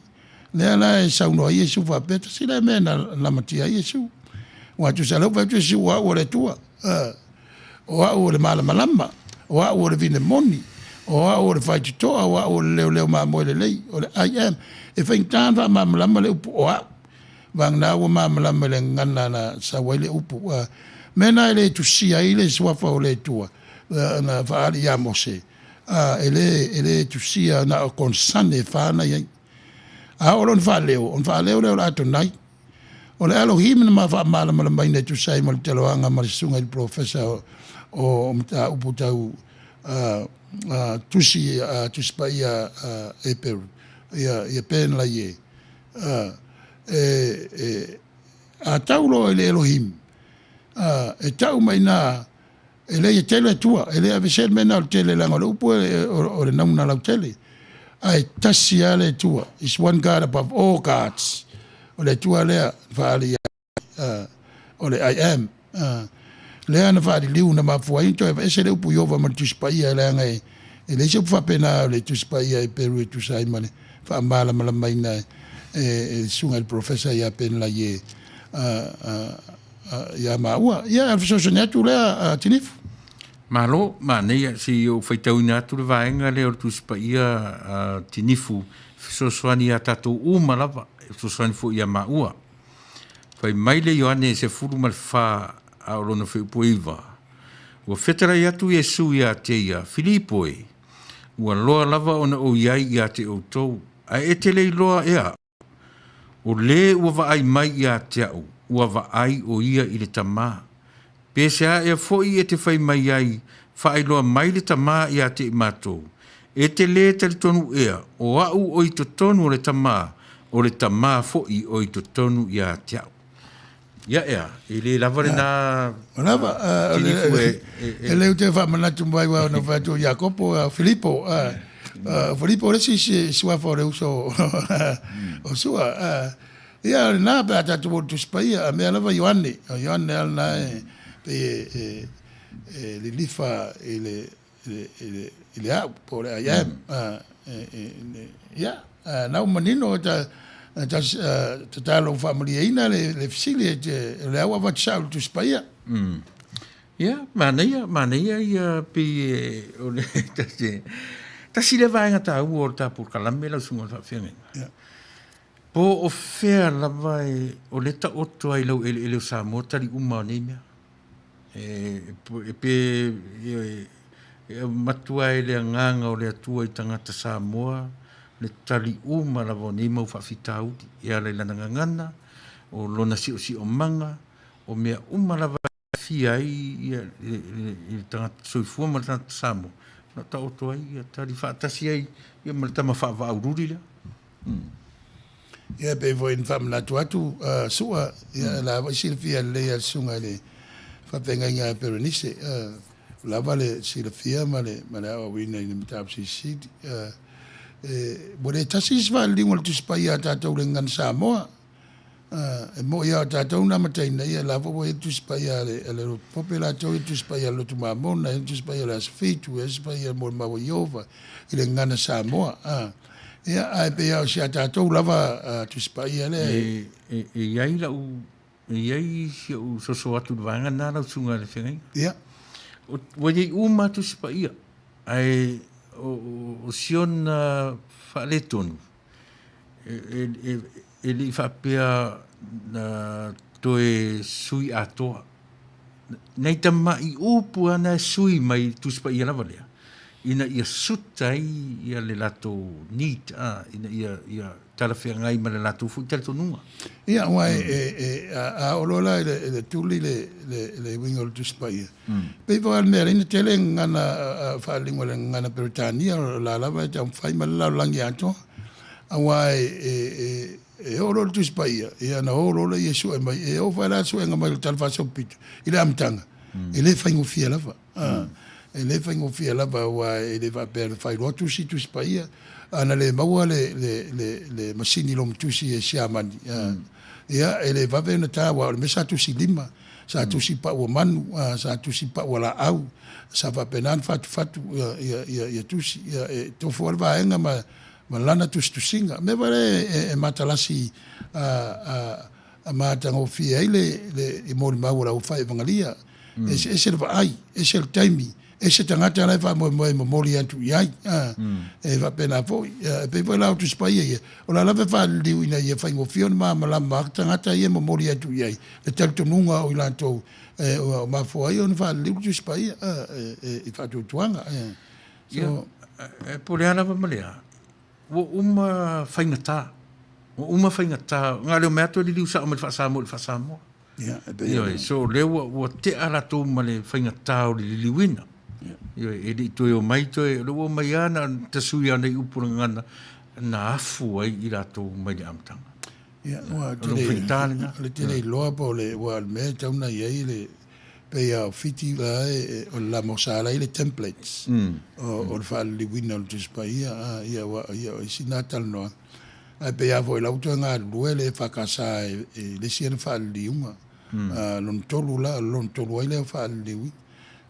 Lea la e saunoa ai Iesu faapea, tasi lea mea na lamatia ai Iesu. Aua tusa lea ua fai atu Iesu, o au o le Atua, o au o le malamalama, o au o le vine moni, o au o le faitotoa, o au o le leoleo mamoe lelei, o le I am. E faigata ona faamalamalama le upu o au. Vagana ua malamalama i le gagana na sau ai le upu. Mea na e le tusia ai le suafa o le Atua na faaali ia Mose, e le tusia na o konsane e fa na i ai. A oo loa ina faaleo, ona faaleo lea o le Adonai. O le Elohim na ma faamalamalamaina e tusa ai ma le taloaga ma le susuga i le polofesa o mataupu tau tusi Tusi Paia a Eperu, ia Ben Laie. A tau loa i le Elohim, e tau mai i ina E leai e tele Atua, e le aveesea le mea lena o le tele leaga o le upu o le nauna lautele. Ae tasi lava le Atua, is one God above all gods. O le Atua lea na faaali ia o le I am. Lea na faaliliu na mafua ai ona toe aveese le upu Ieova ma le Tusi Paia leaga e leai se upu faapena o le Tusi Paia e Peru e tusa ai ma le faamalamalamaina e le susuga i le Polofesa ia Ben Laie ia maua. Ia, o le fesoasoani atu lea a Tinifu. Malo, manaia, se i ou faitauina atu le vaega lea o le Tusi Paia a Tinifu, fesoasoani ia tatou uma lava, e fesoasoani foi ia maua. Fai mai le Ioane 14 a o lona fuaiupu e 9, Ua fetalai atu Iesu ia te ia, Filipo e, ua loa lava ona ou i ai ia te outou, ae e te le iloa ea? O le ua vaai mai ia te au, ua vaai o ia i le Tama. Pe se a ea foi e te fai mai ai, Faailoa mai le Tama ia te i matou? E te lē talitonu ea, o au o i totonu o le Tama, o le Tama foi o i totonu ia te au. Ia ea, e lē lava lena Lava, tinifu e. E lē ou te faamanatu mai aua na fai atu o Iakopo, Filipo. O Filipo le isi suafa o le uso o Sua. Ia, o lena pe a tatou o i le Tusi Paia, a mea lava Ioane, o Ioane lava lena e pei e e lilifa i le i le i le au po o le I am. Ia, na ua manino ta tatalo ua faamalieina le fesili o lea ua avatu sao i le Tusi Paia. Ia, manaia, manaia ia pei o le tasi, tasi lea vaega taua o le ta polokalame lau susuga i le faafeagaiga. Yeah. Po o fea lava e, o lea taoto ai lau eleele o Samoa tali uma o nei mea. E, e pe, e, e matua e le agaga o le Atua i tagata Samoa le tali uma lava o nei mau faafitauli e ala i lana gagana, o lona siosiomaga, o mea uma lava aafia ai ia le tagata soifua ma le tagata Samoa, na taoto ai ia tali faatasi ai ia ma le tama faavaaululi lea. Ia e pei foi ona faamanatu atu Sua, ia o la foi silafia lelei e le susuga i le faafeagaiga a Perenise, ua lava le silafia ma le aoaoina i le mataupu silisili. Ua le tasi isi faaliliuga o le Tusi Paia a tatou i le Gagana Samoa. E moni lava o tatou na amataina, ia la foi ua i ai le Tusi Paia a le Lotu Pope latou, ia le Tusi Paia a le Lotu Mamona, ia le Tusi Paia o le Aso Fitu, ia le Tusi Paia mo le Mau a Ieova i le Gagana Samoa. Ia, ae pei lava o si a tatou lava Tusi Paia lea. E i ai lau, e i ai si ou soso atu i le vaega lena lau Susuga i le Feagaiga. Ia. Ua i ai uma Tusi Paia, ae o si ona faaletonu, e le i faapea na toe sui atoa. Nai tamai upu lava na e sui mai i le Tusi Paia lava lea, ina ia suta ai ia le latou need, ina ia talafeagai ma le latou foi talitonuga. Ia, aua a oo loa la i le tuli le uiga o le Tusi Paia, pei foi lava o le mea lea na tele gagana faaliliuga i le gagana Peretania, o la lava e taumafai ma le lalolagi atoa. Aua e oo loa i le Tusi Paia, ia ona o loa lea e sue mai. E oo foi la le suega mai o le Tala Faasolopito i le amataga, e le faigofie lava. E le faigofie lava aua e le faapea na fai loa tusi Tusi Paia, a na le maua le masini lomatusi e Siamani, ia e le vave ona ta aua o le mea sa tusi lima, sa tusi pau o manu, sa tusi pau o laau, sa faapena ona fatufatu ia tusi. Ia e tofu lava le vaega ma ma lana tusitusiga. O le mea foi lea e matalasi a matagofie ai le molimau a le aufaievagalia. Eseese le vaai, ese le taimi, ese tagata la e faamoemoe e momoli atu i ai. E faapena foi. E pei foi la o Tusi Paia ia, o la lava e faaliliu ina ia faigofie ona malamalama tagata ia e momoli atu i ai le talitonuga o i latou ua mafua ai ona faaliliu le Tusi Paia i faatuatuaga. So, Ia, po o le a lava ma le a, ua uma faigata, ua uma faigata, na o le omai atu e liliu sao mai le faa-Samoa i le faa-Samoa. Ia, e pei Ioe, so lea ua, ua tea latou ma le faigata o le liliuina. Ioe, e le i toe omai toe, o lea ua omai lava na ona tasui lava nai upu o le gagana na afu ai i latou mai le amataga. Ia, ua tele, o le tele iloa po o le, ua o le mea e tatau ona i ai le, pei lava o Fiti la e, o le lamosa la e i ai le templates o le faaliliuina o le Tusi Paia, ia, ua, ia, o isi na talanoaga. Ae pei lava foi o la ua toe galulue le EFKS i le isi ana faaliliuga, lona tolu la, o le lona tolu ai lea o faaliliuina.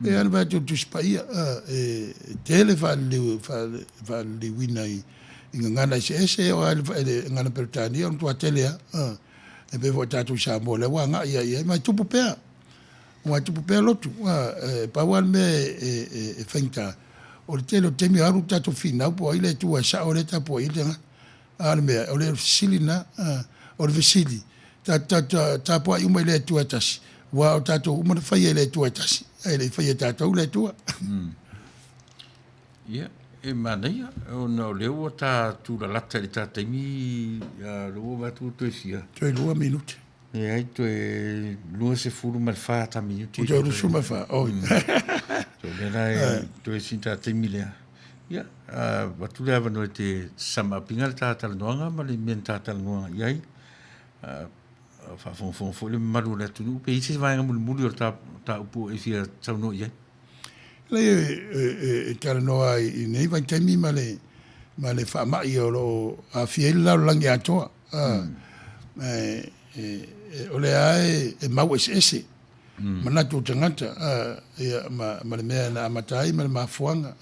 Pei lava ona fai atu o le Tusi Paia, e tele faaliliuina i gagana eseese, e oo lava i le gagana Peretania o le matua tele lava. E pei foi o tatou i Samoa, lea ua agai lava i ai, ma e tupu pea, aua e tupu pea lotu. E pau lava le mea e faigata, o le tele o taimi e alu le tatou finau po o ai le Atua e sao lea e tapuai ai le tagata. A o le mea, o le fesili lena, o le fesili, tapuai uma i le Atua e tasi, aua o tatou uma na faia e le Atua e tasi, ae le i faia e tatou le Atua. Ia, e manaia, ona o lea ua ta tulalata i le ta taimi, o lea ua vaai atu ua toe fia. Toe 2 minute. Leai, toe 24 ta minute. Toe 24, oi. So, lea la e toe sin ta taimi lea. Ia, avatu le avanoa e te sum-up-ina le ta talanoaga ma le mea na ta talanoaga i ai. Faafogafoga foi le mamalu o le atunuu, pe i ai se vaega mulimuli o le ta upu e fia saunoa i ai. Leai, e talanoa i lenei vaitaimi ma le ma le faamai o lo o aafia ai le lalolagi atoa. O lea e mau eseese manatu o tagata ia, ma, ma le mea na amata ai ma le mafuaga.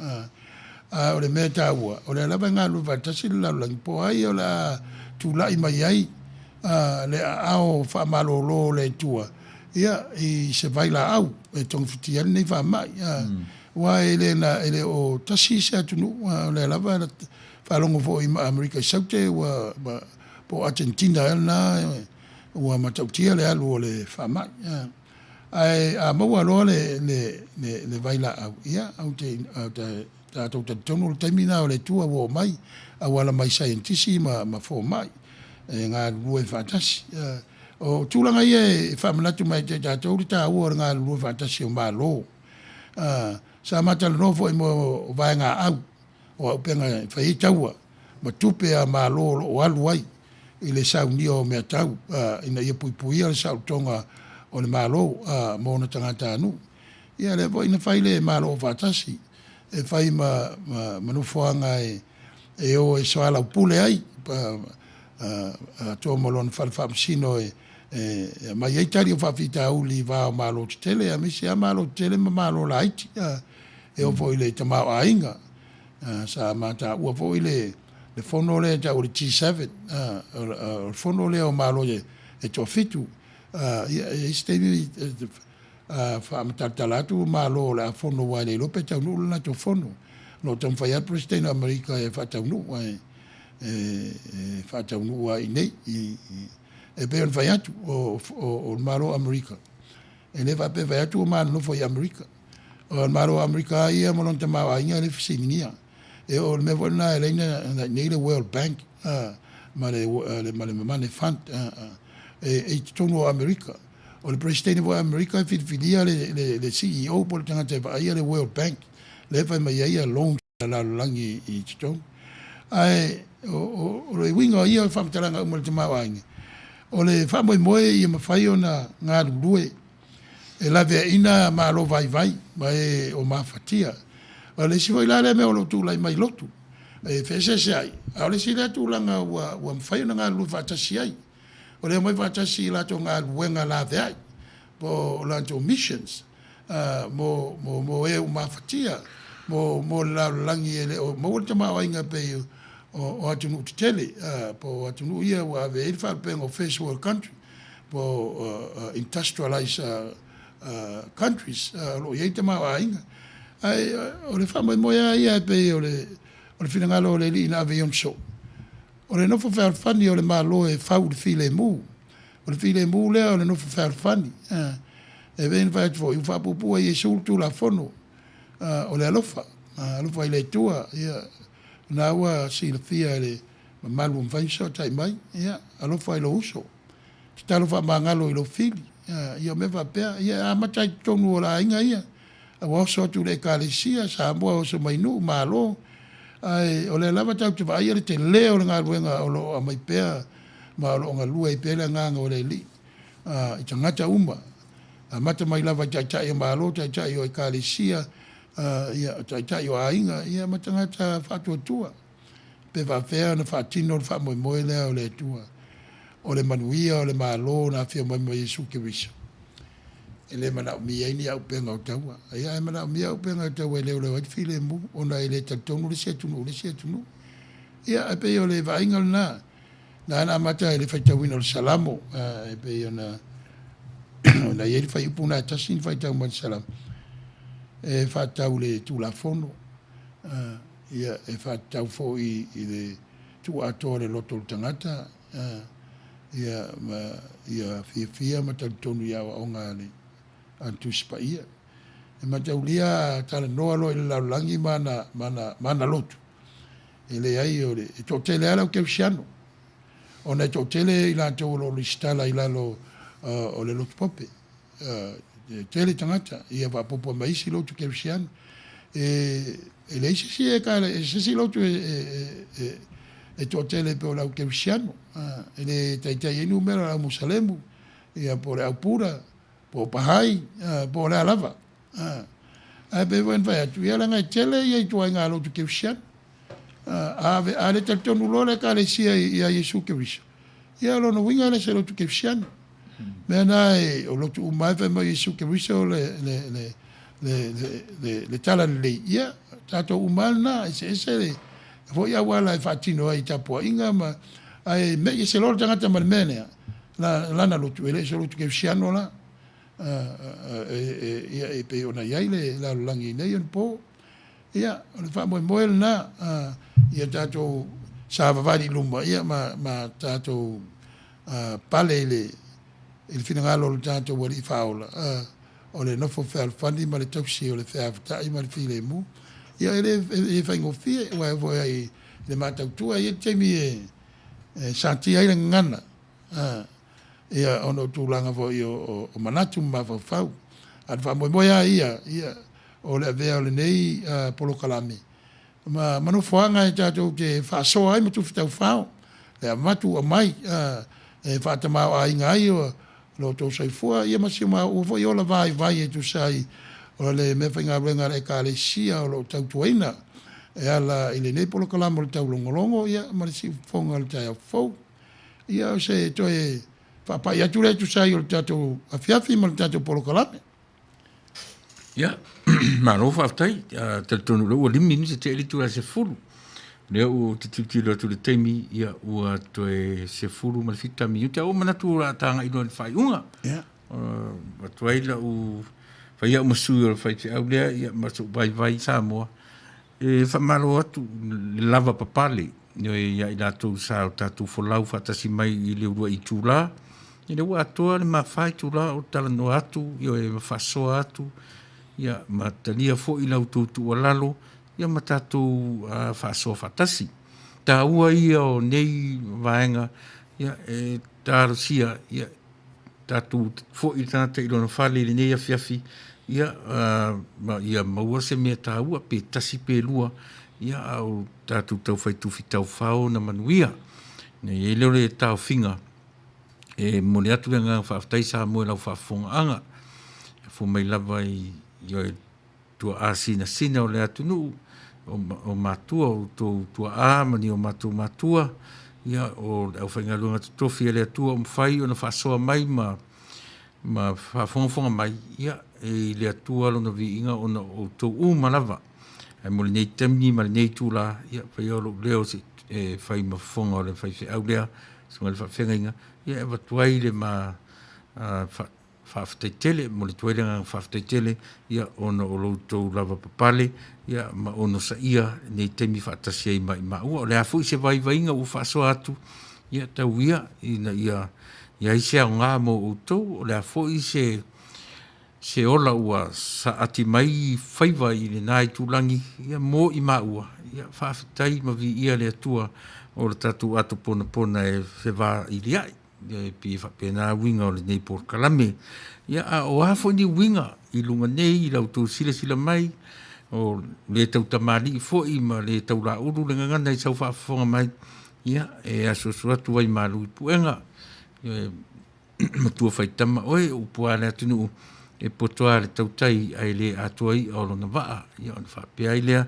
A o le mea taua, o lea lava e galulue faatasi le lalolagi, po o ai o le a tulai mai ai le aao faamalolo o le Atua ia, i se vailaau e togafitia ai lenei faamai. Aua e le na, e le o tasi se atunuu, o lea lava na faalogo foi ma Amerika i Saute ua, po o Atenetina ea lena ua matautia le alu o le faamai. Ae a maua loa le, le, le, le vailaau, ia, ou te, ou te, tatou talitonu o le taimi lena o le Atua ua oo mai, auala mai saienitisi ma, ma fomai e galulue faatasi. O tulaga ia e faamanatu mai ia te tatou le taua o le galulue faatasi o Malo. Sa ma talanoa foi mo vaegaau o auupega e fai ai taua ma tupe a Malo o lo o alu ai i le saunia o meatau ina ia puipuia le saolotoga o le Malo mo ona tagatanuu. Ia lea foi na fai le Malo Aufaatasi e fai ma nofoaga e o e soalaupule ai atoa ma lona fale faamasino e aumai ai tali o faafitauli i va o Malo tetele aemaise lava Malo tetele ma Malo laiti e oo foi i le tamaoaiga. Sa mataua foi le fono lea e tau o le G7, o le fono lea o Malo e toafitu. Ia e i ai se taimi faamatalatala atu Malo o le a fono aua e le iloa pe taunuu le latou fono. O lo o taumafai lava le Peresetene o Amerika e faataunuu ae e faataunuu lava i inei. E pei ona fai atu, o le Malo o Amerika, e le faapea e fai atu ua ma nonofo i Amerika. O le Malo o Amerika lava ia ma lona tamaoaiga e le fesiligia. E o le mea foi lena e ala ai ona i inei le World Bank ma le Money Fund e i totonu o Amerika. O le Peresetene foi o Amerika e filifilia le CEO po o le tagata e vaaia le World Bank lea e fai mai ai loans a le lalolagi i totonu. Ae o le uiga o ia faamatalaga uma i le tamaoaiga, o le faamoemoe ia mafai ona galulue e laveaiina malo vaivai ma e o mafatia. O le isi foi la lea mea o lo o tulai mai i lotu e feeseeseai, a o le isi lea tulaga ua mafai ona galulue faatasi ai. O le omai faatasi i latou galuega laveai po o latou missions mo, mo, mo e ua mafatia, mo, mo le lalolagi e le o maua le tamaoaiga e pei o, o atunuu tetele, po o atunuu ia ua ave ai le faalupega o first world country, po o industrialized countries o lo o i ai tamaoaiga. Ae o le faamoemoe lava ia e pei o le, o le finagalo o le Alii na ave i ona soo, O le nofo fealofani o le Malo e fau i le filemu. O le filemu lea o le nofo fealofani. E pei ona fai atu foi, ua faapuupuu e Iesu le Tulafono o le alofa, alofa i le Atua. Ia, o lena ua silafia e le mamalu ua mafai ona fesootai mai, ia, alofa i lou uso, tatalo faamagalo i lou fili. Ia, o mea faapea, ia e amata i totonu o le aiga ia. Ua oso atu i le Ekalesia, Samoa oso mai nuu, Malo, ae o lea lava tatou te vaaia le tele o le galuega o lo o aumai pea ma o lo o galue ai pea le Agaga o le Alii i tagata uma, amata mai lava i Taitai o Malo, Taitai o Ekalesia, ia, Taitai o aiga, ia ma tagata faatuatua. Pe faapefea ona faatino le faamoemoe lea o le Atua, o le manuia o le Malo na afio mai ma Iesu Keriso? E le manaomia ai ni auupega o taua. Ia, ae manaomia auupega o taua e leoleo ai le filemu, ona e le talitonu le isi atunuu i le isi atunuu. Ia, e pei o le vaaiga lena, na na amata i le faitauina o le Salamo, e pei ona ona i ai le fuaiupu lena e tasi na faitau mai le Salamo, e faatatau i le Tulafono. Ia, e faatatau foi i le tuuatoa o le loto o le tagata, ia, ma ia fiafia ma talitonu i aoaoga a le, a le Tusi Paia. E mataulia a talanoa loa i le lalolagi ma ana, ma ana, ma ana lotu, e leai o le, e toatele lava le au kerisiano, ona e toatele i latou o lo o resitala i lalo o le lotu pope. E tele tagata, ia faaopoopo ma isi lotu kerisiano. E, e leai se isi e, se isi lotu e, e, e toatele e pei o le au kerisiano. E le taitai ai numera o le au Musalemu, ia po o le au Pura, po o Bahai, po o le a lava. Ae pei foi ona fai atu, ia leaga e tele ia ituaiga lotu kerisiano. A, a le talitonu loa le Ekalesia iā Iesu Keriso, ia o lona uiga e le se lotu kerisiano. Mea na e, o lotu uma e fai mai Iesu Keriso le, le, le, le, le, le, le tala lelei, ia, tatou uma lava lena, eseese le foi auala e faatino ai i tapuaiga ma, ae me'i ese loa le tagata ma le mea lea, la, lana lotu, e le o se lotu kerisiano la. E, e, ia, e pei ona i ai le lalolagi i nei onapo. Ia, o le faamoemoe lena, ia tatou savavali i luma, ia, ma, ma tatou pale i le, i le finagalo o le tatou Alii Faaola, o le nofo fealofani ma le tausi o le feavatai ma le filemu. Ia, e le, e le faigofie, aua e oo foi i le matautua, e i ai le taimi e, e satia ai le gagana, ia, ona o tulaga foi o, o, o manatu ma mafaufau. A o le faamoemoe lava ia, ia, o le avea o lenei polokalame ma ma nofoaga e tatou te faasoa ai ma tufi taufao, le avatu aumai e faatamaoaiga ai lo outou soifua ia ma si o maua foi ola vaivai e tusa ai o le meafaigaluega a le Ekalesia o lo o tautuaina e ala i lenei polokalame o le taulogologo ia ma le siufofoga o le taeao fou. Ia o se toe faapai atu lea e tusa ai o le tatou afiafi ma le tatou polokalame. Ia, malo faafetai. Talitonu o lea ua 5 minute tea i le itula e 10. Lea ou te tilotilo atu i le taimi, ia ua toe 17 minute. Ae ua ou manatu o le a ta agai loa i le faaiuga. Ia. Avatu ai lau, fai au ma sui o le faifeau lea, ia ma sou vaivai Samoa. E faamalo atu le lavapapale ia i latou sa o tatou folau faatasi mai i le uluai itula, ia lea ua atoa le ma fa itula o talanoa atu, ioe, ma faasoa atu, ia, ma talia foi la outou tuualalo, ia ma tatou faasoa faatasi. Taua ia o nei vaega, ia, e talosia, ia, tatou foi le tagata i lona fale i lenei afiafi, ia, ma ia maua se mea taua, pe tasi pe lua, ia, a o tatou taufai tufi taufao ona manuia. Ona i ai lea o le taofiga e momoli atu le agaga faafetai Samoa i lau faafofogaaga, e afua mai lava i tuaa sinasina o le atunuu, o matua, o outou tuaa ma ni o matou matua, ia, o le aufaigaluega totofi a le Atua ua mafai ona faasoa mai ma ma faafogafoga mai, ia, e i le Atua lona viiga ona o outou uma lava. Ae mo lenei taimi ma lenei itula, ia, faia o lou leo se i e fai ma fofoga o le faifeau lea, susuga i le faafeagaiga, ia, e avatu ai le ma Faafetai tele, momoli atu ai le agaga faafetai tele ia ona o lo outou lavapapale ia ma onosaia lenei taimi faatasi ai ma i maua. O le a foi se vaivaiga ua faasoa atu, ia tau ia ina ia i ai se aoga mo outou, o le a foi se se ola ua saati mai i faiva i lena itulagi ia mo i maua, ia faafetai ma viia le Atua o le tatou ato ponapona e fevailiai. E pei e faapena uiga o lenei polokalame. Ia, a o a foi ni uiga i luga nei i la outou silasila mai, o le tau tamalii foi ma le tau laulu le gagana i sau faafofoga mai, ia, e asuasu atu ai malu i puega. E matua faitama oe, o upu a le atunuu, e poto lava le tautai ae le atoa i'a o lona vaa. Ia, ona faapea ai lea,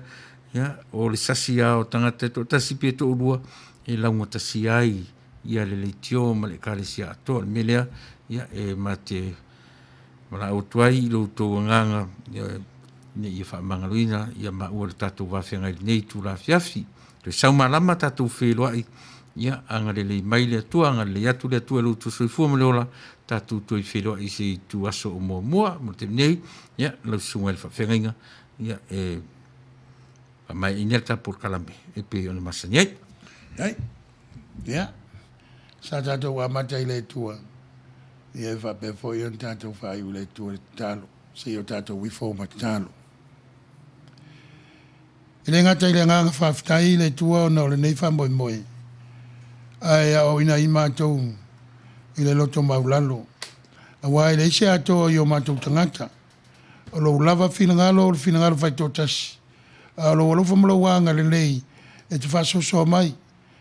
ia, o le sasi lava o tagata e toatasi pe toalua e laugatasia ai ia le leitio ma le Ekalesia atoa. O le mea lea, ia, e ma te valaau atu ai i lo outou agaga, ia, ina ia faamagaloina ia maua le tatou va feagai i lenei itula afiafi. Toe sau malama tatou feiloai, ia, agalelei mai le Atua, agalelei atu le Atua i lo outou soifua ma le ola, tatou toe feiloai i se itu aso o muamua. Mo le taimi nei, ia, lau susuga i le faafeagaiga, ia, e faamaeaina le ta polokalame e pei ona masani ai. Ai. Ia, sa tatou amata i le Atua, ia e faapea foi ona tatou faaiu i le Atua le tatalo, seia o tatou ifo ma tatalo. E le gata i le agaga faafetai i le Atua ona o lenei faamoemoe, ae aoaoina ai matou i le loto maulalo, aua e leai se atoa i o matou tagata, o lou lava finagalo o le finagalo faitoatasi, a o lou alofa ma lou agalelei e te faasoasoa mai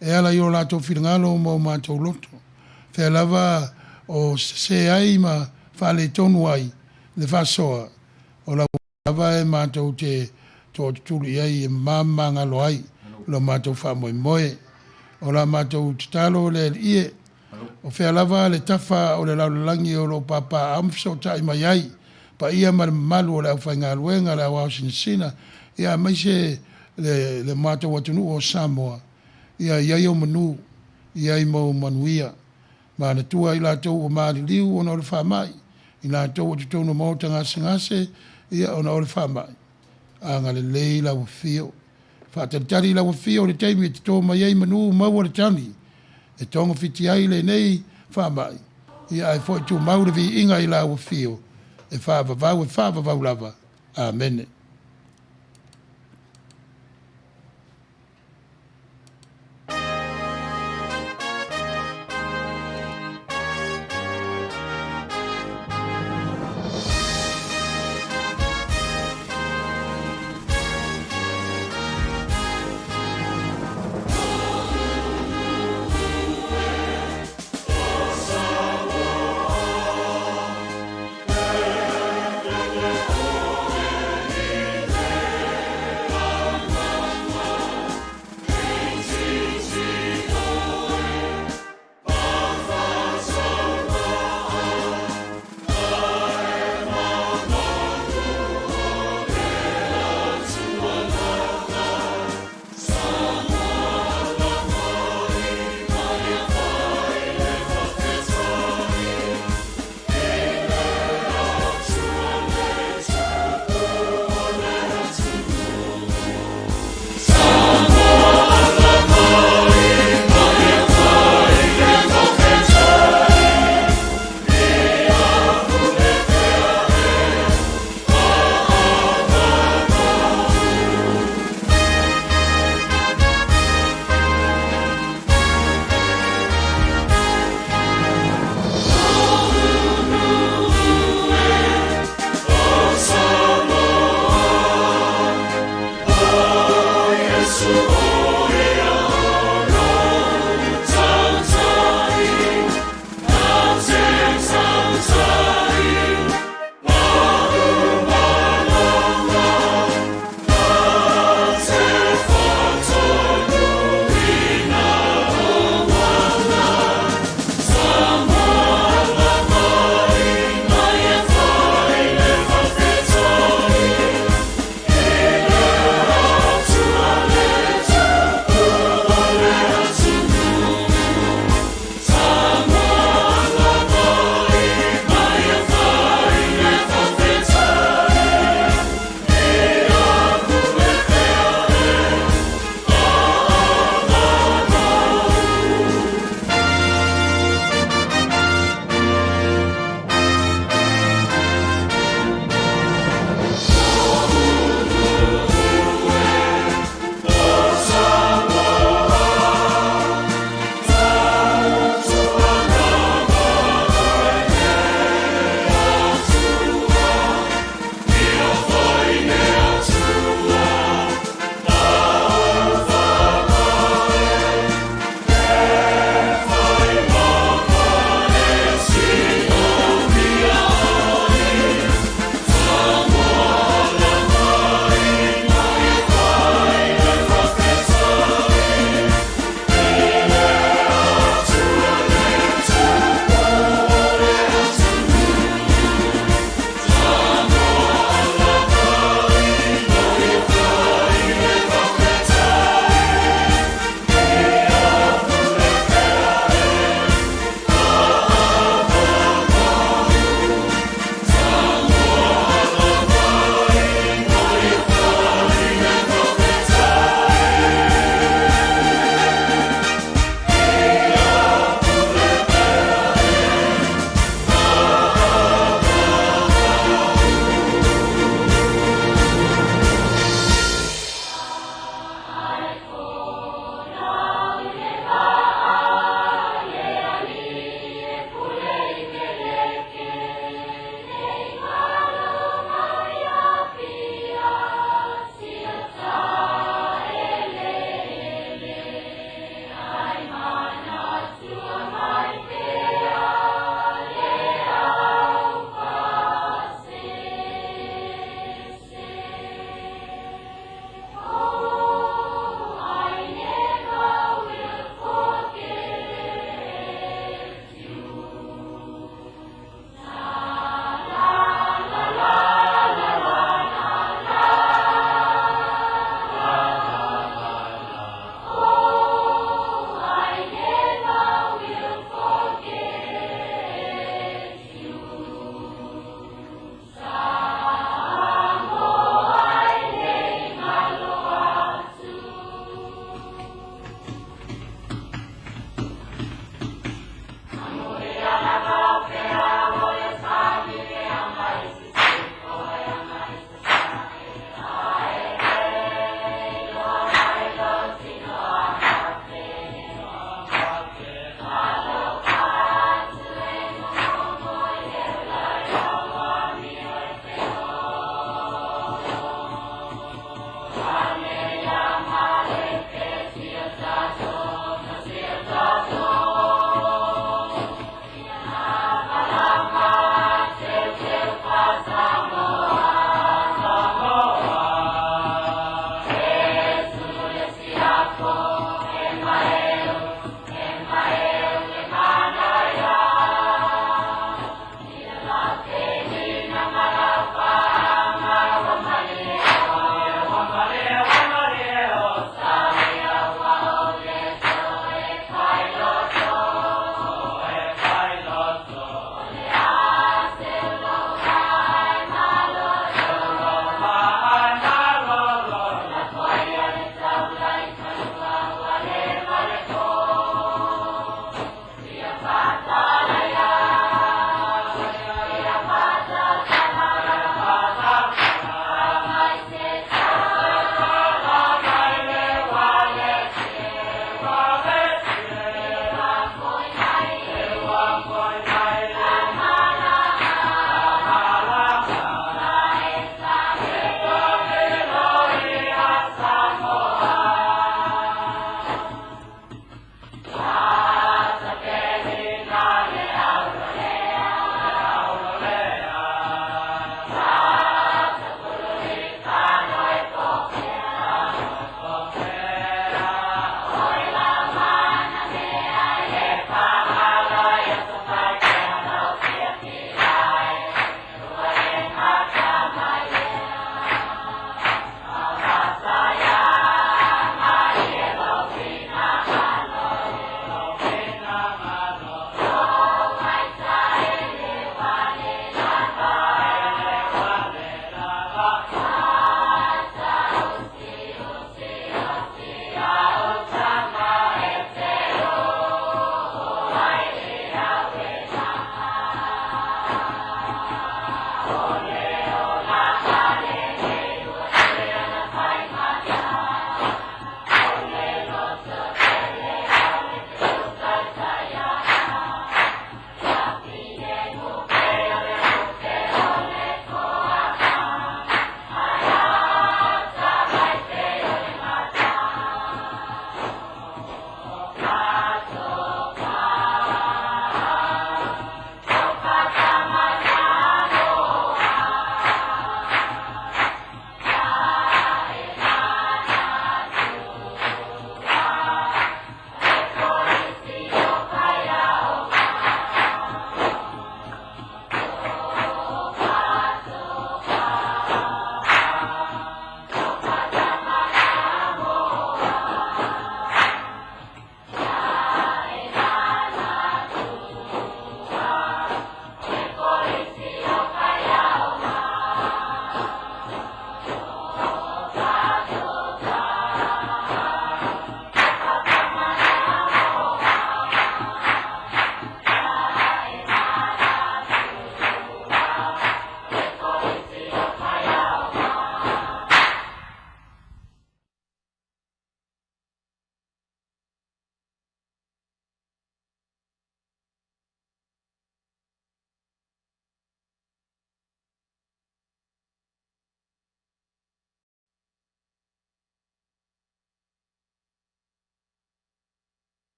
e ala i o latou finagalo ma o matou loto, fea lava o sese ai ma faaletonu ai le faasoa, o lau lava e matou te toatutulu i ai e mamagalo ai Lo matou faamoemoe. O la matou tatalo le Alii e, o fea lava le tafa o le lalolagi o lo o papaaao ma fesootai mai ai, paia ma le mamalu o le aufaigaluega, le aoao sinasina, ia aemaise le, le matou atunuu o Samoa, ia i ai ou manu, i ai ma ou manuia. Manatua i latou ua maliliu ona o le faamai, i latou ua i totonu o maota gasegase, ia ona o le faamai. Agalelei lau afio. Faatalitali lau afio i le taimi e toto mai ai manu maua le tani e togafiti ai lenei faamai, ia ae foi tumau le viiga i lau afio e faavavau e faavavau lava. Amene.